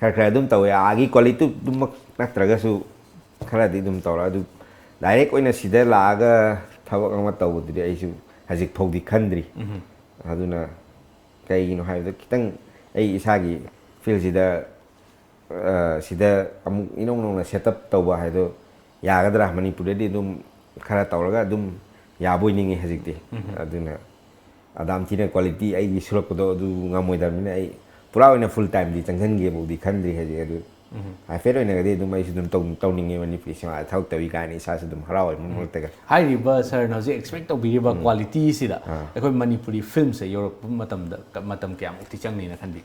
ꯈꯔ ꯈꯔ ꯑꯗꯨꯝ ꯇꯧꯋꯦ꯫ ꯑꯥꯒꯤ ꯀ꯭ꯋꯥꯂꯤꯇꯤꯗꯨꯃꯛ ꯅꯠꯇ꯭ꯔꯒꯁꯨ ꯈꯔꯗꯤ ꯑꯗꯨꯝ ꯇꯧꯔꯦ꯫ ꯑꯗꯨ ꯗꯥꯏꯔꯦꯛ ꯑꯣꯏꯅ ꯁꯤꯗ ꯂꯥꯛꯑꯒ ꯊꯕꯛ ꯑꯃ ꯇꯧꯕꯗꯨꯗꯤ ꯑꯩꯁꯨ ꯍꯧꯖꯤꯛ ꯐꯥꯎꯗꯤ ꯈꯟꯗ꯭ꯔꯤ꯫ ꯑꯗꯨꯅ ꯀꯩꯒꯤꯅꯣ ꯍꯥꯏꯕꯗ, ꯈꯤꯇꯪ ꯑꯩ ꯏꯁꯥꯒꯤ ꯐꯤꯜꯁꯤꯗ, ꯑ, ꯁꯤꯗ ꯑꯃꯨꯛ ꯏꯅꯧ ꯅꯧꯅ ꯁꯦꯠ ꯑꯞ ꯇꯧꯕ ꯍꯥꯏꯗꯣ ꯌꯥꯒꯗ꯭ꯔꯥ? ꯃꯅꯤꯄꯨꯔꯗꯗꯤ ꯑꯗꯨꯝ ꯈꯔ ꯇꯧꯔꯒ ꯑꯗꯨꯝ ꯌꯥꯕꯣꯏ ꯅꯤꯡꯉꯤ ꯍꯧꯖꯤꯛꯇꯤ꯫ ꯑꯗꯨꯅ ꯑꯗꯥꯝ ꯊꯤꯅ ꯀ꯭ꯋꯥꯂꯤꯇꯤ ꯑꯩꯒꯤ ꯁꯨꯔꯛꯄꯗꯣ ꯑꯗꯨ ꯉꯝꯃꯣꯏꯗꯕꯅꯤꯅ, ꯑꯩ ꯄꯨꯔꯥ ꯑꯣꯏꯅ ꯐꯨꯜ ꯇꯥꯏꯝꯗꯤ ꯆꯪꯁꯤꯟꯒꯦꯕꯨꯗꯤ ꯈꯟꯗ꯭ꯔꯤ ꯍꯧꯖꯤꯛ꯫ ꯑꯗꯨ ꯍꯥꯏꯐꯦꯠ ꯑꯣꯏꯅꯒꯗꯤ ꯑꯗꯨꯝ ꯑꯩꯁꯨ ꯑꯗꯨꯝ ꯇꯧ- ꯇꯧꯅꯤꯡꯉꯦ ꯃꯅꯤꯄꯨꯔꯤ ꯁꯤꯅꯦꯃꯥꯗ ꯊꯕꯛ ꯇꯧꯏ ꯀꯥꯏꯅ ꯏꯁꯥꯁꯨ ꯑꯗꯨꯝ ꯍꯔꯥꯎꯋꯦ ꯃꯔꯛ ꯃꯔꯛꯇꯒ꯫ ꯍꯥꯏꯔꯤꯕ ꯁꯥꯔꯅ ꯍꯧꯖꯤꯛ ꯑꯦꯛꯁꯄꯦꯛ ꯇꯧꯕꯤꯔꯤꯕ ꯀ꯭ꯋꯥꯂꯤꯇꯤꯁꯤꯗ ꯑꯥ꯫ ꯑꯩꯈꯣꯏ ꯃꯅꯤꯄꯨꯔꯤ ꯐꯤꯂꯝꯁꯦ ꯌꯧꯔꯛꯄ ꯃꯇꯝꯗ ꯀ- ꯃꯇꯝ ꯀꯌꯥꯃꯨꯛꯇꯤ ꯆꯪꯅꯤꯅ ꯈꯟꯕꯤ?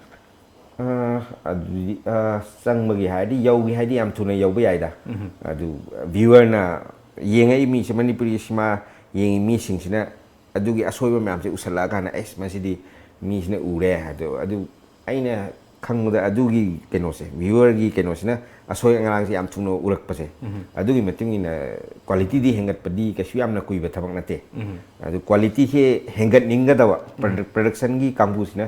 ꯑ, ꯑꯗꯨꯗꯤ, ꯑ, ꯆꯪꯕꯒꯤ ꯍꯥꯏꯔꯗꯤ, ꯌꯧꯒꯦ ꯍꯥꯏꯗꯤ ꯌꯥꯝ ꯊꯨꯅ ꯌꯧꯕ ꯌꯥꯏꯗ꯫ ꯑꯗꯨ ꯚ꯭ꯌꯨꯋꯔꯅ, ꯌꯦꯡꯉꯛꯏ ꯃꯤꯁꯦ, ꯃꯅꯤꯄꯨꯔꯤ ꯁꯤꯃꯥ ꯌꯦꯡꯉꯤ ꯃꯤꯁꯤꯡꯁꯤꯅ ꯑꯗꯨꯒꯤ ꯑꯁꯣꯏꯕ ꯃꯌꯥꯝꯁꯦ ꯎꯁꯜꯂꯛꯑꯀꯥꯟꯗ, "ꯑꯩꯁ, ꯃꯁꯤꯗꯤ ꯃꯤꯁꯤꯅ ꯎꯔꯦ" ꯍꯥꯏꯗꯣ꯫ ꯑꯗꯨ ꯑꯩꯅ ꯈꯪꯕꯗ ꯑꯗꯨꯒꯤ ꯀꯩꯅꯣꯁꯦ, ꯚ꯭ꯌꯨꯋꯔꯒꯤ ꯀꯩꯅꯣꯁꯤꯅ ꯑꯁꯣꯏ ꯑꯉꯥꯡꯁꯦ ꯌꯥꯝ ꯊꯨꯅ ꯎꯔꯛꯄꯁꯦ, ꯑꯗꯨꯒꯤ ꯃꯇꯨꯡ ꯏꯟꯅ ꯀ꯭ꯋꯥꯂꯤꯇꯤꯗꯤ ꯍꯦꯟꯒꯠꯄꯗꯤ ꯀꯩꯁꯨ ꯌꯥꯝꯅ ꯀꯨꯏꯕ ꯊꯕꯛ ꯅꯠꯇꯦ꯫ ꯑꯗꯨ ꯀ꯭ꯋꯥꯂꯤꯇꯤꯁꯦ ꯍꯦꯟꯒꯠꯅꯤꯡꯒꯗꯕ, ꯄ꯭ꯔꯗꯛ- ꯄ꯭ꯔꯗꯛꯁꯟꯒꯤ ꯀꯥꯡꯕꯨꯁꯤꯅ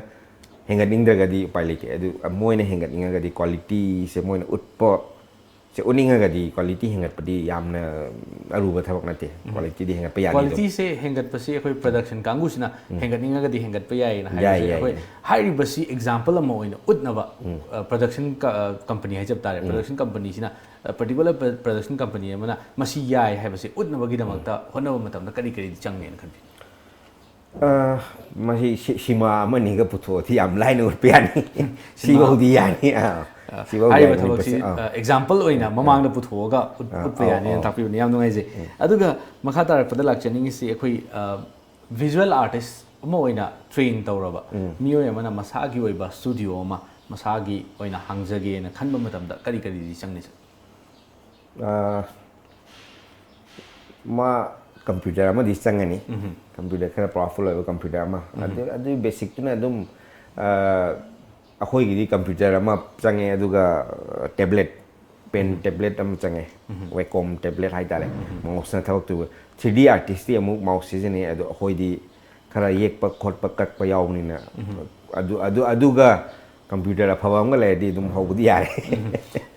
ꯍꯦꯟꯒꯠꯅꯤꯡꯗ꯭ꯔꯒꯗꯤ ꯎꯄꯥꯏ ꯂꯩꯇꯦ꯫ ꯑꯗꯨ ꯃꯣꯏꯅ ꯍꯦꯟꯒꯠꯅꯤꯡꯉꯒꯗꯤ, ꯀ꯭ꯋꯥꯂꯤꯇꯤꯁꯦ ꯃꯣꯏꯅ ꯎꯠꯄ ꯁꯦ ꯎꯠꯅꯤꯡꯉꯒꯗꯤ, ꯀ꯭ꯋꯥꯂꯤꯇꯤ ꯍꯦꯟꯒꯠꯄꯗꯤ ꯌꯥꯝꯅ ꯑꯔꯨꯕ ꯊꯕꯛ ꯅꯠꯇꯦ꯫ ꯀ꯭ꯋꯥꯂꯤꯇꯤꯗꯤ ꯍꯦꯟꯒꯠꯄ ꯌꯥꯅꯤ ꯑꯗꯨꯝ꯫ ꯀ꯭ꯋꯥꯂꯤꯇꯤꯁꯦ ꯍꯦꯟꯒꯠꯄꯁꯤ ꯑꯩꯈꯣꯏ ꯄ꯭ꯔꯗꯛꯁꯟ ꯀꯥꯡꯕꯨꯁꯤꯅ ꯍꯦꯟꯒꯠꯅꯤꯡꯉꯒꯗꯤ ꯍꯦꯟꯒꯠꯄ ꯌꯥꯏꯌꯦꯅ ꯌꯥꯏ, ꯍꯥꯏꯕꯁꯦ, ꯌꯥꯏ, ꯑꯩꯈꯣꯏ ꯌꯥꯏ꯫ ꯍꯥꯏꯔꯤꯕꯁꯤ ꯑꯦꯛꯖꯥꯝꯄꯜ ꯑꯃ ꯑꯣꯏꯅ ꯎꯠꯅꯕ, ꯄ꯭ꯔꯗꯛꯁꯟ ꯄ꯭ꯔꯗꯛꯁꯟ ꯀꯝꯄꯅꯤ ꯍꯥꯏꯖꯕ ꯇꯥꯔꯦ꯫ ꯄ꯭ꯔꯗꯛꯁꯟ ꯀꯝꯄꯅꯤꯁꯤꯅ, ꯄꯔꯇꯤꯀꯨꯂꯔ ꯄ꯭ꯔꯗꯛꯁꯟ ꯀꯝꯄꯅꯤ ꯑꯃꯅ ꯃꯁꯤ ꯌꯥꯏ ꯍꯥꯏꯕꯁꯤ ꯎꯠꯅꯕꯒꯤꯗꯃꯛꯇ ꯍꯣꯠꯅꯕ ꯃꯇꯝꯗ ꯀꯔꯤ ꯀꯔꯤꯗꯤ ꯆꯪꯉꯦꯅ ꯈꯟꯕꯤ? ꯑ, ꯃꯁꯤ ꯁꯤ- ꯁꯤꯃꯥ ꯑꯃꯅꯤꯒ ꯄꯨꯊꯣꯛꯑꯗꯤ ꯌꯥꯝ ꯂꯥꯏꯅ ꯎꯠꯄ ꯌꯥꯅꯤ꯫ ꯁꯤꯐꯥꯎꯗꯤ ꯌꯥꯅꯤ꯫ ꯑꯥ, ꯁꯤꯐꯥꯎꯗꯤ ꯍꯥꯏꯔꯤꯕ ꯌꯥꯅꯤ, ꯊꯕꯛꯁꯤ ꯃꯁꯤ, ꯑꯥ꯫ ꯑꯦꯛꯖꯥꯝꯄꯜ ꯑꯣꯏꯅ ꯃꯃꯥꯡꯗ ꯄꯨꯊꯣꯛꯑꯒ ꯎꯠ- ꯑꯥ, ꯎꯠꯄ ꯑꯧ, ꯌꯥꯅꯤꯅ ꯑꯧ꯫ ꯇꯥꯛꯄꯤꯕꯅꯤ꯫ ꯌꯥꯝ ꯅꯨꯡꯉꯥꯏꯖꯩ꯫ ꯑꯗꯨꯒ ꯃꯈꯥ ꯇꯥꯔꯛꯄꯗ ꯂꯥꯛꯆꯅꯤꯡꯉꯤꯁꯤ ꯑꯩꯈꯣꯏ ꯚꯤꯖꯨꯋꯦꯜ ꯑꯥꯔꯇꯤꯁ ꯑꯃ ꯑꯣꯏꯅ ꯇ꯭ꯔꯦꯟ ꯇꯧꯔꯕ ꯃꯤꯑꯣꯏ ꯑꯃꯅ ꯃꯁꯥꯒꯤ ꯑꯣꯏꯕ ꯁ꯭ꯇꯨꯗꯤꯑꯣ ꯑꯃ ꯃꯁꯥꯒꯤ ꯑꯣꯏꯅ ꯍꯥꯡꯖꯒꯦꯅ ꯈꯟꯕ ꯃꯇꯝꯗ ꯀꯔꯤ ꯀꯔꯤꯗꯤ ꯆꯪꯅꯤ, ꯁꯥꯔ? ꯑꯥ, ꯃꯥ ꯀꯝꯄ꯭ꯌꯨꯇꯔ ꯑꯃꯗꯤ ꯆꯪꯉꯅꯤ꯫ ꯀꯝꯄ꯭ꯌꯨꯇꯔ ꯈꯔ ꯄꯋꯥꯔꯐꯨꯜ ꯑꯣꯏꯕ ꯀꯝꯄ꯭ꯌꯨꯇꯔ ꯑꯃ꯫ ꯑꯗꯨ, ꯑꯗꯨꯒꯤ ꯕꯦꯁꯤꯛꯇꯨꯅ ꯑꯗꯨꯝ, ꯑꯥ, ꯑꯩꯈꯣꯏꯒꯤꯗꯤ ꯀꯝꯄ꯭ꯌꯨꯇꯔ ꯑꯃ ꯆꯪꯉꯦ, ꯑꯗꯨꯒ ꯇꯦꯕ꯭ꯂꯦꯠ, ꯄꯦꯟ ꯇꯦꯕ꯭ꯂꯦꯠ ꯑꯃ ꯆꯪꯉꯦ, ꯋꯦꯀꯣꯝ ꯇꯦꯕ꯭ꯂꯦꯠ ꯍꯥꯏꯇꯥꯔꯦ꯫ ꯃꯥꯎꯁꯅ ꯊꯕꯛ ꯇꯧꯕ, ꯊ꯭ꯔꯤ ꯗꯤ ꯑꯥꯔꯇꯤꯁꯇꯤ ꯑꯃꯨꯛ ꯃꯥꯎꯁ ꯁꯤꯖꯤꯟꯅꯩ, ꯑꯗꯣ ꯑꯩꯈꯣꯏꯗꯤ ꯈꯔ ꯌꯦꯛꯄ ꯈꯣꯠꯄ ꯀꯛꯄ ꯌꯥꯎꯕꯅꯤꯅ, ꯑꯗꯨ ꯑꯗꯨ ꯑꯗꯨꯒ ꯀꯝꯄ꯭ꯌꯨꯇꯔ ꯑꯐꯕ ꯑꯃꯒ ꯂꯩꯔꯗꯤ ꯑꯗꯨꯝ ꯍꯧꯕꯗꯤ ꯌꯥꯔꯦ꯫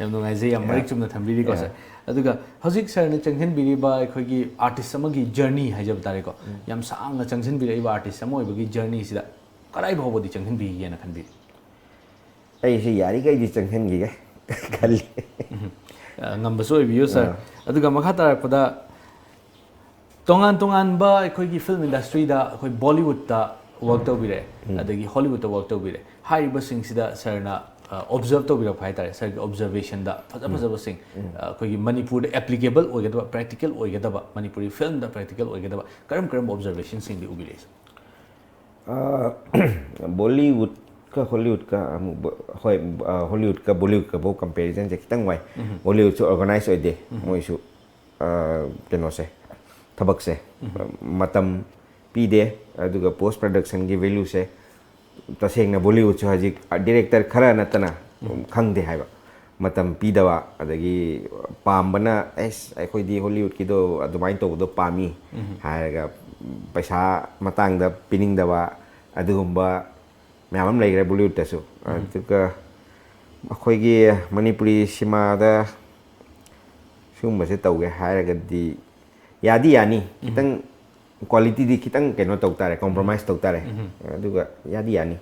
ꯌꯥꯝ ꯅꯨꯡꯉꯥꯏꯖꯩ, ꯌꯥꯝ ꯃꯔꯤꯛ ꯆꯨꯝꯅ ꯊꯝꯕꯤꯔꯤꯀꯣ ꯁꯥꯔ꯫ ꯑꯗꯨꯒ ꯍꯧꯖꯤꯛ ꯁꯥꯔꯅ ꯆꯪꯁꯤꯟꯕꯤꯔꯤꯕ ꯑꯩꯈꯣꯏꯒꯤ ꯑꯥꯔꯇꯤꯁ ꯑꯃꯒꯤ ꯖꯔꯅꯤ ꯍꯥꯏꯖꯕ ꯇꯥꯔꯦꯀꯣ, ꯌꯥꯝ ꯁꯥꯡꯅ ꯆꯪꯁꯤꯟꯕꯤꯔꯛꯏꯕ ꯑꯥꯔꯇꯤꯁ ꯑꯃ ꯑꯣꯏꯕꯒꯤ ꯖꯔꯅꯤꯁꯤꯗ ꯀꯗꯥꯏ ꯐꯥꯎꯕꯗꯤ ꯆꯪꯁꯤꯟꯕꯤꯒꯦꯅ ꯈꯟꯕꯤꯔꯤ? ꯑꯩꯁꯦ ꯌꯥꯔꯤꯈꯩꯗꯤ ꯆꯪꯁꯤꯟꯈꯤꯒꯦ ꯈꯜꯂꯤ꯫ ꯑ, ꯉꯝꯕꯁꯨ ꯑꯣꯏꯕꯤꯌꯨ ꯁꯥꯔ꯫ ꯑꯗꯨꯒ ꯃꯈꯥ ꯇꯥꯔꯛꯄꯗ ꯇꯣꯉꯥꯟ ꯇꯣꯉꯥꯟꯕ ꯑꯩꯈꯣꯏꯒꯤ ꯐꯤꯜꯝ ꯏꯟꯗꯁꯇ꯭ꯔꯤꯗ ꯑꯩꯈꯣꯏ ꯕꯣꯂꯤꯋꯨꯗꯇ ꯋꯔꯛ ꯇꯧꯕꯤꯔꯦ, ꯑꯗꯒꯤ ꯍꯣꯂꯤꯋꯨꯗꯇ ꯋꯔꯛ ꯇꯧꯕꯤꯔꯦ꯫ ꯍꯥꯏꯔꯤꯕꯁꯤꯡꯁꯤꯗ ꯁꯥꯔꯅ ꯑꯣꯕꯖꯔꯞ ꯇꯧꯕꯤꯔꯛꯄ ꯍꯥꯏꯇꯥꯔꯦ, ꯁꯥꯔꯒꯤ ꯑꯣꯕꯖꯔꯕꯦꯁꯟꯗ ꯐꯖ ꯐꯖꯕꯁꯤꯡ, ꯑ, ꯑꯩꯈꯣꯏꯒꯤ ꯃꯅꯤꯄꯨꯔꯗ ꯑꯦꯄ꯭ꯂꯤꯀꯦꯕꯜ ꯑꯣꯏꯒꯗꯕ, ꯄ꯭ꯔꯦꯛꯇꯤꯀꯦꯜ ꯑꯣꯏꯒꯗꯕ, ꯃꯅꯤꯄꯨꯔꯤ ꯐꯤꯜꯝꯗ ꯄ꯭ꯔꯦꯛꯇꯤꯀꯦꯜ ꯑꯣꯏꯒꯗꯕ ꯀꯔꯝ ꯀꯔꯝꯕ ꯑꯣꯕꯖꯔꯕꯦꯁꯟꯁꯤꯡꯗꯤ ꯎꯕꯤꯔꯛꯏ ꯁꯥꯔ? ꯑ, ꯕꯣꯂꯤꯋꯨꯗꯀ ꯍꯣꯂꯤꯋꯨꯗꯀ ꯑꯃꯨꯛ ꯕ-, ꯍꯣꯏ, ꯑ, ꯍꯣꯂꯤꯋꯨꯗꯀ ꯕꯣꯂꯤꯋꯨꯗꯀꯕꯨ ꯀꯝꯄꯦꯔꯤꯖꯟꯁꯦ ꯈꯤꯇꯪ ꯋꯥꯏ꯫ ꯕꯣꯂꯤꯋꯨꯗꯁꯨ ꯑꯣꯔꯒꯅꯥꯏꯖ ꯑꯣꯏꯗꯦ ꯃꯣꯏꯁꯨ꯫ ꯑ, ꯀꯩꯅꯣꯁꯦ, ꯊꯕꯛꯁꯦ, ꯃꯇꯝ ꯄꯤꯗꯦ, ꯑꯗꯨꯒ ꯄꯣꯁ ꯄ꯭ꯔꯗꯛꯁꯟꯒꯤ ꯚꯦꯂꯨꯁꯦ ꯇꯁꯦꯡꯅ ꯕꯣꯂꯤꯋꯨꯗꯁꯨ ꯍꯧꯖꯤꯛ ꯗꯤꯔꯦꯛꯇꯔ ꯈꯔ ꯅꯠꯇꯅ ꯈꯪꯗꯦ ꯍꯥꯏꯕ꯫ ꯃꯇꯝ ꯄꯤꯗꯕ, ꯑꯗꯒꯤ ꯄꯥꯝꯕꯅ, "ꯑꯦꯁ, ꯑꯩꯈꯣꯏꯗꯤ ꯍꯣꯂꯤꯋꯨꯗꯀꯤꯗꯣ ꯑꯗꯨꯃꯥꯏꯅ ꯇꯧꯕꯗꯣ ꯄꯥꯝꯃꯤ" ꯍꯥꯏꯔꯒ, ꯄꯩꯁꯥ ꯃꯇꯥꯡꯗ ꯄꯤꯅꯤꯡꯗꯕ, ꯑꯗꯨꯒꯨꯝꯕ ꯃꯌꯥꯝ ꯑꯃ ꯂꯩꯈ꯭ꯔꯦ ꯕꯣꯂꯤꯋꯨꯗꯇꯁꯨ꯫ ꯑꯗꯨꯒ ꯑꯩꯈꯣꯏꯒꯤ ꯃꯅꯤꯄꯨꯔꯤ ꯁꯤꯃꯥꯗ ꯁꯤꯒꯨꯝꯕꯁꯦ ꯇꯧꯒꯦ ꯍꯥꯏꯔꯒꯗꯤ ꯌꯥꯗꯤ ꯌꯥꯅꯤ, ꯈꯤꯇꯪ ꯀ꯭ꯋꯥꯂꯤꯇꯤꯗꯤ ꯈꯤꯇꯪ ꯀꯩꯅꯣ ꯇꯧ ꯇꯥꯔꯦ, ꯀꯣꯝꯄ꯭ꯔꯣꯃꯥꯏꯁ ꯇꯧ ꯇꯥꯔꯦ꯫ ꯑꯗꯨꯒ ꯌꯥꯗꯤ ꯌꯥꯅꯤ꯫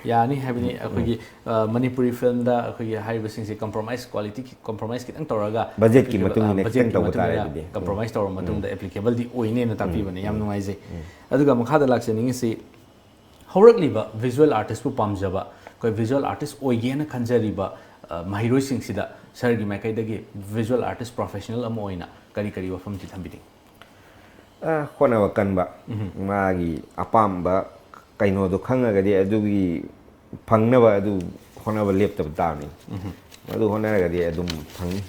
ꯌꯥꯅꯤ ꯍꯥꯏꯕꯅꯤ꯫ ꯑꯩꯈꯣꯏꯒꯤ, ꯑ, ꯃꯅꯤꯄꯨꯔꯤ ꯐꯤꯜꯝꯗ ꯑꯩꯈꯣꯏꯒꯤ ꯍꯥꯏꯔꯤꯕꯁꯤꯡꯁꯦ ꯀꯝꯄ꯭ꯔꯣꯃꯥꯏꯁ, ꯀ꯭ꯋꯥꯂꯤꯇꯤ ꯀꯝꯄ꯭ꯔꯣꯃꯥꯏꯁ ꯈꯤꯇꯪ ꯇꯧꯔꯒ ꯕꯖꯦꯠꯀꯤ ꯃꯇꯨꯡ ꯏꯟꯅ ꯈꯤꯇꯪ ꯇꯧꯕ ꯇꯥꯔꯦ ꯑꯗꯨꯗꯤ꯫ ꯀꯝꯄ꯭ꯔꯣꯃꯥꯏꯁ ꯇꯧꯔꯕ ꯃꯇꯨꯡꯗ ꯑꯦꯄ꯭ꯂꯤꯀꯦꯕꯜꯗꯤ ꯑꯣꯏꯅꯦꯅ ꯇꯥꯛꯄꯤꯕꯅꯦ꯫ ꯌꯥꯝ ꯅꯨꯡꯉꯥꯏꯖꯩ꯫ ꯑꯗꯨꯒ ꯃꯈꯥꯗ ꯂꯥꯛꯆꯅꯤꯡꯉꯤꯁꯤ, ꯍꯧꯔꯛꯂꯤꯕ ꯚꯤꯖꯨꯋꯦꯜ ꯑꯥꯔꯇꯤꯁꯄꯨ ꯄꯥꯝꯖꯕ, ꯑꯩꯈꯣꯏ ꯚꯤꯖꯨꯋꯦꯜ ꯑꯥꯔꯇꯤꯁ ꯑꯣꯏꯒꯦꯅ ꯈꯟꯖꯔꯤꯕ, ꯑ, ꯃꯍꯩꯔꯣꯏꯁꯤꯡꯁꯤꯗ ꯁꯥꯔꯒꯤ ꯃꯥꯏꯀꯩꯗꯒꯤ ꯚꯤꯖꯨꯋꯦꯜ ꯑꯥꯔꯇꯤꯁ ꯄ꯭ꯔꯣꯐꯦꯁꯅꯦꯜ ꯑꯃ ꯑꯣꯏꯅ ꯀꯔꯤ ꯀꯔꯤ ꯋꯥꯐꯝꯗꯤ ꯊꯝꯕꯤꯅꯤꯡ? ꯑ, ꯍꯣꯠꯅꯕ ꯀꯟꯕ, ꯃꯥꯒꯤ ꯑꯄꯥꯝꯕ ꯀꯩꯅꯣꯗꯣ ꯈꯪꯉꯒꯗꯤ ꯑꯗꯨꯒꯤ ꯐꯪꯅꯕ ꯑꯗꯨ ꯍꯣꯠꯅꯕ ꯂꯦꯞꯇꯕ ꯇꯥꯕꯅꯤ꯫ ꯑꯗꯨ ꯍꯣꯠꯅꯔꯒꯗꯤ ꯑꯗꯨꯝ ꯐꯪꯅꯤ꯫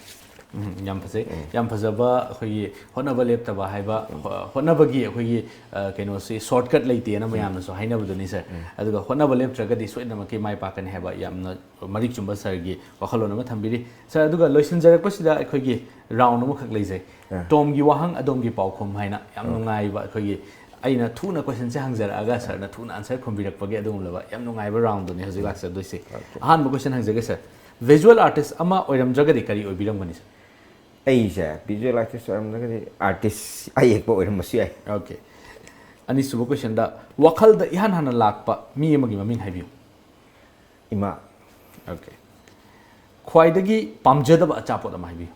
ꯎꯝ, ꯌꯥꯝ ꯐꯖꯩ꯫ ꯌꯥꯝ ꯐꯖꯕ ꯑꯩꯈꯣꯏꯒꯤ ꯍꯣꯠꯅꯕ ꯂꯦꯞꯇꯕ ꯍꯥꯏꯕ, ꯍꯣ- ꯍꯣꯠꯅꯕꯒꯤ ꯑꯩꯈꯣꯏꯒꯤ, ꯑ, ꯀꯩꯅꯣꯁꯤ shortcut ꯂꯩꯇꯦꯅ ꯃꯌꯥꯝꯅꯁꯨ ꯍꯥꯏꯅꯕꯗꯨꯅꯤ, ꯁꯥꯔ꯫ ꯑꯗꯨꯒ ꯍꯣꯠꯅꯕ ꯂꯦꯞꯇ꯭ꯔꯒꯗꯤ ꯁꯣꯏꯗꯅꯃꯛꯀꯤ ꯃꯥꯏ ꯄꯥꯛꯀꯅꯤ ꯍꯥꯏꯕ ꯌꯥꯝꯅ ꯃꯔꯤꯛ ꯆꯨꯝꯕ ꯁꯥꯔꯒꯤ ꯋꯥꯈꯜꯂꯣꯟ ꯑꯃ ꯊꯝꯕꯤꯔꯤ꯫ ꯁꯥꯔ, ꯑꯗꯨꯒ ꯂꯣꯏꯁꯤꯟꯖꯔꯛꯄꯁꯤꯗ ꯑꯩꯈꯣꯏꯒꯤ round ꯑꯃꯈꯛ ꯂꯩꯖꯩ꯫ ꯑ꯫ ꯇꯣꯝꯒꯤ ꯋꯥꯍꯪ, ꯑꯗꯣꯝꯒꯤ ꯄꯥꯎꯈꯨꯝ ꯍꯥꯏꯅ ꯌꯥꯝ ꯑ꯫ ꯅꯨꯡꯉꯥꯏꯕ ꯑꯩꯈꯣꯏꯒꯤ, ꯑꯩꯅ ꯊꯨꯅ questionꯁꯦ ꯍꯪꯖꯔꯛꯑꯒ ꯁꯥꯔꯅ ꯊꯨꯅ answer ꯈꯨꯝꯕꯤꯔꯛꯄꯒꯤ ꯑꯗꯨꯒꯨꯝꯂꯕ ꯌꯥꯝ ꯅꯨꯡꯉꯥꯏꯕ roundꯗꯨꯅꯤ ꯍꯧꯖꯤꯛ ꯂꯥꯛꯆꯗꯣꯏꯁꯦ꯫ ꯑꯣꯀꯦ꯫ ꯑꯍꯥꯟꯕ question ꯍꯪꯖꯒꯦ, ꯁꯥꯔ꯫ Visual artist ꯑꯃ ꯑꯣꯏꯔꯝꯗ꯭ꯔꯒꯗꯤ ꯀꯔꯤ ꯑꯣꯏꯕꯤꯔꯝꯒꯅꯤ, ꯁꯥꯔ? ꯑꯩꯁꯦ visual artist ꯑꯣꯏꯔꯝꯗ꯭ꯔꯒꯗꯤ artist ꯑꯌꯦꯛꯄ ꯑꯣꯏꯔꯝꯕꯁꯨ ꯌꯥꯏ꯫ ꯑꯣꯀꯦ꯫ ꯑꯅꯤꯁꯨꯕ questionꯗ, ꯋꯥꯈꯜꯗ ꯏꯍꯥꯟ ꯍꯥꯟꯅ ꯂꯥꯛꯄ ꯃꯤ ꯑꯃꯒꯤ ꯃꯃꯤꯡ ꯍꯥꯏꯕꯤꯌꯨ꯫ ꯏꯃꯥ꯫ ꯑꯣꯀꯦ꯫ ꯈ꯭ꯋꯥꯏꯗꯒꯤ ꯄꯥꯝꯖꯗꯕ ꯑꯆꯥꯄꯣꯠ ꯑꯃ ꯍꯥꯏꯕꯤꯌꯨ꯫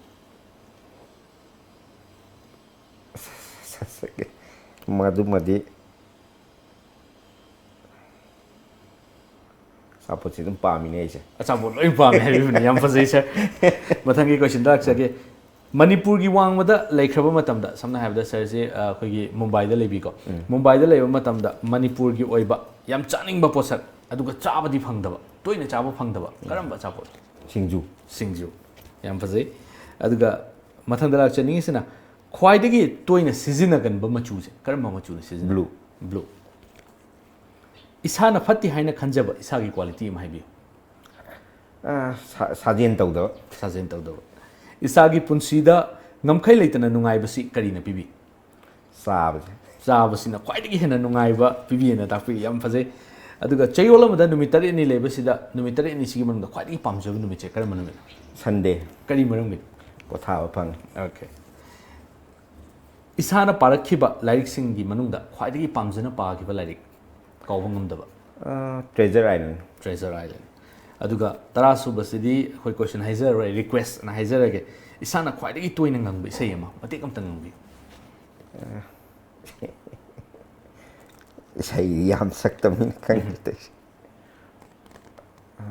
ꯃꯗꯨꯃꯗꯤ ꯑꯆꯥꯄꯣꯠꯁꯤ ꯑꯗꯨꯝ ꯄꯥꯝꯃꯤꯅꯦ ꯑꯩꯁꯦ꯫ ꯑꯆꯥꯄꯣꯠ ꯂꯣꯏ ꯄꯥꯝꯃꯦ ꯍꯥꯏꯕꯤꯕꯅꯤ, ꯌꯥꯝ ꯐꯖꯩ, ꯁꯥꯔ꯫ ꯃꯊꯪꯒꯤ questionꯗ ꯂꯥꯛꯆꯒꯦ꯫ ꯃꯅꯤꯄꯨꯔꯒꯤ ꯋꯥꯡꯃꯗ ꯂꯩꯈ꯭ꯔꯕ ꯃꯇꯝꯗ, ꯁꯝꯅ ꯍꯥꯏꯔꯕꯗ ꯁꯥꯔꯁꯦ, ꯑ, ꯑꯩꯈꯣꯏꯒꯤ ꯃꯨꯝꯕꯥꯏꯗ ꯂꯩꯕꯤꯀꯣ꯫ ꯎꯝ꯫ ꯃꯨꯝꯕꯥꯏꯗ ꯂꯩꯕ ꯃꯇꯝꯗ ꯃꯅꯤꯄꯨꯔꯒꯤ ꯑꯣꯏꯕ ꯌꯥꯝ ꯆꯥꯅꯤꯡꯕ ꯄꯣꯠꯁꯛ, ꯑꯗꯨꯒ ꯆꯥꯕꯗꯤ ꯐꯪꯗꯕ, ꯇꯣꯏꯅ ꯆꯥꯕ ꯐꯪꯗꯕ, ꯎꯝ꯫ ꯀꯔꯝꯕ ꯑꯆꯥꯄꯣꯠ? ꯁꯤꯡꯖꯨ꯫ ꯁꯤꯡꯖꯨ꯫ ꯌꯥꯝ ꯐꯖꯩ꯫ ꯑꯗꯨꯒ ꯃꯊꯪꯗ ꯂꯥꯛꯆꯅꯤꯡꯉꯤꯁꯤꯅ, ꯈ꯭ꯋꯥꯏꯗꯒꯤ ꯇꯣꯏꯅ ꯁꯤꯖꯤꯟꯅꯒꯟꯕ ꯃꯆꯨꯁꯦ ꯀꯔꯝꯕ ꯃꯆꯨꯅ ꯁꯤꯖꯤꯟꯅꯩ? Blue꯫ Blue꯫ ꯏꯁꯥꯅ ꯐꯠꯇꯦ ꯍꯥꯏꯅ ꯈꯟꯖꯕ ꯏꯁꯥꯒꯤ quality ꯑꯃ ꯍꯥꯏꯕꯤꯌꯨ꯫ ꯑ, ꯁꯥ-, ꯁꯥꯖꯦꯟ ꯇꯧꯗꯕ꯫ ꯁꯥꯖꯦꯟ ꯇꯧꯗꯕ꯫ ꯏꯁꯥꯒꯤ ꯄꯨꯟꯁꯤꯗ ꯉꯝꯈꯩ ꯂꯩꯇꯅ ꯅꯨꯡꯉꯥꯏꯕꯁꯤ ꯀꯔꯤꯅ ꯄꯤꯕꯤ? ꯆꯥꯕꯁꯦ꯫ ꯆꯥꯕꯁꯤꯅ ꯈ꯭ꯋꯥꯏꯗꯒꯤ ꯍꯦꯟꯅ ꯅꯨꯡꯉꯥꯏꯕ ꯄꯤꯕꯤꯑꯅ ꯇꯥꯛꯄꯤ꯫ ꯌꯥꯝ ꯐꯖꯩ꯫ ꯑꯗꯨꯒ ꯆꯌꯣꯜ ꯑꯃꯗ ꯅꯨꯃꯤꯠ ꯇꯔꯦꯠꯅꯤ ꯂꯩꯕꯁꯤꯗ, ꯅꯨꯃꯤꯠ ꯇꯔꯦꯠꯅꯤꯁꯤꯒꯤ ꯃꯅꯨꯡꯗ ꯈ꯭ꯋꯥꯏꯗꯒꯤ ꯄꯥꯝꯖꯕ ꯅꯨꯃꯤꯠꯁꯦ ꯀꯔꯝꯕ ꯅꯨꯃꯤꯠꯅꯣ? Sunday꯫ ꯀꯔꯤ ꯃꯔꯝꯒꯤꯅꯣ? ꯄꯣꯊꯥꯕ ꯐꯪꯉꯤ꯫ ꯑꯣꯀꯦ꯫ ꯏꯁꯥꯅ ꯄꯥꯔꯛꯈꯤꯕ ꯂꯥꯏꯔꯤꯛꯁꯤꯡꯒꯤ ꯃꯅꯨꯡꯗ ꯈ꯭ꯋꯥꯏꯗꯒꯤ ꯄꯥꯝꯖꯅ ꯄꯥꯈꯤꯕ ꯂꯥꯏꯔꯤꯛ ꯀꯥꯎꯕ ꯉꯝꯗꯕ? ꯑ, Treasure Island꯫ Treasure Island꯫ ꯑꯗꯨꯒ ꯇꯔꯥꯁꯨꯕꯁꯤꯗꯤ ꯑꯩꯈꯣꯏ question ꯍꯥꯏꯖꯔꯔꯣꯏ, request ꯑꯅ ꯍꯥꯏꯖꯔꯒꯦ꯫ ꯏꯁꯥꯅ ꯈ꯭ꯋꯥꯏꯗꯒꯤ ꯇꯣꯏꯅ ꯉꯪꯕ ꯏꯁꯩ ꯑꯃ ꯃꯇꯦꯛ ꯑꯃꯇ ꯉꯪꯕꯤꯌꯨ꯫ ꯑ, ꯏꯁꯩ ꯌꯥꯝ ꯁꯛꯇꯕꯅꯤꯅ ꯈꯪꯗꯦ ꯇꯧꯔꯤꯁꯦ꯫ ꯑ,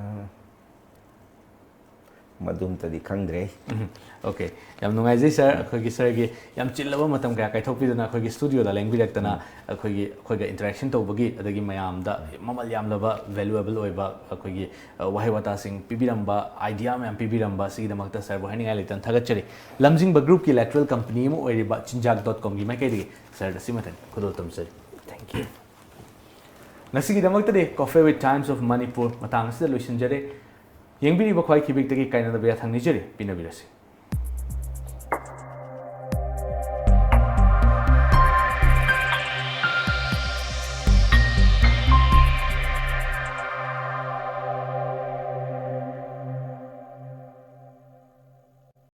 ꯃꯗꯨꯝꯇꯗꯤ ꯈꯪꯗ꯭ꯔꯦ꯫ ꯎꯝ, okay, ꯌꯥꯝ ꯅꯨꯡꯉꯥꯏꯖꯩ ꯁꯥꯔ, ꯑꯩꯈꯣꯏꯒꯤ ꯁꯥꯔꯒꯤ ꯌꯥꯝ ꯆꯤꯜꯂꯕ ꯃꯇꯝ ꯀꯌꯥ ꯀꯥꯏꯊꯣꯛꯄꯤꯗꯨꯅ ꯑꯩꯈꯣꯏꯒꯤ ꯁ꯭ꯇꯨꯗꯤꯑꯣꯗ ꯂꯦꯡꯕꯤꯔꯛꯇꯅ ꯑꯩꯈꯣꯏꯒꯤ ꯑꯩꯈꯣꯏꯒ ꯏꯟꯇꯔꯦꯛꯁꯟ ꯇꯧꯕꯒꯤ, ꯑꯗꯒꯤ ꯃꯌꯥꯝꯗ ꯃꯃꯜ ꯌꯥꯝꯂꯕ, ꯚꯦꯂꯨꯑꯦꯕꯜ ꯑꯣꯏꯕ ꯑꯩꯈꯣꯏꯒꯤ ꯑ, ꯋꯥꯍꯩ ꯋꯥꯇꯥꯁꯤꯡ ꯄꯤꯕꯤꯔꯝꯕ, ꯑꯥꯏꯗꯤꯌꯥ ꯃꯌꯥꯝ ꯄꯤꯕꯤꯔꯝꯕ, ꯁꯤꯒꯤꯗꯃꯛꯇ ꯁꯥꯔꯕꯨ ꯍꯥꯏꯅꯤꯡꯉꯥꯏ ꯂꯩꯇꯅ ꯊꯥꯒꯠꯆꯔꯤ꯫ ꯂꯝꯖꯤꯡꯕ ꯒ꯭ꯔꯨꯞꯀꯤ ꯂꯦꯇꯔꯦꯜ ꯀꯝꯄꯅꯤ ꯑꯃ ꯑꯣꯏꯔꯤꯕ ꯆꯤꯟꯖꯥꯛ ꯗꯣꯠ ꯀꯣꯝꯒꯤ ꯃꯥꯏꯀꯩꯗꯒꯤ ꯁꯥꯔꯗ ꯁꯤꯃꯊꯪ ꯈꯨꯗꯣꯜ ꯇꯝꯖꯔꯤ꯫ Thank you꯫ ꯉꯁꯤꯒꯤꯗꯃꯛꯇꯗꯤ Coffee with Times of Manipur ꯃꯇꯥꯡ ꯑꯁꯤꯗ ꯂꯣꯏꯁꯤꯟꯖꯔꯦ꯫ ꯌꯦꯡꯕꯤꯔꯤꯕ ꯈ꯭ꯋꯥꯏ ꯈꯤꯕꯤꯛꯇꯒꯤ ꯀꯥꯏꯅꯗꯕ ꯌꯥꯊꯪ ꯅꯤꯖꯔꯤ꯫ ꯄꯤꯅꯕꯤꯔꯁꯤ꯫